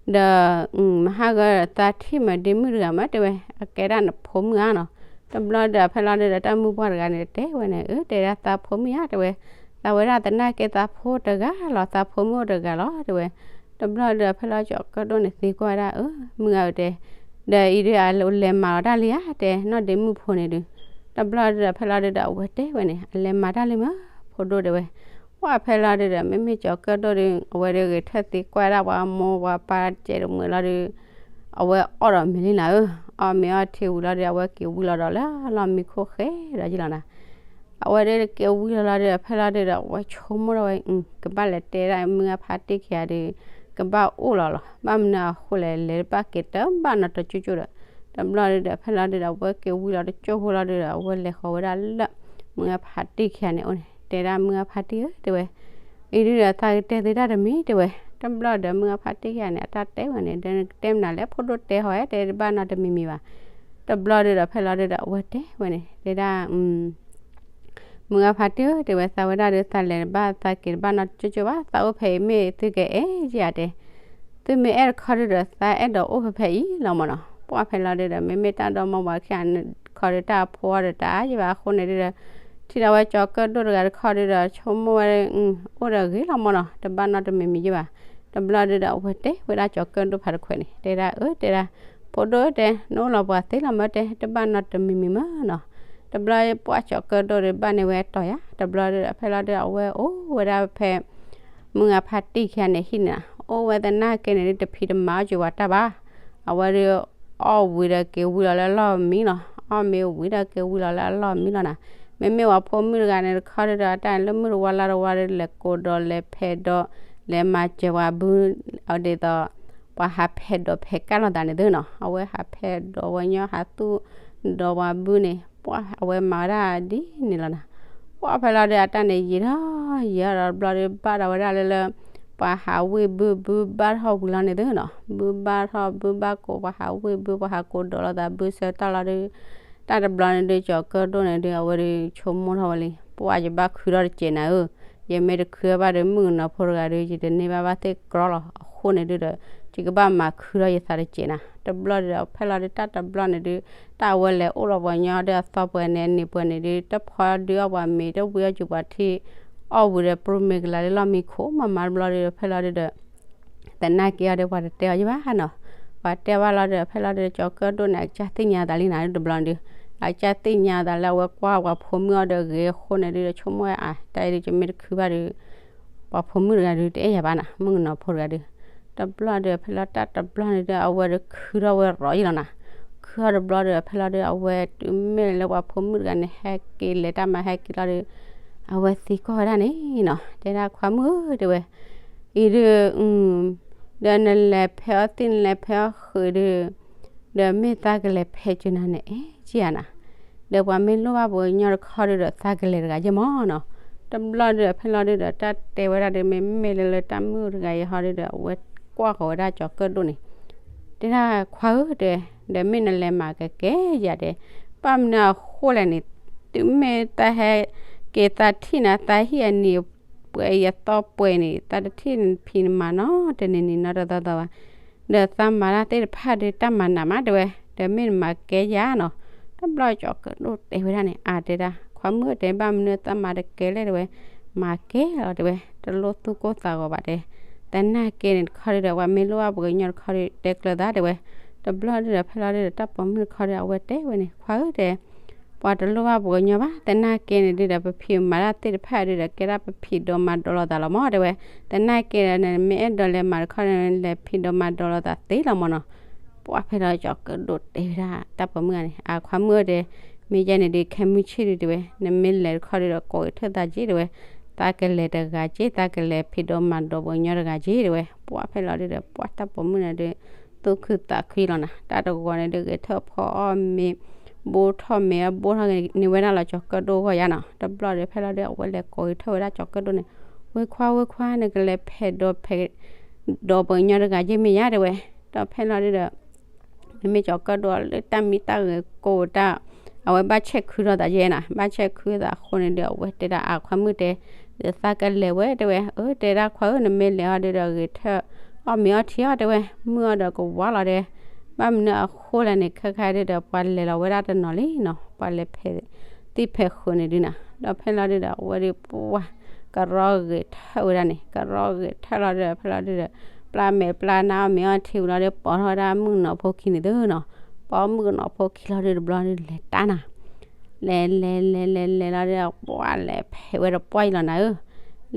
ဒီး မဟါဂၤသးထံၣ်မးဒ့မုၣ်တဂၤမး တဲဝဲ အကဲဒၣ်နဖိမုၣ်ဧါနီၤ တဘျီဒီးဖဲလီၤဒုးဒီးတၢ်မုၢ်ပှၢ်တဂၤန့ၣ် တဲဝဲန့ၣ် အၢ တဲဒၣ်သးဖိမုၣ်ဧါ တဲဝဲ သးဝဲဒၣ်သနာ်က့သးဖိတဂၤလီၤ သးဖိမုၣ်အိၣ်တဂၤလီၤ တဲဝဲ တဘျီဒီးဖဲလီၤကၠီၤကၢၣ်ဒိၣ်န့ၣ်သံကွၢ်ဝဲဒၣ် အၢ မုၢ်ဂၤဧၢ တဲ ဒီးအံၤဒုးအလဲၤမၤလီၤတၢ်လံဧါ တဲ နီၢ်ဒ့မုၣ်ဖိန့ၣ်ဒုး တဘျီဒီးဖဲလီၤဒုးဒီးအဝဲတဲဝဲန့ၣ် အလဲၤမၤတၢ်လံမး ဖိဒိၣ်တဲဝဲ ပှၢ်ဖဲလီၤဒုးဒီး မ့မ့ၢ်ကၠီၤကၢၣ်ဒိၣ်ဒီး အဝဲဒုးဂဲၤထၢၣ်သံကွၢ်ဒၣ်ပှၤမိၢ်ပှၤပၢ်တကဲးတမှဲၤလီၤဒုး အဝဲအီၣ်ဒီးမ့ၤလံနၤဧၢ အီၣ်မ့ၤအီထံဝံၤလီၤဒီး အဝဲက့ၤဝံလီၤဒီးလၢလီၢ်မံခိၣ်ဃဲဒီးယံလီၤနၤ အဝဲဒုးက့ၤဝံလီၤလီၤဒီး ဖဲလီၤဒုးဒီး အဝဲဆိကမိၣ်ထီၣ်ဝဲ ကဘၣ်လဲၤတဲဒၣ်မုၢ်ဂၤဖါတံၢ်ခံဂၤဒီး ကဘၣ်အိၣ်လီၤလီၤ ဘၣ်မနုၤအဃိလဲၣ် လဲၤတဘၣ်က့ၤတဘၣ်နီတကၠိကၠိဒီး တဘျီဒုးဒီး ဖဲလီၤဒုးဒီး အဝဲက့ၤဝံလီၤတကၠိဖိလီၤဒုးဒီး အဝဲလဲၤဃီၤဝဲဒၣ်လၢ မုၢ်ဂၤဖါတံၢ်ခံဂၤန့ၣ်အိၣ်န့ၣ် တဲဒၣ်မုၢ်ဂၤဖါတံၢ်ဧၢ တဲဝဲ အံၤဒုးဒီးသးကတဲသ့တၢ်တမံၤတဲဝဲ တဘျီဒီးမုၢ်ဂၤဖါတံၢ်ခံဂၤန့ၣ် အတၢ်တဲဝဲန့ၣ် ဒီးနကတဲမနုၤလဲၣ် ဖိဒိၣ်တဲဟီၣ်ဝဲ တဲတဘၣ်နီတမံၤမံၤဘၣ် တဘျီဒုးဒီး ဖဲလီၤဒုးဒီး အဝဲတဲဝဲန့ၣ် တဲဒၣ် မုၢ်ဂၤဖါတံၢ်ဧၢ တဲဝဲ သးဝဲဒၣ်ဒီး သးလဲၤတဘၣ် သးက့ၤတဘၣ်နီတကၠိကၠိဘၣ် သးအိၣ်ဖဲအံၤ မ့ၢ်သုကအဲၣ်ယၤတဲ သုမ့ၢ်အဲၣ်တခီဒုးဒီး သးအဲၣ်ဒိးအိၣ်ဖဲဖဲအံၤလီၤမၢ်နီၤ ပှၢ်ဖဲလီၤဒုးဒီး မ့မ့ၢ်တၢ်ဒီမါဝၤခံဂၤန့ၣ်တခီဒီး တၢ်အဖိအီၤဒီးတၢ်အါယံဘၣ်အဃိန့ၣ်ဒုးဒီး ထံၣ်ဒီးဝဲကၠီၤကၢၣ်ဒိၣ်တဂၤတခီဒုးဒီး ဆိကမိၣ်ဝဲ အိၣ်ဒီးဂ့ၤလီၤမၢ်နီၤ တဘၣ်နီတမံၤမံၤယံဘၣ် တဘျီဒုးဒီး အဝဲတဲဝဲဒၣ်ကၠီၤကၢၣ်ဒိၣ်ဖးတခွဲးန့ၣ် တဲဒၣ်အၢ တဲဒၣ် ဖိဒိၣ်ဧၢတဲ နအိၣ်လီၤပှၤသ့လီၤမၢ်တဲ တဘၣ်နီတမံၤမံၤမၢ်နီၤ တဘျီပှၢ်ကၠီၤကၢၣ်ဒိၣ်ဒီး ဘၣ်န့ၢ်ဝဲတီၤယၤ တဘျီဒုးဒီး ဖဲလီၤဒုးဒီး အဝဲအိၣ်ဝဲဒၣ်ဖဲ မုၢ်ဂၤဖါတံၢ်ခံဂၤန့ၣ်ဟံၣ်န့ၣ်နီၤ အိၣ်ဝဲသနာ်က့န့ၣ်ဒုး တဖံးတမၤအီၣ်က့ၤဝဲတၢ်ဘၣ် အဝဲဒုး အီၣ်ဝံၤဒီးက့ၤဝံလီၤလၢအလီၢ်မံလီၤ အီၣ်မ့ၤဝံၤဒီးက့ၤဝံလီၤလၢအလီၢ်မံလီၤနၤ မ့မ့ၢ်ပှၤဖိမုၣ်တဂၤန့ၣ်တခီဒုးဒီး တၢ်လၢမုၢ်တဝါလါတဝါဒီး လဲၤကိးဒီးလဲၤဖဲးဒီး လဲၤမၤစၢၤပှၤဘု အဒ်သိး ပှၤဟးဖဲးဒိးဖဲးကၢ်လိာ်သးန့ၣ်သုနီၤ အဝဲဟးဖဲးဒိးဝဲညီဟးသူၣ်ဒီးပှၤဘုန့ၣ် ပှၢ်အဝဲမၤဝဲဒၣ်ဒ်န့ၣ်လီၤနၤ ပှၢ်ဖဲလီၤဒုး အတၢ်န့ၣ်ယံာ်ထီၣ်ယံာ်ထီၣ်ဒီးတဘျီဒုး ဘၣ်ဒီးဝဲဒၣ်လၢလၢ ပှၤဟးဝ့ၢ်ဘုဘုဘၣ်ထီၣ်ဝံၤလီၤန့ၣ်သုနီၤ ဘုဘၣ်ထီၣ်ဘုဘၣ်ကိး ပှၤဟးဝ့ၢ်ဘု ပှၤဟးကိးဒီးလိာ်သးဘုဆၢကတီၢ်လီၤဒုး တၢ်တဘျီန့ၣ်ဒုး ကၠီၤကၢၣ်ဒိၣ်န့ၣ်ဒုး အဝဲဒုးဆိကမိၣ်ထီၣ်ဝဲလံ ပှၢ်ယဘၣ်ခုထီၣ်တစဲးနၤဧၢ ယမ့ၢ်တခုထီၣ်ဘၣ်ဒီး မုၣ်ကနီၤဖိတဂၤဒီး ယတန့ၢ်ဘၣ်ဘၣ်သ့ၣ်ကြီလီၤ အဃိန့ၣ်ဒုးဒီး ယကဘၣ်မၤခုထီၣ်ယသးတစဲးနၤ တဘျီဒုးဒီး ဖဲလီၤဒုး တၢ်တဘျီန့ၣ်ဒုး တၢ်အဝဲလဲၤအိၣ်လီၤပှၤညီဒီးအသီပှဲၤန့ၣ် အန့ၣ်ပှဲၤန့ၣ်ဒုး တဖီဒုးအီၣ်ပှၤမ့ၤ တဝံအီၣ်စူၤပှၤထံ အီၣ်ဝံၤဒီးပြူမ့ၤကလၤလၢလီၢ်မံခိၣ် မၤမၤတဘျီဒုးဒီး ဖဲလီၤဒုးဒီး သနာ်က့အီၤဒီး ပှၤတတဲအီၤယဘၣ်နီၤ. ပှၤတဲဘၣ်လီၤဒီး ဖဲလီၤဒီး ကၠီၤကၢၣ်ဒိၣ်န့ၣ် အကစၢ်သ့ၣ်ညါသးလံနၤ တဘျီဒုး, အကစၢ်သ့ၣ်ညါသးလၢအဝဲကွၢ်ပှၤဖိမုၣ်အီၤဒီး ဂဲၤဃိန့ၣ်ဒုးဒီး ဆိကမိၣ်ဝဲအါ တၢ်အံၤဒုး ယမ့ၢ်တခုဘၣ်ဒီး ပှၤဖိမုၣ်တဂၤဒုး တအဲၣ်ယၤဘၣ်နၤ မုၣ်ကနီၤဖိတဂၤဒုး. တဘျီဒီး ဖဲလီၤတၢ်တဘျီန့ၣ်ဒီး အဝဲဒီးခုထီၣ်ဝဲရီၤယံလီၤနၤ. ခုထီၣ်တဘျီဒီး ဖဲလီၤဒီး အဝဲတုၤမ့ၢ်လၢပှၤဖိမုၣ်တဂၤန့ၣ် ဟဲက့ၤလဲၤတၢ်မၤဟဲက့ၤလီၤဒီး အဝဲသံကွၢ်ဝဲဒၣ်န့ၣ်နီၤ, တဲဒၣ်ခွါမုၣ်ဧၢ တဲဝဲ, အံၤဒုး ဒီးနလဲၤဖဲအီၣ်သံၣ်နလဲၤဖဲအီၣ်ဃုာ်ဒုး ဒီးမ့ၢ်သးကလဲၤဖဲကၠူနၤန့ၣ် အဲၣ်ကံယၤနၤ, ဒီးပှၤမ့ၢ်လိၣ်ဘၣ်ပှၤကညီတခီဒုးဒီး သးကလဲၤတဂၤယဲၢ်မၢ်နီၤ. တဘျီဒီး ဖဲလီၤဒုးဒီး တၢ်တဲဝဲဒၣ်ဒီး မ့မ့ၢ်လၢလၢတၢ်မုၣ်တဂၤအံၤဟီဒုးဒီး အဝဲကွၢ်ဃီၤဝဲဒၣ်ကၠီၤကၢၣ်ဒိၣ်န့ၣ် တဲဒၣ်ခွါဧၢ တဲ, ဒီးမ့ၢ်နလဲၤမၤကကဲယၤတဲ, ဘၣ်မနုၤအဃိလဲၣ်န့ၣ်, တုၤမ့ၢ်တၢ်ဟဲက့ၤသးထံၣ်နၤ သးဟံၣ်အနံၤပှဲၤအံၤအသီပှဲၤန့ၣ် သးတထံၣ်ဖံးနမၤနီတနံၤနံၤနီတသီသီဘၣ်. ဒီးသးမၤတၢ်သ့ၣ်တဖၣ်ဒုးတၢ်မၤနးမး တဲဝဲ, ဒီးမ့ၢ်နမၤကဲယၤနီၤ. တဘျီကၠီၤကၢၣ်ဒိၣ်တဲဝဲဒၣ်န့ၣ် အါတဲဒၣ် ခွါမုၣ်တဲ ဘၣ်မနုၤသးမၤတကဲလဲၣ်တဲဝဲ, မၤကဲလီၤတဲဝဲ, တလိၣ်သူၣ်ကိၢ်သးဂီၤဘၣ်တဲ. သနာ်က့န့ၣ်တခီဒုးဒီး ပှၤမ့ၢ်လိၣ်ဘၣ်ပှၤကညီတခီဒုး တဲကျၢၤသးတဲဝဲ. တဘျီဒုးဒီး ဖဲလီၤဒုးဒီး တၢ်ပိာ်မုၣ်တခီဒီး အဝဲတဲဝဲန့ၣ် ခွါဧၢတဲ ပှၤတလိၣ်ဘၣ်ပှၤကညီဘၣ်, သနာ်က့န့ၣ်ဒုးဒီး ပဖံးမၤတၢ်သ့ၣ်တဖၣ်ဒုးဒီး ကဲဒၣ်ပဖံးဒိးမၤဒိးလိာ်သးလီၤမၢ်တဲဝဲ. သနာ်က့ဒီး နမ့ၢ်အဲၣ်ဒိးလဲၤမၤတခီန့ၣ် လဲၤဖံးဒိးမၤဒိးလိာ်သးသ့လီၤမၢ်နီၤ. ပှၢ်ဖဲလီၤကၠီၤကၢၣ်ဒိၣ်တဲဝဲဒၣ် တၢ်ပိာ်မုၣ်ဂၤန့ၣ် အါခွါမုၣ်ဧၢတဲ, မ့ၢ်ယဲန့ၣ်ဒုး ခဲမုၢ်ဆ့ၣ်ဒုးတဲဝဲ နမ့ၢ်လဲၤတခီဒုးဒီး ကိးဂဲၤထၢၣ်သးက့တဲဝဲ, သးကလဲၤတဂၤက့ သးကလဲၤဖံးဒိးမၤဒိးပှၤကညီတဂၤက့တဲဝဲ. ပှၢ်ဖဲလီၤဒုးဒီး ပှၢ်တၢ်ပိာ်မုၣ်န့ၣ်ဒုး သူၣ်ခုသးခုလီၤနၤ, တၢ်တဂီၤန့ၣ်ဒုး ဂဲၤထၢၣ်ဖီအီၣ်မ့ၤ ဘိထီၣ်မ့ၤအဘိထီၣ်န့ၢ်ဝဲဒၣ်လီၤကၠီၤကၢၣ်ဒိၣ်ဂီၢ်ယါနီၤ. တဘျီဒီး ဖဲလီၤဒုး အဝဲလဲၤကိးဂဲၤထၢၣ်ဝဲဒၣ်ကၠီၤကၢၣ်ဒိၣ်န့ၣ်, ဝဲခွါ ဝဲခွါ နကလဲၤဖံးဒိးဖံးဒိးပှၤကညီတဂၤက့မ့ၢ်ယါတဲဝဲ. ဒီးဖဲလီၤဒုးဒီး မ့မ့ၢ်ကၠီၤကၢၣ်ဒိၣ်လၢတၢ်မံတၢ်ဂဲၤကိးတၢ်, အဝဲဘၣ်ဆဲးခုထီၣ်သးယဲနၤ, ဘၣ်ဆဲးခုသးအဃိန့ၣ်ဒီး အဝဲတဲဒၣ်အါခွါမုၣ်တဲ, ဒီးသးကလဲၤဝဲတဲဝဲ, အၢ တဲဒၣ်ခွါဧၢ နမ့ၢ်လဲၤအီၤဒုးဒီး ဂဲၤထၢၣ်အီၣ်မ့ၤအီထံအီၣ်တဲဝဲ, မုၢ်အီၤဒီးကဝါလီၤတဲ. ဘၣ်မနုၤအဃိလဲၣ်န့ၣ် ခဲခါဒုးဒီး ပှၤလဲၤလီၤဝဲဒၣ်တနီၤလံနီၤ, ပှၤလဲၤဖဲးသံၣ်ဖဲးဃုာ်န့ၣ်ဒုးနၤ. ဒီးဖဲလီၤဒုးဒီး အဝဲဒုးပှၢ် ကရီဂဲၤထၢၣ်ဝဲဒၣ်န့ၣ်, ကရီဂဲၤထၢၣ်လီၤဒုးဒီး ဖဲလီၤဒုးဒီး ပျၢ်မဲာ်ပျၢ်နါအီၣ်မ့ၤအီထံဝံၤလီၤဒီး ပိာ်ထီၣ်ဝဲဒၣ်မုၣ်ကနီၤဖိခံန့ၣ်သုနီၤ. ပိာ်မုၣ်ကနီၤဖိခံလီၤဒုးတဘျီဒုး လဲၤတၢ်နၤ, လဲၤလဲၤလဲၤလဲၤလဲၤလီၤဒီး ပှၢ်လဲၤဖဲးဝဲတပှၢ်အံၤလီၤနၤဧၢ.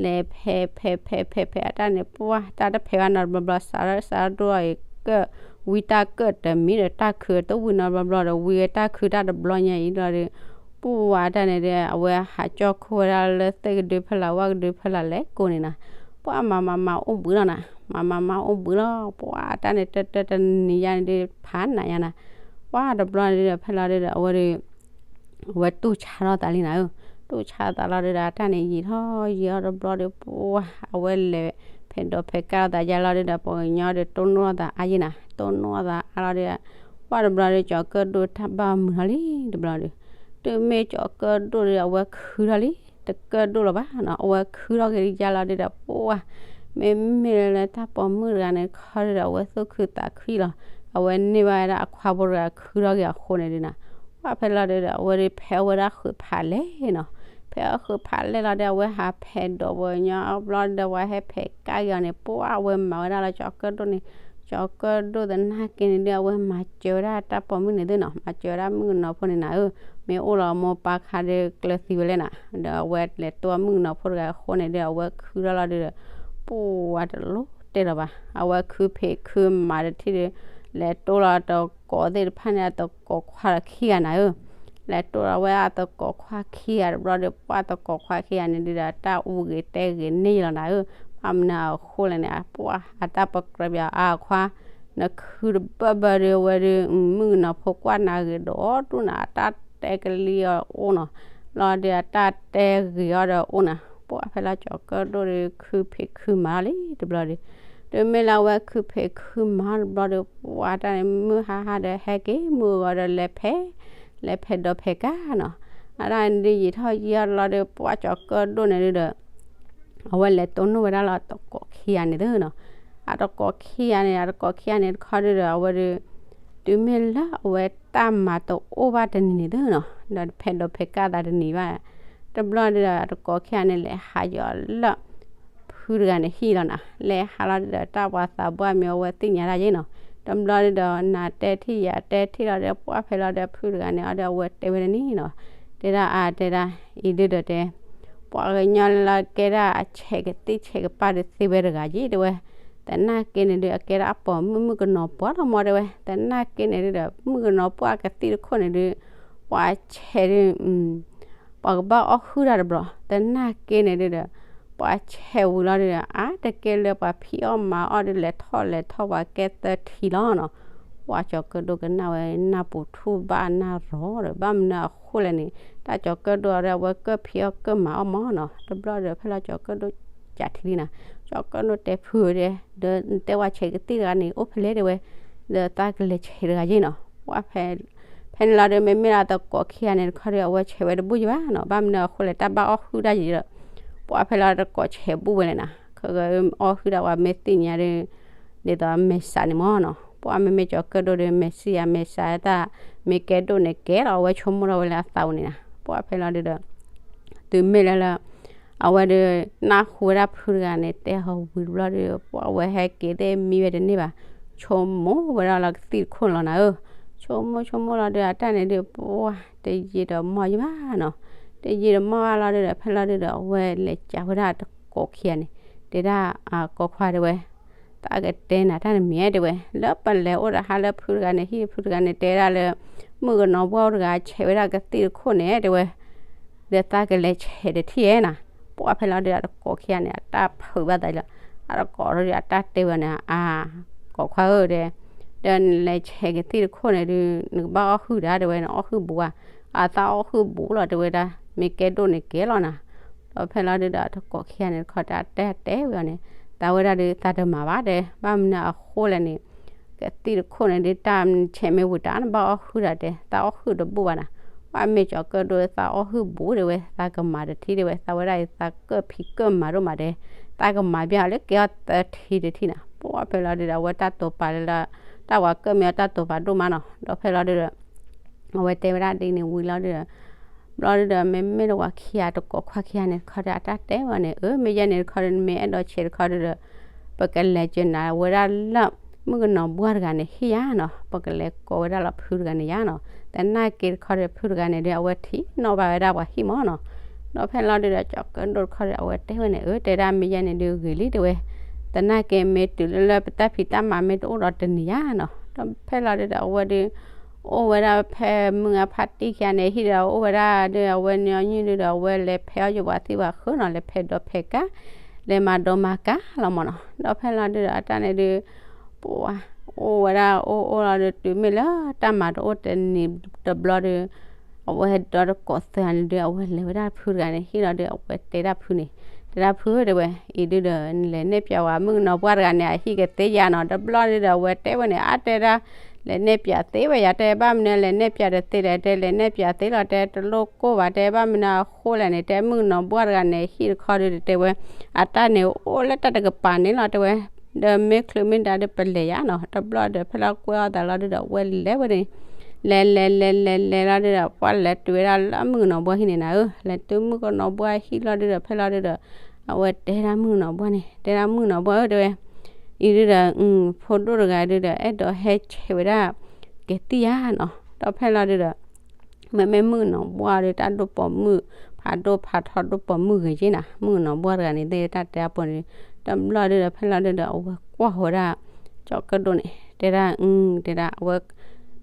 လဲၤဖဲးဖဲးဖဲးဖဲးဖဲးအတၢ်န့ၣ် ပှၢ်တၢ်တဖဲးဘၣ်နီတဘျီဘျီ စးထီၣ်စးထီၣ်ဒိၣ်အံၤကၢၣ် ဝံတၢ်ကၢၣ်တမံၤဒီး တၢ်ခုးတဝံၤနီတဘျီဘျီဒီး ဝံတၢ်ခုးတၢ်တဘျီညါအံၤလီၤဒီး ပှၢ်အတၢ်န့ၣ်ဒီး အဝဲဟးကၠီၣ်ခိၣ်ဝဲဒၣ်လၢသ့ၣ်ကဒုဖဲလၢ် ဝၣ်ကဒုဖဲလၢ် လဲၤကိးန့ၣ်နၤ. ပှၢ်မၤမၤမၤအိၣ်ဘှံးလီၤနၤ, မၤမၤမၤအိၣ်ဘှံးလီၤ. ပှၢ်အတၢ်န့ၣ် တၢ်တၢ်တနံၤညါန့ၣ်ဒီး ဖးနးညါနၤ. ပှၢ်တဘျီန့ၣ်ဒီး ဖဲလီၤဒုးဒီး အဝဲဒုး အဝဲတူၢ်ဆါထီၣ်သးလံနၤဧၢ. တူၢ်ဆါသးလီၤဒုးဒီး အတၢ်န့ၣ်ယံာ်ထီၣ်ယံာ်ထီၣ်တဘျီဒီး ပှၢ်အဝဲလဲၤဖဲးဒိးဖဲးကၢ်လီၤသးယါလီၤဒုးဒီး ပှၤကညီဒီး တိၢ်နီၣ်သးအါယဲနၤ, တိၢ်နီၣ်သးအါလီၤဒုးဒီး ပှၢ်တဘျီဒီး ကၠီၤကၢၣ်ဒိၣ်တၢ်ဘၣ်မုာ်ထီၣ်လံတဘျီဒီး တုၤမ့ၢ်ကၠီၤကၢၣ်ဒိၣ်ဒီး အဝဲခုထီၣ်လံ, တကၢၣ်ဒိၣ်လၢၤဘၣ်နီၤ, အဝဲခုထီၣ်က့ၤလံယါလီၤဒုးဒီး ပှၢ် မ့မ့ၢ်လၢတၢ်ပိာ်မုၣ်တဂၤန့ၣ် ခီဒုးဒီး အဝဲသူၣ်ခုသးခုလီၤ. အဝဲန့ၢ်ဘၣ်ဝဲဒၣ်အခွါဖိတဂၤခုထီၣ်က့ၤအဃိန့ၣ်ဒုးနၤ, ပှၢ်ဖဲလီၤဒုးဒီး အဝဲဒုးဖဲးအီၣ်ဝဲဒၣ်ဃုာ်ဖးလဲၢ်နီၤ. ဖဲးအီၣ်ဃုာ်ဖးလဲၢ်လီၤဒီး အဝဲဟးဖဲးဒိးပှၤကညီအဘျီဒီး ပှၤဟဲဖဲးကၢ်က့ၤအီၤန့ၣ် ပှၢ်အဝဲမၤဝဲဒၣ်လၢကၠီၤကၢၣ်ဒိၣ်န့ၣ်, ကၠီၤကၢၣ်ဒိၣ်သနာ်က့န့ၣ်ဒုး အဝဲမၤစၢၤဝဲဒၣ်တၢ်ပိာ်မုၣ်န့ၣ်သုနီၤ, မၤစၢၤဝဲဒၣ်မုၣ်ကနီၤဖိန့ၣ်နၤဧၢ. မ့ၢ်အိၣ်လီၤမိၢ်ပၢ်ခါဒီးကျၢၤသံဝဲလဲၣ်နၤ, ဒီးအဝဲလဲၤတိၢ်မုၣ်ကနီၤဖိတဂၤအဃိန့ၣ်ဒီး အဝဲခုထီၣ်လီၤဒုးဒီး ပှၢ်တလိၣ်တဲလၢၤဘၣ်. အဝဲခုဖံးခုမၤတထံၣ်ဒီး လဲၤတိၢ်လီၤတကိးသ့ၣ်တဖၣ်န့ၣ် အတကိးခွါခံဂၤနၤဧၢ. လဲၤတိၢ်လီၤဝဲအတကိးခွါခံဂၤတဘျီဒီး ပှၢ်တကိးခွါခံဂၤန့ၣ်ဒုးဒီး တၢ်အူဂ့ၤတဲဂ့ၤန့ၢ်ယလီၤနၤဧၢ. ဘၣ်မနုၤအဃိလဲၣ်န့ၣ် ပှၢ်အတၢ်ပကြၢးပၠးအါခွါ နခုတဘၢဘၢဒီး အဝဲဒုး မုၣ်ကနီၤဖိကွၢ်နၤဂ့ၤဒီးဒူၣ်နၤ အတၢ်တဲကလံၤအီၤအိၣ်နီၤ, လီၤဒီးအတၢ်တဲဂ့ၤအီၤဒီးအိၣ်နၤ. ပှၢ်ဖဲလီၤကၠီၤကၢၣ်ဒိၣ်ဒီး ခုဖံးခုမၤလီၤလံတဘျီဒီး တုၤမ့ၢ်လၢအဝဲခုဖံးခုမၤတဘျီဒီး ပှၢ်တၢ်န့ၣ်မုၢ်ဟါဟါဒီး ဟဲက့ၤမုၢ်ဂီၤဒီး လဲၤဖဲး လဲၤဖဲးဒိးဖဲးကၢ်နီၤ. အတၢ်န့ၣ်ဒုးယံာ်ထီၣ်ယံာ်ထီၣ်လီၤဒီး ပှၢ်ကၠီၤကၢၣ်ဒိၣ်န့ၣ်ဒုးဒီး အဝဲလဲၤတိၢ်နီၣ်ဝဲဒၣ်လၢအတကိးခံဂၤန့ၣ်သုနီၤ. အတကိးခံဂၤန့ၣ် အတကိးခံဂၤန့ၣ်တခီဒုးဒီး အဝဲဒုး တုၤမ့ၢ်လၢအဝဲတၢ်မၤတအိၣ်ဘၣ်တနံၤန့ၣ်သုနီၤ, ဒီးဖဲးဒိးဖဲးကၢ်သးတနံၤဘၣ်, တဘျီဒုးဒီး အတကိးခံဂၤန့ၣ် လဲၤဟးယီၤလၢ ဖုတဂၤန့ၣ်ဟံၣ်လီၤနၤ, လဲၤဟးလီၤဒုဒီး တၢ်ပှၤသးပှၢ်မ့ၢ်အဝဲသ့ၣ်ညါတၢ်ယဲနီၤ, တဘျီဒုဒီး နၤတဲထံၣ်ယၤတဲထံၣ်လီၤဒီး ပှၢ်ဖဲလီၤဒီး ဖုတဂၤန့ၣ် အီၤဒီး အဝဲတဲဝဲဒၣ်န့ၣ်နီၤ, တဲဒၣ်အါတဲဒၣ်, အံၤဒုဒီးတဲ ပှၤကညီလၢကဲဒၣ်အဆဲးကသံၣ်ဆဲးကပၢ်ဒီးသ့ဝဲတဂၤယဲတဲဝဲ, သနာ်က့န့ၣ်ဒု အကဲဒၣ်အပိာ်မုၣ်မုၣ်ကနီၤပှၢ်လီၤမၢ်တဲဝဲ, သနာ်က့န့ၣ်ဒုဒီး မုၣ်ကနီၤပှၢ်ကသံၣ်တခိၣ်န့ၣ်ဒု ပှၤဆဲးဒု ပှၤကဘၣ်အီၣ်ဟုၣ်တၢ်တဘျီ, သနာ်က့န့ၣ်ဒုဒီး ပှၤဆဲးဝံၤလီၤဒုဒီး အါတက့ၢ်လၢပှၤဖံးအီၣ်မၤအီၣ်ဒု လဲၤထီၣ်လဲၤထီၣ်ပှၤကဲသၢထံလီၤနီၤ, ပှၤကၠီၤကၢၣ်ဒိၣ်ကနၣ်ဝဲနၢ်ပူၤထူၣ်ဘၣ်နၢ်ရီၤဒီး ဘၣ်မနုၤအဃိလဲၣ်န့ၣ် တၢ်ကၠီၤကၢၣ်ဒိၣ်အီၤဒီး အဝဲကၢၣ်ဖံးအီၣ်ကၢၣ်မၤအီၣ်မၢ်နီၤ, တဘျီဒီးဖဲလီၤကၠီၤကၢၣ်ဒိၣ်ကးထံလံနၤ, ကၠီၤကၢၣ်ဒိၣ်တဲဖုတဲ, ဒီးနတဲဝဲဆဲးကသံၣ်တဂၤန့ၣ် အိၣ်ဖဲလဲၣ်တဲဝဲ, ဒီးသးကလဲၤဆဲးတဂၤယဲနီၤ, ပှၢ်ဖဲ ဖဲန့ၣ်လီၤဒီး မ့မ့ၢ်လၢအသကိးခံဂၤန့ၣ်တခီဒီး အဝဲဆဲးဝဲတဘူၣ်ယဲဘၣ်နီၤ, ဘၣ်မနုၤအဃိလဲၣ် တၢ်ဘၣ်အီၣ်ဟုၣ်တၢ်ယဲဒီး ပှၢ်ဖဲလီၤတကိးဆဲးဘူၣ်ဝဲလဲၣ်နၤ, ခဂအီၣ်ဟုၣ်တၢ်ဝဲမ့ၢ်သ့ၣ်ညါဒီး ဒ်သိးမဲာ်ဆှးန့ၣ်မၢ်နီၤ, ပှၢ်မ့မ့ၢ်ကၠီၤကၢၣ်ဒိၣ်ဒီး မဲာ်ဆှးယၤမဲာ်ဆှးတၢ် မ့ၢ်ကဲဒိၣ်န့ၣ်ကဲလီၤ အဝဲဆိကမိၣ်ထီၣ်ဝဲလၢအသးပူၤန့ၣ်နၤ, ပှၢ်ဖဲလီၤဒုဒီး တုၤမ့ၢ်လၢလၢ အဝဲဒီး နၢ်ဟူဝဲဒၣ်ဖုတဂၤန့ၣ် တဲဟီၣ်ဝံၤတဘျီဒီး ပှၢ်ဝဲဟဲက့ၤသ့ၣ်မံဝဲတန့ၢ်ဘၣ်, ဆိကမိၣ်ဝဲဒၣ်လီၤကသံၣ်တခိၣ်န့ၣ်လီၤနၤဧၢ, ဆိကမိၣ်ဆိကမိၣ်လီၤဒီး အတၢ်န့ၣ်ဒုး ပှၢ်တယံာ်ဒီးမီၢ်ယဘၣ်နီၤ, တယံာ်ဒီးမီၢ်ဘၣ်လီၤဒုဒီး ဖဲလီၤဒုဒီး အဝဲလဲၤကးဝဲဒၣ်တကိးခံဂၤန့ၣ် တဲဒၣ် ကိးခွါတဲဝဲ သးကတဲနၤတၢ်တမံၤတဲဝဲ, လၢပလဲၤအိၣ်တဟါလၢဖုတဂၤန့ၣ် ဟံၣ်ဖုတဂၤန့ၣ် တဲဒၣ်လၢ မုၣ်ကနီၤပှၢ်တဂၤဆဲးဝဲဒၣ်ကသံၣ်တခိၣ်န့ၣ်တဲဝဲ, ဒီးသးကလဲၤဆဲးတထံၣ်ဧဲနၤ, ပှၢ်ဖဲလီၤဒုဒီး အတကိးခံဂၤန့ၣ် အတၢ်ဖုးဘၣ်သးလီၤ, အတကိးဒီးအတၢ်တဲဝဲန့ၣ် အါ ကိးခွါဧၢတဲ, ဒီးနလဲၤဆဲးကသံၣ်တခိၣ်န့ၣ်ဒုး နကဘၣ်အီၣ်ဟုၣ်တၢ်တဲဝဲ နအီၣ်ဟုၣ်ဘူးဧါ, အသးအီၣ်ဟုၣ်ဘူးလီၤတဲဝဲဒၣ်, မ့ၢ်ကဲဒိၣ်န့ၣ်ကဲလီၤနၤ, ဒီးဖဲလီၤဒုဒီး အတကိးခံဂၤန့ၣ်တခီ တၢ်တဲတဲဝဲအီၤန့ၣ်, သးဝဲဒၣ်ဒုး သးတမၤဘၣ်တဲ, ဘၣ်မနုၤအဃိလဲၣ်န့ၣ် ကသံၣ်တခိၣ်န့ၣ်ဒုး တၢ်ဆဲးမ့ၢ်ဝံၤတၢ်နဘၣ်အီၣ်ဟုၣ်တၢ်တဲ, သးအီၣ်ဟုၣ်တဘူးဘၣ်နၤ, ပှၢ်မ့ၢ်ကၠီၤကၢၣ်ဒိၣ် သးအီၣ်ဟုၣ်ဘူးတဲဝဲ သးကမၤတထံၣ်တဲဝဲ သးဝဲဒၣ်အံၤ သးကၢၣ်ဖံးကၢၣ်မၤဒိၣ်မးတဲ, သးကမၤဘၣ်လၢကဲအီၣ်သၢထံတထံၣ်နၤ, ပှၢ်ဖဲလီၤဒုဒီး အဝဲတၢ်တိာ်ပာ်လၢ တၢ်ဝၤကၢၣ်မ့ၢ်အီၣ်တၢ်တိာ်ပာ်ဒိၣ်မးနီၤ, ဒီးဖဲလီၤဒုဒီး အဝဲတဲဝဲဒၣ်ဒ်န့ၣ်ဝံၤလီၤဒုဒီး ဘျီဒုဒီး မ့မ့ၢ်လၢပှၤခံဂၤတကိးခွါခံဂၤန့ၣ်တခီဒီး အတၢ်တဲဝဲန့ၣ် အၢ မ့ၢ်ယဲန့ၣ်တခီဒီး နမ့ၢ်အဲၣ်ဒိးဆဲးတခီဒုဒီး ပကလဲၤကနၤဝဲဒၣ်လၢ မုၣ်ကနီၤပှၢ်တဂၤန့ၣ်ဟံၣ်ယါနီၤ, ပကလဲၤကိးဝဲဒၣ်လၢဖုတဂၤန့ၣ်ယါနီၤ, သနာ်က့တခီဒီး ဖုတဂၤန့ၣ်ဒုး အဝဲထံၣ်နီၣ်ဘၣ်ဝဲဒၣ်ပှၤဟံၣ်မၢ်နီၤ, ဒီးဖဲလီၤဒုဒီး ကၠီၤကၢၣ်ဒိၣ်တခီဒီး အဝဲတဲဝဲန့ၣ် အၢ တဲဒၣ်မ့ၢ်ယဲန့ၣ်ဒုးဂ့ၤလံတဲဝဲ, သနာ်က့မ့ၢ်တုၤလၢလၢပတၢ်ဖံးတၢ်မၤမ့ၢ်တအိၣ်ဒီးတနံၤယါနီၤ, ဒီးဖဲလီၤဒုဒီး အဝဲဒုး အိၣ်ဝဲဒၣ်ဖဲမုၢ်အဖါတံၢ်ခံဂၤန့ၣ် ဟံၣ်ဒီးအိၣ်ဝဲဒၣ်ဒီး အဝဲန့ၣ်အီၤညွၢ်ဒုဒီး အဝဲလဲၤဖဲးအီၣ်ယိၤပှၤသံပှၤဃၢနီၤ, လဲၤဖဲးဒိးဖဲးကါ, လဲၤမၤဒိးမၤကါလီၤမၢ်နီၤ, ဒီးဖဲလီၤဒုဒီး အတၢ်န့ၣ်ဒုး ပှၤ အိၣ်ဝဲဒၣ်အိၣ်အိၣ်လီၤဒုး တုၤမ့ၢ်လၢတၢ်မၤတအိၣ်တနံၤတဘျီဒုး အဝဲဒီတကိးသၢဂၤန့ၣ်ဒုး အဝဲလဲၤဝဲဒၣ်ဖုတဂၤန့ၣ်ဟံၣ်လီၤဒုး အဝဲတဲဒၣ်ဖုန့ၣ်, တဲဒၣ်ဖုဧၢတဲဝဲ, အံၤဒုဒီး နလဲၤနဲၣ်ပၠးဝဲမုၣ်ကနီၤပှၢ်တဂၤန့ၣ် အဟံၣ်ကသ့ယါနီၤ, တဘျီဒုဒီး အဝဲတဲဝဲန့ၣ် အါတဲဒၣ် လဲၤနဲၣ်ပၠးသ့ဝဲယါတဲ ဘၣ်မနုၤလဲၤနဲၣ်ပၠးတသ့လဲၣ်တဲ လဲၤနဲၣ်ပၠးသ့လီၤတဲ တလိၣ်ကိၢ်ဘၣ်တဲ ဘၣ်မနုၤအဃိလဲၣ်န့ၣ် တဲမုၣ်ကနီၤပှၢ်တဂၤန့ၣ် ဟံၣ်တခီဒုးတဲဝဲ အတၢ်န့ၣ်အိၣ်လၢတၢ်တကပၤန့ၣ်လီၤတဲဝဲ, ဒီးမ့ၢ်ချုးမ့ၢ်ဒါဒုးပလဲၤယါနီၤ, တဘျီဒီး ဖဲလၢကွဲအီၣ်သးလီၤဒုဒီး အဝဲလဲၤဝဲန့ၣ် လဲၤလဲၤလဲၤလဲၤလဲၤလီၤဒုဒီး ပှၢ်လဲၤတုၤဝဲဒၣ်လၢမုၣ်ကနီၤပှၢ်ဟံၣ်န့ၣ်နၤဧၢ, လဲၤတုၤမုၣ်ကနီၤပှၢ်ဟံၣ်လီၤဒုဒီး ဖဲလီၤဒုဒီး အဝဲတဲဒၣ်မုၣ်ကနီၤပှၢ်န့ၣ် တဲဒၣ်မုၣ်ကနီၤပှၢ်ဧၢတဲဝဲ, အံၤဒုဒီး ဖိဒိၣ်တဂၤဒုဒီး အဲၣ်ဒိးဟဲဆဲးဝဲဒၣ် ကသံၣ်ယါနီၤ, ဒီးဖဲလီၤဒုဒီး မ့မ့ၢ်မုၣ်ကနီၤပှၢ်ဒီး တၢ်ဒိၣ်ပိာ်မုၣ် ဖးဒိၣ်ဖးထီဒိၣ်ပိာ်မုၣ်ဂ့ၤက့နၤ, မုၣ်ကနီၤပှၢ်တဂၤန့ၣ် သ့ၣ်တၢ်တဲအပူၤန့ၣ် တဘျီဒုဒီး ဖဲလီၤဒုဒီး အဝဲကွၢ်ဝဲဒၣ် ကၠီၤကၢၣ်ဒိၣ်န့ၣ် တဲဒၣ် အု တဲဒၣ် အဝဲ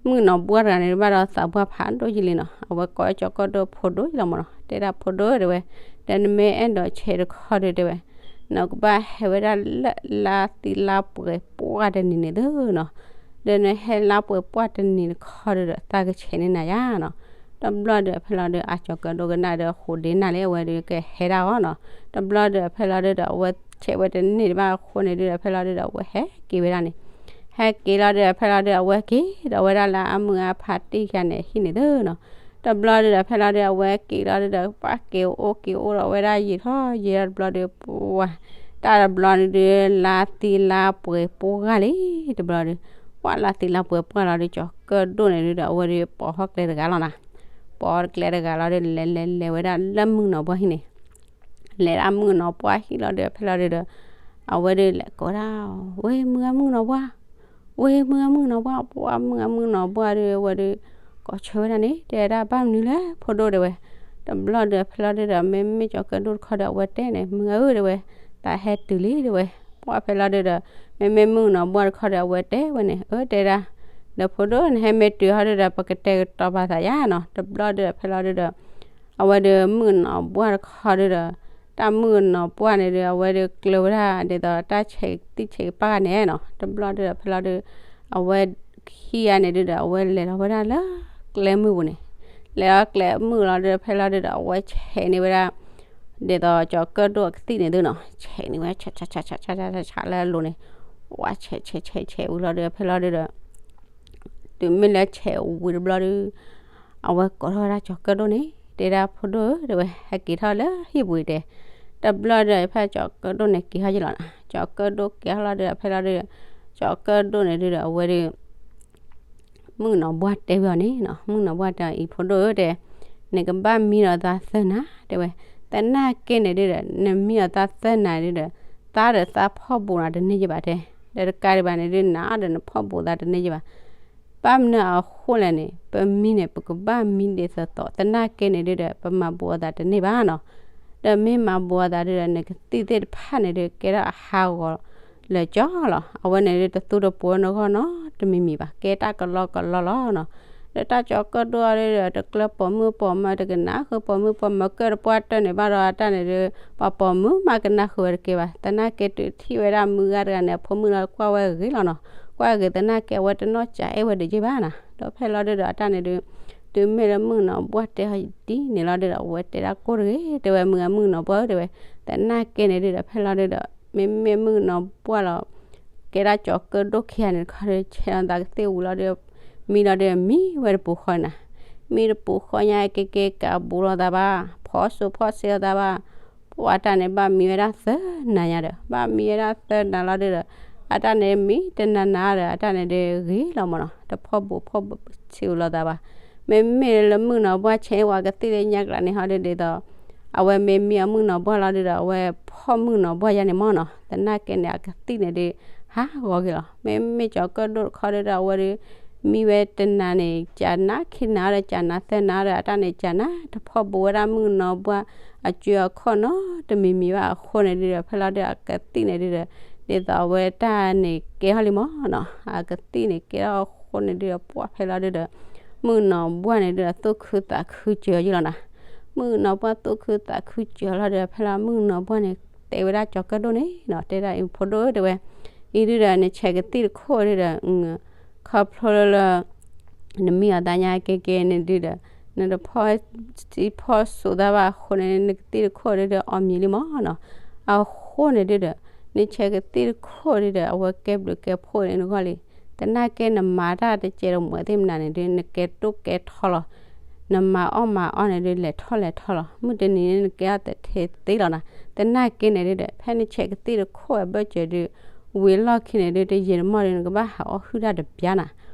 မုၣ်ကနီၤပှၢ်တဂၤန့ၣ် ဘၣ်ဒီးသးပှၢ်ဖးဒိၣ်ယံလံနီၤ, အဝဲကိးကၠီၤကၢၣ်ဒိၣ်ဖိဒိၣ်ယံလီၤမးနီၤ, တဲဒၣ်ဖိဒိၣ်တဲဝဲ, ဒီးနမ့ၢ်အဲၣ်ဒိးဆဲးတခီဒုတဲဝဲ နကဘၣ်ဟဲဝဲဒၣ်လၢလါသံလါပှဲၤပှၢ်တနံၤန့ၣ်သုနီၤ, ဒီးနဟဲလါပှဲၤပှၢ်တနံၤတခီဒုဒီး သးကဆဲးန့ၢ်နၤယါနီၤ, တဘျီဒီးဖဲလီၤဒု အကၠီၤကၢၣ်ဒိၣ်ကနၣ်ဒီး ဃိးဒ့နၢ်လံ အဝဲဒုကဟဲဒၣ်အီၤနီၤ, တဘျီဒီးဖဲလီၤဒုဒီး အဝဲဆဲးဝဲတန့ၢ်တဘၣ်အဃိန့ၣ်ဒုဒီး ဖဲလီၤဒုဒီး အဝဲဟဲက့ၤဝဲဒၣ်န့ၣ်, ဟဲက့ၤလီၤဒုဒီး ဖဲလီၤဒုဒီး အဝဲက့ၤဒီးဝဲဒၣ်လၢအမုၢ်အဖါတံၢ်ခံဂၤန့ၣ် အဟံၣ်န့ၣ်သုနီၤ, တဘျီဒုဒီး ဖဲလီၤဒု အဝဲက့ၤလီၤဒုဒီး ပှၢ်က့ၤအိၣ်က့ၤအိၣ်ဒီးဝဲဒၣ်ယံာ်ထီၣ်ယံာ်ထီၣ်တဘျီဒု ပှၢ် တၢ်တဘျီဒု လါသံလါပှဲၤပှၢ်ဂၤလံ, တဘျီဒု ပှၢ်လါသံလါပှဲၤပှၢ်လီၤဒု ကၠီၤကၢၣ်ဒိၣ်န့ၣ်ဒုဒီး အဝဲဒု ပိာ်ဟီၣ်ကျဲတဂၤလီၤနီၤ, ပိာ်ဟီၣ်ကျဲတဂၤလီၤဒု လဲၤလဲၤလဲၤဝဲဒၣ်လၢမုၣ်ကနီၤပှၢ်ဟံၣ်န့ၣ် လဲၤဒၣ်မုၣ်ကနီၤပှၢ်ဟံၣ်လီၤဒီး ဖဲလီၤဒုဒီး အဝဲဒုးလဲၤကိးဒၣ်, ဝဲမုၢ်ဂၤမုၣ်ကနီၤပှၢ်, ဝဲမုၢ်ဂၤမုၣ်ကနီၤပှၢ်, ပှၢ်မုၢ်ဂၤမုၣ်ကနီၤပှၢ်ဒီး အဝဲဒုး ကိးဆၢဝဲဒၣ်န့ၣ် တဲဒၣ်ဘၣ်မနုၤလဲၣ်ဖိဒိၣ်တဲဝဲ, တဘျီဒီးဖဲလီၤဒုဒီး မ့မ့ၢ်ကၠီၤကၢၣ်ဒိၣ်တခီဒီး အဝဲတဲန့ၣ် မုၢ်ဂၤဧၢတဲဝဲ, တၢ်ဟဲတုၤလံတဲဝဲ, ပှၢ်ဖဲလီၤဒုဒီး မ့မ့ၢ်မုၣ်ကနီၤပှၢ်တခီဒီး အဝဲတဲဝဲန့ၣ် အၢတဲဒၣ်, ဒီးဖိဒိၣ်နဟဲမ့ၢ်တုၤဟီဒုဒီး ပကတဲာ်ကတီၤပာ်သးယါနီၤ, တဘျီဒုဒီးဖဲလီၤဒုဒီး အဝဲဒုးမုၣ်ကနီၤပှၢ်တခီဒုဒီး တၢ်မုၣ်ကနီၤပှၢ်န့ၣ်ဒုး အဝဲဒုးကျၢၤဝဲဒၣ်ဒ်သိးတၢ်ဆဲးသံၣ်ဆဲးကပၢ်ဂၤန့ၣ်နီၤ, တဘျီဒုဒီးဖဲလီၤဒုး အဝဲခံဂၤန့ၣ်ဒုဒီး အဝဲလဲၤလီၤဝဲဒၣ်လၢ ကျဲမုၢ်ပူၤန့ၣ်, လဲၤလီၤကျဲမုၢ်လီၤဒုဒီး ဖဲလီၤဒုဒီး အဝဲဆဲးန့ၢ်ဝဲဒၣ် ဒ်သိးကၠီၤကၢၣ်ဒိၣ်အကသံၣ်န့ၣ်သုနီၤ, ဆဲးန့ၢ်ဝဲဆးဆးဆးဆးဆးဆးလၢအလိၤန့ၣ်, ဝဲဆဲးဆဲးဆဲးဆဲးဝံၤလီၤဒုဒီး ဖဲလီၤဒုဒီး တုၤမ့ၢ်လၢဆဲးဝံၤတဘျီဒု အဝဲကိးထီၣ်ဝဲဒၣ်ကၠီၤကၢၣ်ဒိၣ်န့ၣ် တဲဒၣ်ဖိဒိၣ်ဧၢတဲဝဲ ဟဲက့ၤထီၣ်လၢဟံၣ်ပူၤအံၤတဲ, တဘျီဒီးဖဲကၠီၤကၢၣ်ဒိၣ်န့ၣ်က့ၤထီၣ်ယလီၤနီၤ, ကၠီၤကၢၣ်ဒိၣ်က့ၤထီၣ်လီၤဒုဒီး ဖဲလီၤဒုဒီး ကၠီၤကၢၣ်ဒိၣ်န့ၣ်ဒုဒီး အဝဲဒုး မုၣ်ကနီၤပှၢ်တဲဝဲအီၤန့ၣ်နီၤ, မုၣ်ကနီၤပှၢ်တဲအီၤအံၤဖိဒိၣ်ဧၢတဲ, နကဘၣ်မံဒီးသးသၢနၤတဲဝဲ, သနာ်က့န့ၣ်ဒုဒီး နမံဒီးသးသၢနၤဒုဒီး သးဒီးသးဖီၣ်ဘူးနၤတန့ၢ်ယဘၣ်တဲ, ဒီးတကးဒံးဘၣ်န့ၣ်ဒု နၤဒီးနဖီၣ်ဘူးသးတန့ၢ်ယဘၣ် ဘၣ်မနုၤအဃိလဲၣ်န့ၣ် ပမံန့ၣ် ပကဘၣ်မံဒ်သိးသိး သနာ်က့န့ၣ်ဒုဒီး ပမၤဘူးအသးတန့ၢ်ဘၣ်နီၤ, ဒီးမ့ၢ်မၤဘူးအသးဒုဒီး နကသံၣ်သ့ၣ်တဖၣ်န့ၣ်ဒု ကဲထီၣ်အဟးဂီၤလၢာ်ကၠီလီၤ, အဝဲန့ၣ်ဒု တသူတပှီၤနဂီၢ်နီတမံၤမံၤဘၣ် ကဲတၢ်ကလီကလီလီၤနီၤ, ဒီးတၢ်ကၠီၤကၢၣ်ဒိၣ်အီၤဒုဒီး တကျၢၤပိာ်မုၣ်ပိာ်မၢၤ တကနၣ်ဃုာ်ပိာ်မုၣ်ပိာ်မၢၤ ကၢၣ်တပှၢ်တၢၢ်န့ၣ်ဘၣ်ဒီး အတၢ်န့ၣ်ဒု ပှၤပိာ်မုၣ်မးကနၣ်ဃုာ်ဝဲတကဲဘၣ်, သနာ်က့တုၤထံၣ်ဝဲဒၣ်မုၢ်ဂၤတဂၤန့ၣ် အဖိမုၣ်လီၤကွၢ်ဝဲဂ့ၤလီၤနီၤ, ကွၢ်ဂ့ၤသနာ်က့ အဝဲတနီၣ်စၢၤအဲၣ်ဝဲတယ့ၢ်ဘၣ်နီၤ, ဒီးဖဲလီၤဒုဒီး အတၢ်န့ၣ်ဒု တုၤမ့ၢ်လၢမုၣ်ကနီၤပှၢ်တဲဟီဒ်န့ၣ်လီၤဒုဒီး အဝဲတဲဒၣ်ကိၢ်တဂ့ၤ တဲဝဲ မုၢ်ဂၤမုၣ်ကနီၤပှၢ်ဧၢတဲဝဲ, သနာ်က့န့ၣ်ဒုဒီး ဖဲလီၤဒုဒီး မ့မ့ၢ်မုၣ်ကနီၤပှၢ်လီၤ ကဲဒၣ်ကၠီၤကၢၣ်ဒိၣ်ခံဂၤန့ၣ်တခီဒီး ဆဲးလီၤသးကသံၣ်ဝံၤလီၤဒီး မံလီၤဒီးမံဝဲတပူၤဃီနၤ, မံတပူၤဃီညါက့ၤက့ၤကးဘူးလိာ်သးဘၣ်, ဖီၣ်စိဖီၣ်ဆှံလိာ်သးဘၣ်, ပှၢ်တၢ်န့ၣ်ဘၣ်မံဝဲဒၣ်သၢနၤညါဒီး ဘၣ်မံဝဲဒၣ်သၢနၤလီၤဒုဒီး အတၢ်န့ၣ်မံတနၤနၤဒီး အတၢ်န့ၣ်ဒုဂ့ၤလီၤမၢ်နီၤ, တဖီၣ်ဘူးဖီၣ်ဆှံလိာ်သးဘၣ်, မ့မ့ၢ်လၢမုၣ်ကနီၤပှၢ်ဆဲးဝဲကသံၣ်လၢညါကျါန့ၣ်ဟီဒုဒ်သိး အဝဲမ့ၢ်မံအမုၣ်ကနီၤပှၢ်လီၤဒုဒီး အဝဲဖီၣ်မုၣ်ကနီၤပှၢ်ယါန့ၣ်မၢ်နီၤ, သနာ်က့န့ၣ် အကသံၣ်န့ၣ်ဒု ဟးဂီၤက့ၤလီၤ, မ့မ့ၢ်ကၠီၤကၢၣ်ဒိၣ်တခီဒုဒီး အဝဲဒု မံဝဲတနၤန့ၣ် ကနၤခံနၤဒီး ကနၤသၢနၤဒီး အတၢ်န့ၣ်ကနၤ တဖီၣ်ဘူးဝဲဒၣ်မုၣ်ကနီၤပှၢ် အစုအခီၣ်နီတမံၤမံၤဘၣ်အဃိန့ၣ်ဒုဒီး ဖဲလီၤဒုဒီး အကသံၣ်န့ၣ်ဒုဒီး ဒ်သိးအဝဲတၢ်န့ၣ်ကဲထီၣ်လံမၢ်နီၤ, အကသံၣ်န့ၣ်ကဲထီၣ်အဃိန့ၣ်ဒုဒီး ပှၢ်ဖဲလီၤဒုဒီး မုၣ်ကနီၤပှၢ်န့ၣ်ဒုဒီး သူၣ်ခုသးခုစၢၤယုၢ်လီၤနၤ, မုၣ်ကနီၤပှၢ်သူၣ်ခုသးခုစၢၤလီၤဒီး ဖဲလီၤမုၣ်ကနီၤပှၢ်န့ၣ် တဲဝဲဒၣ်ကၠီၤကၢၣ်ဒိၣ်န့ၣ်နီၤ, တဲဒၣ်အံၤဖိဒိၣ်ဧၢတဲဝဲ, အံၤဒုဒီး နဆဲးကသံၣ်တခိၣ်ဒုဒီး ခီဖျိလၢ နမံအီၤသးညါကဲကဲန့ၣ်ဒုဒီး နတဖီၣ်စံဖီၣ်စိးသးဘၣ်အဃိန့ၣ် နကသံၣ်တခိၣ်ဒုဒီး အီၣ်မံၤလံမၢ်နီၤ, အဃိန့ၣ်ဒုဒီး နဆဲးကသံၣ်တခိၣ်ဒုဒီး အဝဲကဲဘျုးကဲဖှိၣ်န့ၣ်နဂီၢ်လံ, သနာ်က့နမၤတၢ်တစဲးတမှဲးသ့ၣ်မနုၤန့ၣ်ဒု နကဲတိၢ်ကဲထီလီၤ, နမၤအီၣ်မၤအီန့ၣ်ဒု လဲၤထီၣ်လဲၤထီလီၤ, မုၢ်တနံၤန့ၣ် နကဲအီၣ်တထံသ့လီၤနၤ, သနာ်က့န့ၣ်ဒုဒီး ဖဲနဆဲးကသံၣ်တခိၣ်အဘၢၣ်စၢၤဒု ဝံၤလီၢ်ခံန့ၣ်ဒု တယံာ်တမီၢ်ဒု နကဘၣ်ဟးအီၣ်ဟုၣ်တၢ်တဘျါနၤ,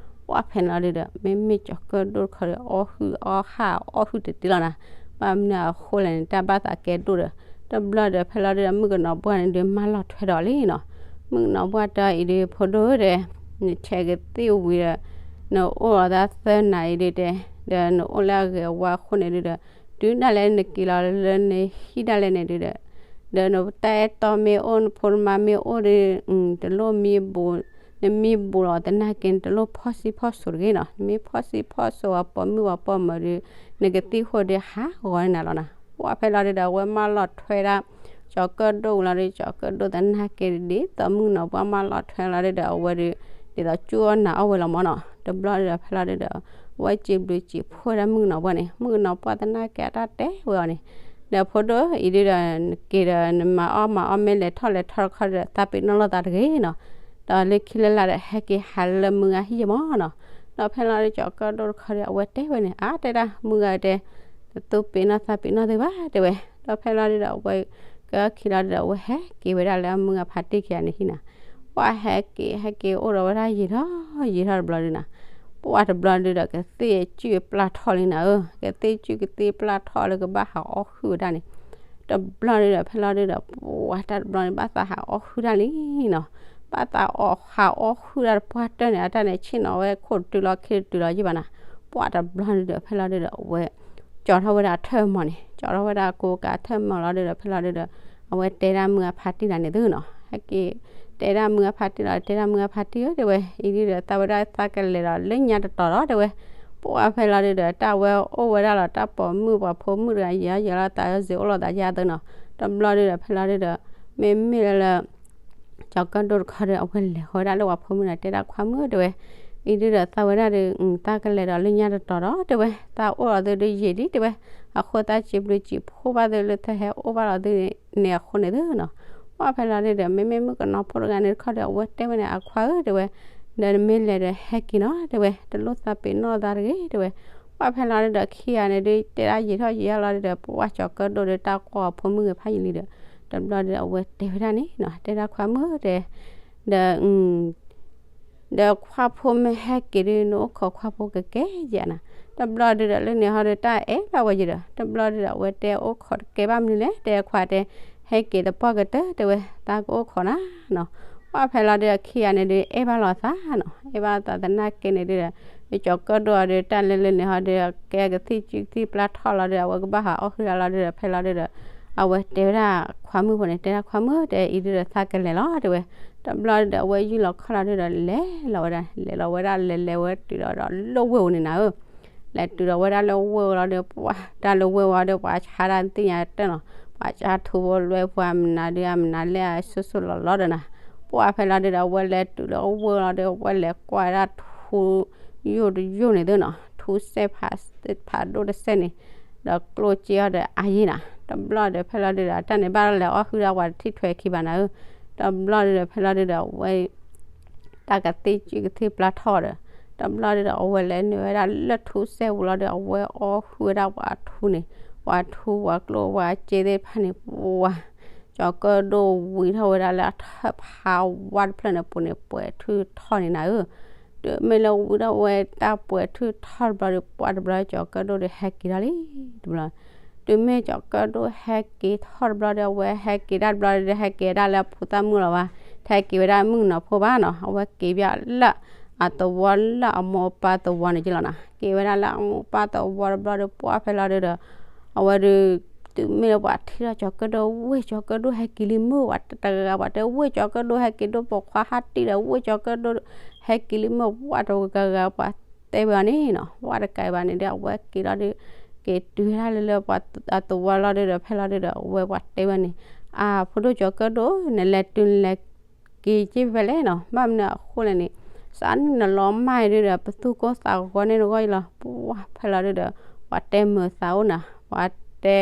ပှၢ်ဖဲန့ၣ်လီၤဒုဒီး မ့မ့ၢ်ကၠီၤကၢၣ်ဒိၣ်တခီဒီး အီၣ်ဟုၣ်အီၣ်ဟၣ်အီၣ်ဟုၣ်တတ့လီၤနၤ, ဘၣ်မနုၤအဃိလဲၣ်န့ၣ် တၢ်ဘၣ်သးကဲဒိၣ်ဒီး တဘျီဒီးဖဲလီၤဒုဒီး မုၣ်ကနီၤပှၢ်န့ၣ်ဒု မၢလီၤထွဲဒီးလံနီၤ, မုၣ်ကနီၤပှၢ်တဲအံၤဒု ဖိဒိၣ်ဧၢတဲ နဆဲးကသံၣ်ဝံၤဒီး နအိၣ်လီၤသးသၢနၤအံၤဒုတဲ ဒီးနအိၣ်လၢအဂ့ၤအဝါအဃိန့ၣ်ဒုဒီး တုၤဒၣ်လဲာ်နက့ၤလီၤလၢနဟံၣ်ဒၣ်လဲာ်န့ၣ် ဒုဒီး ဒီးနတၢ်အဲၣ်တီမ့ၢ်အိၣ် နဖိနမါမ့ၢ်အိၣ်ဒီး တလိၣ်မံဘူး, နမံဘူးလီၤသနာ်က့ နတလိၣ်ဖီၣ်စံဖီၣ်စိးတဂ့ၤနီၤ, နမ့ၢ်ဖီၣ်စံဖီၣ်စိးအပိာ်မုၣ်အပိာ်မၢၤဒီး နကသံၣ်ဃိၣ်ဒီးဟးဂီၤန့ၢ်နၤလီၤနၤ, ပှၢ်ဖဲလီၤဒုဒီး အဝဲမၢလီၤထွဲဒၣ် ကၠီၤကၢၣ်ဒိၣ်ဝံၤလီၤဒီး ကၠီၤကၢၣ်ဒိၣ်သနာ်က့ ဒ်သိးမုၣ်ကနီၤပှၢ်မၢလီၤထွဲလီၤဒုဒီး အဝဲဒု ဒ်သိးကၠူအီၣ်နၤအီၣ်ဝဲလီၤမၢ်နီၤ, တဘျီဒုဒီးဖဲလီၤဒုဒီး အဝဲစံးဘျုးစံးဖှိၣ်ဒၣ်မုၣ်ကနီၤပှၢ်န့ၣ် မုၣ်ကနီၤပှၢ်သနာ်က့အတၢ်တဲဝဲအီၤန့ၣ် ဒီးဖိဒိၣ်အံၤဒုဒီး နက့ၤဒီး နမၤအီၣ်မၤအီၣ်မ့ၢ်လဲၤထီၣ်လဲၤထီတခီဒီး သးပ့ၤနီၣ်လိာ်သးတဂ့ၤနီၤ, ဒီးလၢခံလၢလာ်ဒီး ဟဲက့ၤဟးလၢမုၢ်ဂၤဟံၣ်ယမၢ်နီၤ, ဒီးဖဲလီၤဒုကၠီၤကၢၣ်ဒိၣ်တခီဒီး အဝဲတဲဝဲန့ၣ် အါတဲဒၣ်မုၢ်ဂၤတဲ တသူပ့ၤနီၣ်သးပ့ၤနီၣ်သုဘၣ်တဲဝဲ, ဒီးဖဲလီၤဒုဒီး အဝဲကခံလီၤဒုဒီး အဝဲဟဲက့ၤဝဲဒၣ်လၢအမုၢ်ဂၤဖးတ့ၢ်ခံဂၤန့ၣ်ဟံၣ်နၤ ပှၢ်ဟဲက့ၤ ဟဲက့ၤအိၣ်ဒီးဝဲဒၣ်ယံာ်ထီၣ်ယံာ်ထီၣ်တဘျီဒုနၤ, ပှၢ်တဘျီဒုဒီး ကသံၣ်အစုၣ်ပျၢ်ထီၣ်လံနၤဧၢ, ကသံၣ်စုၣ်ကသံၣ်ပျၢ်ထီၣ်လၢကဘၣ်ဟးအီၣ်ဟုၣ်ဝဲဒၣ်န့ၣ်, တဘျီဒုဒီး ဖဲလီၤဒုဒီး ပှၢ်တၢ်တဘျီန့ၣ် ဘၣ်သးဟးအီၣ်ဟုၣ်တၢ်လံနီၤ. ဘၣ်သးအီၣ်ဟးအီၣ်ဟုၣ်တၢ်တပှၢ်တၢၢ်န့ၣ် အတၢ်န့ၣ် ဆ့ၣ်နီၤဝဲခိၣ်တတုၤလီၤ ခံတတုၤလီၤယံၢ်ဘၣ်နၤ. ပှၢ်တဘျီဒုဒီး ဖဲလီၤဒုဒီး အဝဲ ကၠီထီၣ်ဝဲဒၣ်အထၢၣ်မီၤန့ၣ် ကၠီထီၣ်ဝဲဒၣ်ကိးကးထၢၣ်မီၤလီၤဒုဒီး ဖဲလီၤဒုဒီး အဝဲတဲဒၣ်မုၢ်အဖါတံၢ်လၢန့ၣ်သုနီၤ. ဟဲက့ၤ တဲဒၣ်မုၢ်အဖါတံၢ်လီၤ တဲဒၣ်မုၢ်အဖါတံၢ်ဧၢ တဲဝဲ အံၤဒုဒီး သးဝဲဒၣ်သးကလဲၤဒီးလၢညါတတီၤဒီး တဲဝဲ ပှၢ်ဖဲလီၤဒုဒီး တၢ်ဝဲအိၣ်ဝဲဒၣ်လီၤ တၢ်ပိာ်မုၣ်ပှၤဖိမုၣ်တဂၤ ယဲၤယဲၤလီၤသး ယဲၤအိၣ်လီၤသးယါသုနီၤ. တဘျီဒုဒီး ဖဲလီၤဒုဒီး မ့မ့ၢ်လၢ ကၠီၤကၢၣ်ဒိၣ်တခီဒီး အဝဲလဲၤဃီဝဲဒၣ်လၢပှၤဖိမုၣ်န့ၣ် တဲဒၣ်ခွါမုၣ်တဲဝဲ အံၤဒုဒီး သးဝဲဒၣ်ဒီး သးကလဲၤဒီးလၢညါတတီၤဒီး တဲဝဲ သးအိၣ်လီၤသုဒုယံာ်လံ တဲဝဲ အဃိသးစံးဘျုးစံးဖှိၣ်ဘၣ်သုလၢသုဟဲအိၣ်ဘၣ်လီၤသုန့ၣ်အဃိန့ၣ်သုနီၤ. ပှၢ်ဖဲလီၤဒုဒီး မ့မ့ၢ်မုၣ်ကနီၤဖိတဂၤန့ၣ်တခီဒီး အဝဲတဲဝဲန့ၣ် အခွါဧၢ တဲဝဲ ဒီးနမ့ၢ်လဲၤဒီးဟဲက့ၤနီၤ တဲဝဲ တလိၣ်သးပ့ၤနီၣ်သးတဂ့ၤ တဲဝဲ. ပှၢ်ဖဲလီၤဒုဒီး ခံဂၤန့ၣ်ဒု တဲဒၣ်ယံာ်ထီၣ်ယံာ်ထီၣ်လီၤဒုဒီး ပှၢ်ကၠီၤကၢၣ်ဒိၣ်ဒီး တၢ်ကွၢ်အဖိမုၣ်ဂ့ၤဖးယံာ်လံဒီး တဘျီဒီး အဝဲတဲဝဲဒၣ်န့ၣ်နီၤ တဲဒၣ်ခွါမုၣ်တဲ ဒီး ဒီးခွါဖိမ့ၢ်ဟဲက့ၤဒု နအိၣ်ခိးခွါဖိကကဲယဲနၤ. တဘျီဒုဒီး လၢန့ၣ်ဟီဒု တၢ်အဲၣ်ဘၣ်ဝဲယံၤဒီး တဘျီဒုဒီး အဝဲတဲအိၣ်ခိးတကဲဘၣ်မနုၤလဲၣ် တဲခွါတဲ ဟဲက့ၤတပှၢ်ကတၢၢ် တဲဝဲ သးကအိၣ်ခိးနၤနီၤ. ပှၢ်ဖဲလီၤဒုဒီး ခံဂၤန့ၣ်ဒု အဲၣ်ဘၣ်လိာ်သးနီၤ အဲၣ်ဘၣ်လိာ်သးသနာ်က့န့ၣ်ဒုဒီး ကၠီၤကၢၣ်ဒိၣ်အီၤဒု တၢ်လၢလၢန့ၣ်ဟီဒု ကဲကသံၣ်စုကသံၣ်ပျၢ်ထီၣ်လီၤဒု အဝဲကဘၣ်ဟးအီၣ်ဟုၣ်တၢ်လီၤဒုဒီး ဖဲလီၤဒုဒီး အဝဲတဲဝဲဒၣ်ခွါမုၣ်ဖိန့ၣ် တဲဒၣ်ခွါမုၣ်တဲ အံၤဒုဒီး သးကလဲၤလီၤ တဲဝဲ. တဘျီဒုဒီး အဝဲယုၢ်လီၤခီၣ်လီၤဒုဒီး လဲၤလီၤဝဲဒၣ် လဲၤလီၤဝဲဒၣ် လဲၤလဲၤဝဲဒၣ်လဲၤလဲၤဝဲတုၤဒီးလၢဝ့ၢ်ဧိၤန့ၣ်နၤဧၢ လဲၤတုၤဒီးဝဲဒၣ်လၢဝ့ၢ်ဧိၤလီၤဒီး ပှၢ်တၢ်လၢဝ့ၢ်ဝဲဒီး ပှၤဆါတၢ်သ့ၣ်ညါတၢ်နီၤ ပှၤဆါထူဖိလွဲဖိအမနၤဒု အမနၤလဲၣ်အစိၤစိၤလီၤလီၤဒီးနၤ. ပှၢ်ဖဲလီၤဒုဒီး အဝဲလဲၤတုၤလၢဝ့ၢ်လီၤဒီး အဝဲလဲၤကွၢ်ဝဲဒၣ်ထူ ယိၣ်တယိၣ်န့ၣ်သုနီၤ ထူစဲၣ်ဖး ဖးဒိၣ်တစဲၣ်န့ၣ် ဒီးကျိၣ်စ့အီၤဒီးအါယံၤနၤ. တဘျီဒီး ဖဲလီၤဒုဒီး တၢ်န့ၣ်ဘၣ်လဲၤအီၣ်ဟုၣ်ဒၣ်ပှၤတထံၣ်ထွဲခံဘၣ်နၤဧၢ. တဘျီဒုဒီး ဖဲလီၤဒုဒီး အဝဲ တၢ်ကသံၣ်စုကသံၣ်ပျၢ်ထီၣ်ဒီး တဘျီဒုဒီးအဝဲလဲၤနုာ်ဝဲဒၣ်လၢထူစဲၣ်ပူၤလီၤဒီး အဝဲအီၣ်ဟုၣ်ဝဲဒၣ်ပှၤထူန့ၣ် ပှၤထူပှၤကျိၣ်ပှၤစ့သ့ၣ်တဖၣ်န့ၣ် ပှၢ် ကၠီၤကၢၣ်ဒိၣ်ဝံထီၣ်ဝဲဒၣ်လၢအထၢၣ်ဖးဝါတဖျၢၣ်န့ၣ်ပူၤန့ၣ် ပှဲၤထုးထီၣ်န့ၣ်နၤဧၢ. တုၤမ့ၢ်လၢဝံထီၣ်ဝဲတၢ်ပှဲၤထုးထီၣ်တဘျီဒီး ပှၢ်တဘျီ ကၠီၤကၢၣ်ဒိၣ်ဒီးဟဲက့ၤထီၣ်လံ တဘျီ တုၤမ့ၢ်ကၠီၤကၢၣ်ဒိၣ်ဟဲက့ၤထီၣ်တဘျီဒီး အဝဲဟဲက့ၤဒၣ်တဘျီဒီး ဟဲက့ၤဒၣ်လၢအဖိသၣ်မုၣ်လီၤဘၣ်, တဟဲက့ၤဝဲဒၣ်မုၣ်ကနီၤဖိဘၣ်နီၤ, အဝဲက့ၤဘၣ်လၢအသဝီလၢအမိၢ်အပၢ်သဝီန့ၣ်က့လီၤနီၤ, က့ၤဝဲဒၣ်လၢအမိၢ်အပၢ်သဝီတဘျီဒီး ပှၢ်ဖဲလီၤဒုဒီး အဝဲဒုး တုၤမ့ၢ်လၢပှၤထံၣ်ထီၣ်ကၠီၤကၢၣ်ဒိၣ် ဝ့ၢ်ကၠီၤကၢၣ်ဒိၣ်ဟဲက့ၤလံမုၢ် ပှၤတဂၤဂၤ ပှၤတဲဝ့ၢ်ကၠီၤကၢၣ်ဒိၣ်ဟဲက့ၤဒိၣ် ပိာ်ခွါဟးတံၢ်ဒီး ဝ့ၢ်ကၠီၤကၢၣ်ဒိၣ်ဟဲက့ၤလံမုၢ် ပှၢ်တဂၤဂၤ ပှၤတဲဝဲအီၤန့ၣ်နီၤ, ပှၢ်တကးဘၣ်န့ၣ်ဒီး အဝဲက့ၤလီၤဒုး က့ၤတုၤဝဲဒၣ်လၢလၢပှၤအသဝီလီၤဒုးဒီး ဖဲလီၤဒုးဒီး အဝဲပှၤတဲဝဲန့ၣ်, အဖိဒိၣ်ကၠီၤကၢၣ်ဒိၣ် နလဲၤတုၤနလဲၤက့ၤက့ၤဖဲလဲၣ်နီၤ, ဘၣ်မနုၤအဃိလဲၣ်န့ၣ် စးနုၢ်နလီၤမၢ်အံၤဒုးဒီး ပသူၣ်ကိၢ်သးဂီၤန့ၣ်တဂီၢ်အံၤလီၤ, ပှၢ်ဖဲလီၤဒုးဒီး ပှၤတဲမုာ်သးအိၣ်နီၤ, ပှၤတဲ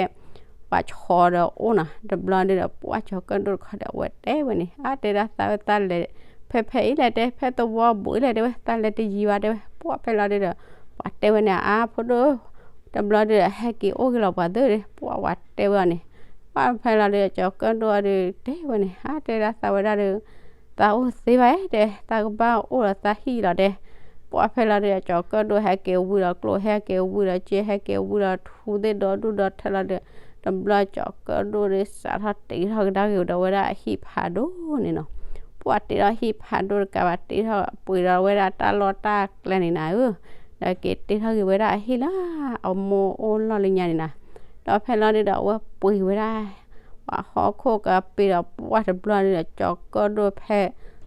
ပှၤဆီဒီးအိၣ်နီၤ, တဘျီဒုးဒီး ပှၢ်ကၠီၤကၢၣ်ဒိၣ်တခီဒီး အဝဲတဲဝဲန့ၣ် အါတဲဒၣ်သးဝဲသးလဲၤ ဖဲဖဲအံၤလဲၣ်တဲ ဖဲသဝီဘူးအံၤလဲၣ်တဲဝဲ သးလဲၤတယံၤဘၣ်တဲဝဲ ပှၢ်ဖဲလီၤဒုးဒီး ပှၤတဲဝဲန့ၣ် အါဖိဒိၣ် တဘျီဒုးဒီး ဟဲက့ၤအိၣ်က့ၤလီၤပှၤသ့ၣ် ပှၢ်ပှၤတဲဝဲအီၤန့ၣ်, ပှၢ်ဖဲလီၤဒုးဒီး ကၠီၤကၢၣ်ဒိၣ်အီၤဒုးတဲဝဲန့ၣ် အါတဲဒၣ်သးဝဲဒၣ်ဒုး သးအိၣ်သ့ဘၣ်တဲ သးကဘၣ်အိၣ်ဒီးသးဟံၣ်လီၤတဲ, ပှၢ်ဖဲလီၤဒုးဒီး ကၠီၤကၢၣ်ဒိၣ်ဟဲက့ၤဝံၤဒီးကျိၣ် ဟဲက့ၤဝံၤဒီးစ့ ဟဲက့ၤဝံၤဒီးထူသ့ၣ်ဒီဒူၣ်ဒီထၢလီၤဒုး တဘျီကၠီၤကၢၣ်ဒိၣ်ဒုး စးထီၣ်တ့ထီၣ်ကဒါက့ၤဒီးဝဲဒၣ်အဟံၣ်ဖးဒိၣ်န့ၣ်နီၤ, ပှၢ်တ့ထီၣ်ဟံၣ်ဖးဒိၣ်တကးဘၣ် တ့ထီၣ်ပှ့ၤဒီးဝဲဒၣ်တၢ်လီၢ်တၢ်ကျဲန့ၣ်နၤဧၢ, ဒီးက့ၤတ့ထီၣ်က့ၤဝဲဒၣ်အဟံၣ်လၢအမိၢ်အိၣ်လီၢ်လၢညါန့ၣ်နၤ, ဒီးဖဲလီၤဒုးဒီးအဝဲပှ့ၤဝဲဒၣ် ပှၤဟီၣ်ခိၣ်ကပ့ၤဒီးပှၢ်တဘျီဒုးဒီး ကၠီၤကၢၣ်ဒိၣ်ဖဲ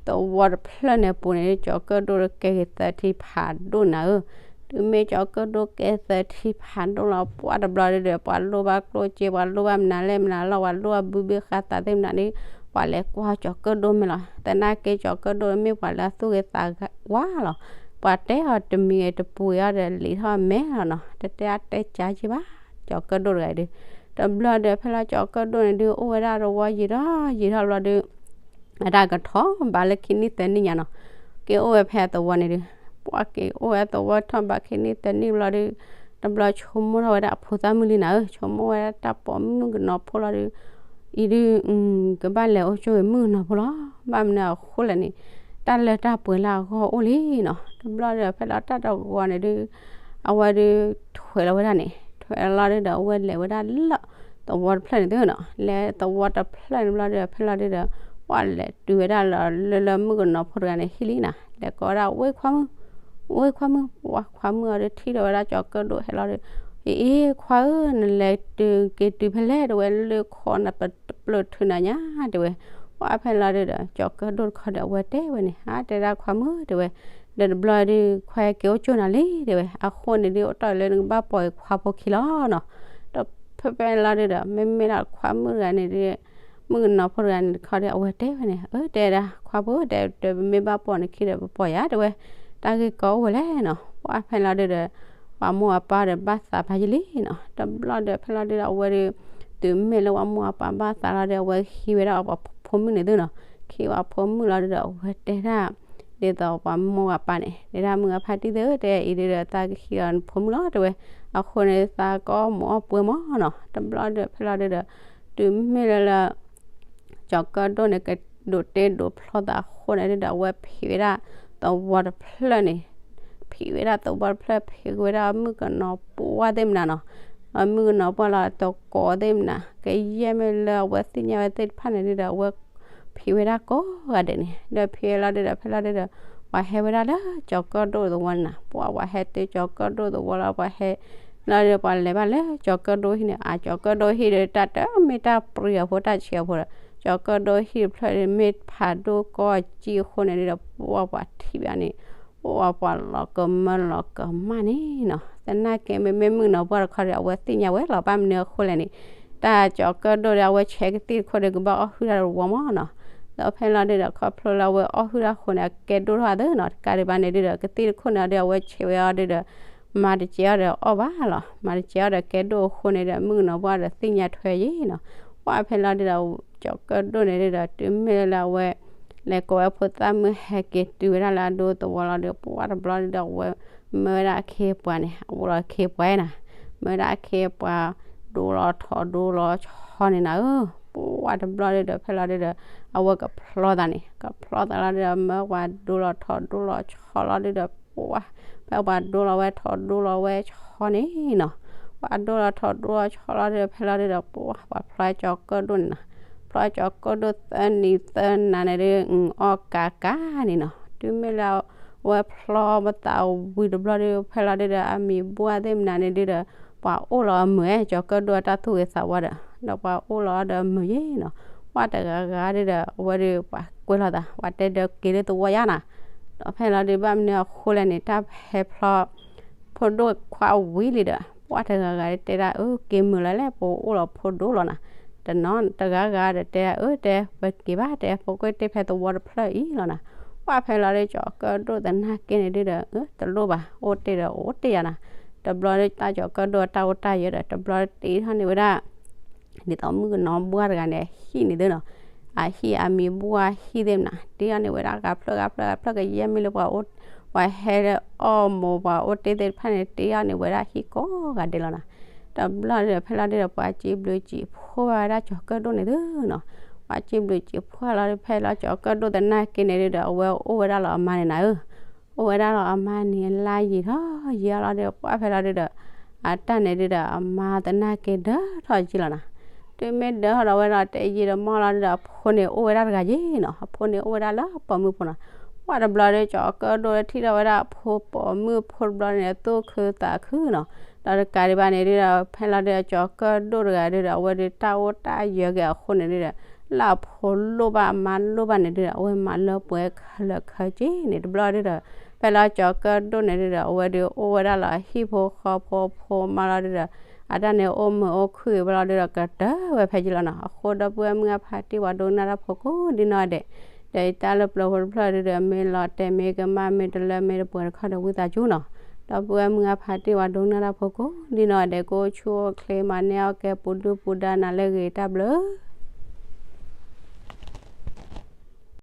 သဝီတဖျၢၣ်န့ၣ်ပူၤန့ၣ် ကၠီၤကၢၣ်ဒိၣ်ဒီးကဲက့ၤသၢထံဖးဒိၣ်နၤဧၢ, တုၤမ့ၢ်ကၠီၤကၢၣ်ဒိၣ်ကဲသၢထံဖးဒိၣ်လီၤ ပှၢ်တဘျီဒုးဒီး ပှၤလိၣ်ဘၣ်ကျိၣ်စ့ ပှၤလိၣ်ဘၣ်မနုၤလဲၣ်မနုၤလီၤ ပှၤလိၣ်ဘၣ်ဘုဘ့ၣ်ဃာ်သးသ့ၣ်မနုၤန့ၣ် ပှၤလဲၤကွၢ်ကၠီၤကၢၣ်ဒိၣ်မ့ၢ်လီၤ, သနာ်က့ကၠီၤကၢၣ်ဒိၣ်မ့ၢ်ပှၤလၢအသူၣ်ဂ့ၤသးဝါလီၤ, ပှၤတဲအီၤတမံၤဂ့ၤတပူၤဂ့ၤအီၤဒီးလံာ်ထီၣ်မဲလီၤနီၤ, တတဲအါတဲကၠါက့ဘၣ် ကၠီၤကၢၣ်ဒိၣ်တဂၤအံၤဒုး, တဘျီဒီး ဖဲလီၤကၠီၤကၢၣ်ဒိၣ်န့ၣ်ဒုး အိၣ်ဝဲဒၣ်သဝီယံာ်ထီၣ်ယံာ်ထီၣ်ဘျီဒုး အတၢ်ကထီၣ်ဘးလၢခံနံၣ်သၢနံၣ်ညါနီၤ, က့ၤအိၣ်ဝဲဖဲအသဝီန့ၣ်ဒုး, ပှၢ်က့ၤအိၣ်ဝဲအသဝီထီၣ်ဘးခံနံၣ်သၢနံၣ်ဘျီဒုး, တဘျီဆိကမိၣ်ထီၣ်ဝဲဒၣ်အဖိသၣ်မုၣ်လံနၤဧၢ, ဆိကမိၣ်ဝဲဒၣ်တၢ်ပိာ်မုၣ်ကနီၤဖိလီၤဒုး, အံၤဒုး ကဘၣ်လဲၤအိၣ်ကၠိဂ့ၤမုၣ်ကနီၤဖိလီၤ, ဘၣ်မနုၤအဃိလဲၣ်န့ၣ်, တၢ်လၢတၢ်ပှဲၤလၢအဂီၢ်အိၣ်လံနီၤ, တဘျီဒီးဖဲလီၤတၢ်တဂီၤန့ၣ်ဒုး, အဝဲဒုးထွဲလီၤဝဲဒၣ်န့ၣ်, ထွဲလီၤဒုးဒီးအဝဲလဲၤဝဲဒၣ်လၢ သဝီတဖျၢၣ်န့ၣ်သုနီၤ, လဲၤသဝီတဖျၢၣ်န့ၣ်ဘျီဒီး ဖဲလီၤဒုဒီး ပှၢ်လဲၤတုၤဝဲဒၣ်လၢ လၢမုၣ်ကနီၤဖိတဂၤန့ၣ်ဟံၣ်လံနီၤ, လဲၤကိးဝဲဒၣ် ဝ့ၢ်ခွါမုၣ်, ဝ့ၢ်ခွါမုၣ်, ပှၢ်ခွါမုၣ်အီၤဒီး ထံၣ်ထီၣ်ဝဲဒၣ်ကၠီၤကၢၣ်ဒိၣ်ဟဲလီၤဒီး, အ့ အ့ ခွါဧၢ, နလဲၤတုၤက့ၤတုၤဖဲလဲၣ် တဲဝဲ, လၢခီနပတပျၢၢ်ထုးနၤညါ တဲဝဲ. ပှၢ်ဖဲလီၤဒုဒီး ကၠီၤကၢၣ်ဒိၣ်တခီဒီး အဝဲတဲဝဲန့ၣ်, အါ တဲဒၣ်ခွါမုၣ် တဲဝဲ, ဒီးတဘျီဒုး ခွါက့ၤအိၣ်ကၠိၢ်နၤလံ တဲဝဲ, အဃိန့ၣ်ဒုး အိၣ်တီၢ်လၢနကဘၣ်ပိာ်ခွါဖိခံလီၤနီၤ. ဒီးဖဲဖဲလီၤဒုဒီး မ့မ့ၢ်လၢခွါမုၣ်တဂၤန့ၣ်ဒုး မုၣ်ကနီၤဖိတဂၤန့ၣ်တခီဒီး အဝဲတဲဝဲန့ၣ်, အၢ တဲဒၣ်ခွါဖိ တဲ ပမ့ၢ်ဘၣ်ပိာ်နခံဒီး ပပိာ်ယၤ တဲဝဲ, တၢ်ဂ့ၢ်ကီအိၣ်ဝဲလဲၣ်နီၤ. ပှၢ်ဖဲလီၤဒုဒီး ပှၤမိၢ်အပၢ်ဒီးဘၣ်သးဖးယံာ်လံနီၤ. တဘျီဒီးဖဲလီၤဒုဒီး အဝဲဒုး တုၤမ့ၢ်လၢပှၤမိၢ်အပၢ်ဘၣ်သးလီၤဒီး အဝဲဟံးဝဲဒၣ်ပှၤဖိမုၣ်န့ၣ်သုနီၤ, ဟံးပှၤဖိမုၣ်လီၤဒုဒီး အဝဲတဲဒၣ် ဒ်သိးပှၤမိၢ်အပၢ်န့ၣ် တဲဒၣ် မုၢ်အဖါတံၢ်သ့ၣ်ဧၢ တဲအံၤဒုဒီး သးကဟံးဒီးနဖိမုၣ်လီၤ တဲဝဲ, အဃိန့ၣ် သးကအီၣ်မူးအီၣ်ပှဲၤမးနီၤ. တဘျီဒီးဖဲလီၤဒုဒီး တုၤမ့ၢ်လၢလၢ ကၠီၤကၢၣ်ဒိၣ်န့ၣ် ကဒိးတ့ဒိးဖျီသးအဃိန့ၣ်ဒုဒီး အဝဲဖံးဝဲဒၣ်သဝီတဖျၢၣ်န့ၣ်, ဖံးဝဲဒၣ်သဝီတဖျၢၣ် ဖံးဝဲဒၣ်မုၣ်ကနီၤပှၢ်သ့ၣ်မနၤနီၤ, မုၣ်ကနီၤပှၢ်လီၤတကိးသ့ၣ်မနၤ, ကယဲၢ်မ့ၢ်လၢအဝဲသ့ၣ်ညါဝဲသ့ၣ်တဖၣ်န့ၣ်ဒုဒီး အဝဲဖံးဝဲဒၣ်ကိးဂၤဒဲးန့ၣ်, ဒီးဖံးဝဲလီၤဒုဒီး ဖဲလီၤဒုဒီး ပှၤဟဲဝဲဒၣ်လၢကၠီၤကၢၣ်ဒိၣ်သဝီန့ၣ်နီၤ. ပှၢ်ပှၤဟဲတုၤကၠီၤကၢၣ်ဒိၣ်သဝီလီၤ ပှၤဟဲလီၤဒီး ပှၤလဲၤဘၣ်လၢကၠီၤကၢၣ်ဒိၣ်ဟံၣ်န့ၣ်, အၢ ကၠီၤကၢၣ်ဒိၣ်ဟံၣ်ဒီး တၢ်တမ့ၢ်တၢ်ပြံအဖိ တၢ်ဆံးအဖိဒီး ကၠီၤကၢၣ်ဒိၣ်ဟံၣ်တဖျၢၣ်န့ၣ် မ့ၢ်ဖးဒိၣ်ကီၢ်ကံအဃိန့ၣ်ဒုဒီး ပှၢ်ပှၤထံၣ်ဘၣ်န့ၣ် ပှၢ်ပှၤလီၤကမၢလီၤကမၣ်န့ၣ်နီၤ. သနာ်က့ မ့မ့ၢ်မုၣ်ကနီၤပှၢ်တခီဒီး အဝဲသ့ၣ်ညါဝဲလီၤ ဘၣ်မနုၤအဃိလဲၣ်န့ၣ်, တၢ်ကၠီၤကၢၣ်ဒိၣ်ဒီး အဝဲဆဲးကသံၣ်တခိၣ်ဒီး ကဘၣ်အီၣ်ဟုၣ်တၢ်တဝီမးနီၤ. ဒီးဖဲလီၤဒုဒီး ခီဖျိလၢအဝဲအီၣ်ဟုၣ်တၢ်အဃိန့ၣ် အကဲဒိၣ်ထီၣ်သ့နီၤ, တကးဒံးဘၣ်န့ၣ်ဒုဒီး ကသံၣ်တခိၣ်န့ၣ်ဒီး အဝဲဆဲးဝဲအီၤဒုဒီး မၤတစဲးအီၤဒီးအီၣ်ဘၣ်လီၤ, မၤတစဲးအီၤဒီးကဲဒိၣ်အဃိန့ၣ်ဒီး မုၣ်ကနီၤပှၢ်ဒီးသ့ၣ်ညါထွဲယံၤနီၤ. ပှၢ်ဖဲလီၤဒုဒီး ကၠီၤကၢၣ်ဒိၣ်န့ၣ်ဒုဒီး တုၤမ့ၢ်လၢအဝဲ လဲၤကိးဝဲဖိသၣ်မုၣ်ဟဲက့ၤတုၤဝဲဒၣ်လၢအဒိသဝီလီၤဒီး ပှၢ်တဘျီဒုဒီး အဝဲမၢဝဲဒၣ်အခ့အပှၤန့ၣ်, အအိၣ်လီၤအခ့အပှၤနီၤ, မၢဝဲဒၣ်အခ့အပှၤ ဒိလီၤထီၣ်ဒိလီၤဆီန့ၣ်နၤဧၢ. ပှၢ်တဘျီဒုဒီး ဖဲလီၤဒုဒီး အဝဲကဖျီသးန့ၣ်, ကဖျီသးလီၤဒုဒီး မၢပှၤဒိလီၤထီၣ်ဒိလီၤဆီလီၤဒုဒီး ပှၢ် ဖဲပှၤဒိလီၤဝဲထီၣ်ဒိလီၤဝဲဆီန့ၣ်နီၤ. ပှၤဒိလီၤထီၣ်ဒိလီၤဆီလီၤဒုဒီး ဖဲလီၤဒုဒီး ပှၢ်ပှၤဖျီကၠီၤကၢၣ်ဒိၣ်န့ၣ်နီၤ, ဖျီကၠီၤကၢၣ်ဒိၣ်သၢနံၤသၢနၤန့ၣ်ဒု အီၣ်ကးကးန့ၣ်နီၤ. တုၤမ့ၢ်လၢအဝဲဖျီမသးဝံၤတဘျီဒု ဖဲလီၤဒုဒီး အမံၤဘှၢ်သ့ၣ်မနၤန့ၣ်ဒုဒီး ပှၤအိၣ်လီၤအမုာ်ဧဲ ကၠီၤကၢၣ်ဒိၣ်အတၢ်သူၣ်ဂ့ၤသးဝါဒီး, ဒီးပှၤအိၣ်လီၤအီၤဒီးအမုာ်ယံၤနီၤ. ပှၢ်တဂၤဂၤဒုဒီး အဝဲဒု ပှၤကွဲလီၤသး ပှၤတဲဒီးက့ၤလၢသဝီယါနီၤ. ဒီးဖဲလီၤဒု ဘၣ်မနုၤအဃိလဲၣ်န့ၣ် တၢ်ဟဲဖျီ ဖိဒိၣ်ခွါဝံၤလံဒီး ပှၢ်တဂၤဂၤဒုတဲဒၣ် အၢ က့ၤမုာ်လီၤလဲၣ် ပအိၣ်လီၤဖိဒိၣ်လီၤနီၤ. တနီၤတဂၤဂၤဒီးတဲဒၣ် အၢ တဲ ပက့ၤဘၣ်တဲ ပကွဲတ့ၢ်ဖဲသဝီတဖျၢၣ်အံၤလီၤနီၤ. ပှၢ်ဖဲလီၤဒု ကၠီၤကၢၣ်ဒိၣ်သနာ်က့န့ၣ်ဒုဒီး အၢ တလိၣ်ဘၣ် အိၣ်တ့ၢ်ဒီးအိၣ်တ့ၢ်ယါနီၤ. တဘျီဒု တၢ်ကၠီၤကၢၣ်ဒိၣ်တၢ်အိၣ်တၢ်ယၢၤဒီး တဘျီတ့ထီၣ်န့ၢ်ဝဲဒၣ် ဒ်သိးမုၣ်ကနီၤဘှၢ်တဂၤန့ၣ် အဟံၣ်န့ၣ်သုနီၤ, အဟံၣ်အမံၤဘှၢ်ဟံၣ်သ့ၣ်မနၤ တ့ထီၣ်န့ၢ်ဝဲဒၣ်ဂၤဖျၢၣ်ဂၤဖျၢၣ်ဂၤဖျၢၣ် ကယဲၢ်မ့ၢ်လၢပှၤအိၣ် ပှၤဟဲလၢအီၣ်မူးပှၤအိၣ်တ့ၢ်သ့ၣ်တဖၣ်န့ၣ် တ့ထီၣ်န့ၢ်ဝဲဒၣ်ဟံၣ်ကိးဂၤဒဲးလီၤနီၤ. တဘျီဒီး ဖဲလီၤဒုဒီး ပှၤစံးဘျုးစံးဖှိၣ်ဝဲဒၣ်ကၠီၤကၢၣ်ဒိၣ်န့ၣ်သုနီၤ, ပှၤစံးဘျုးစံးဖှိၣ်လီၤဒု ဖဲလီၤကၠီၤကၢၣ်ဒိၣ်သနာ်က့န့ၣ်ဒုဒီး အဝဲအိၣ်ဝဲဒၣ်လီၤအမါန့ၣ်နၤဧၢ အိၣ်ဝဲဒၣ်လီၤအမါန့ၣ်လါယံာ်ထီၣ်ယံာ်လီၤဒုဒီး ပှၢ်ဖဲလီၤဒုဒီး အတၢ်န့ၣ်ဒုဒီး အမါသနာ်က့ဒၢထီၣ်ယံာ်လီၤနီၤ. တုၤမ့ၢ်ဒၢထီၣ်ဒီးဝဲဒီး တဲယံာ်ဒီးမီၢ်လီၤဒုဒီး အဖိန့ၣ်အိၣ်ဝဲဒၣ်တဂၤယံာ်နီၤ, အဖိန့ၣ်အိၣ်ဝဲဒၣ်လၢပိာ်မုၣ်ဖိနီၤ. ပှၢ်တဘျီဒု ကၠီၤကၢၣ်ဒိၣ်ထံၣ်ထီၣ်ဝဲဒၣ်အဖိပိာ်မုၣ်ဖိတဘျီန့ၣ် သူၣ်ခုသးခုနီၤ. ဒီးတကးဒံးဘၣ်န့ၣ်ဒုဒီး ဖဲလီၤဒု ကၠီၤကၢၣ်ဒိၣ်တဂၤဒုဒီး အဝဲဒုတၢ်အိၣ်တၢ်ယၢၤက့ၤအဃိန့ၣ်ဒုဒီး လၢအဖိလိၣ်ဘၣ်အမါလိၣ်ဘၣ်န့ၣ်ဒုဒီး အဝဲမၤလၢပှဲၤခဲလၢာ်ခဲဆ့န့ၣ် တဘျီဒုဒီး ဖဲလီၤကၠီၤကၢၣ်ဒိၣ်န့ၣ်ဒုဒီး အဝဲဒုအိၣ်ဝဲဒၣ်လီၤအဟံၣ်ဖိဃီဖိဖိမါလီၤဒုဒီး အတၢ်န့ၣ်အိၣ်မုာ်အိၣ်ခုၣ်ဂ့ၤဝဲလီၤဒုဒီး ကတၢၢ်ဝဲဖဲယံာ်လီၤနီၤ. အဃိဒီပုၢ်ဝဲၢ်မုၢ်အဖါတံၢ် ပှၤဒိကနၣ်တၢ်ဖိကိးဒ်နီၢ်ဂၤဒဲး ဒီးယတၢ်လၢပျၢၤဖိတဖျၢၣ်ဒုဒီး မ့ၢ်လီၤတဲာ်မ့ၢ်ကမၣ်မ့ၢ်တလၢမ့ၢ်တပှဲၤတခီဒီး ဝံသးစူၤနီၤ. ဒီပုၢ်ဝဲၢ်မုၢ်အဖါတံၢ် ပှၤဒိကနၣ်တၢ်ဖိကိးဒ်နီၢ်ဂၤဒဲး ကအိၣ်ဆူၣ်အိၣ်ချ့မၤန့ၢ်အီၣ်ကဲပူၤဒုၣ်ပူၤဒါနၤလၢအဂ့ၤ တၢ်ဘျုး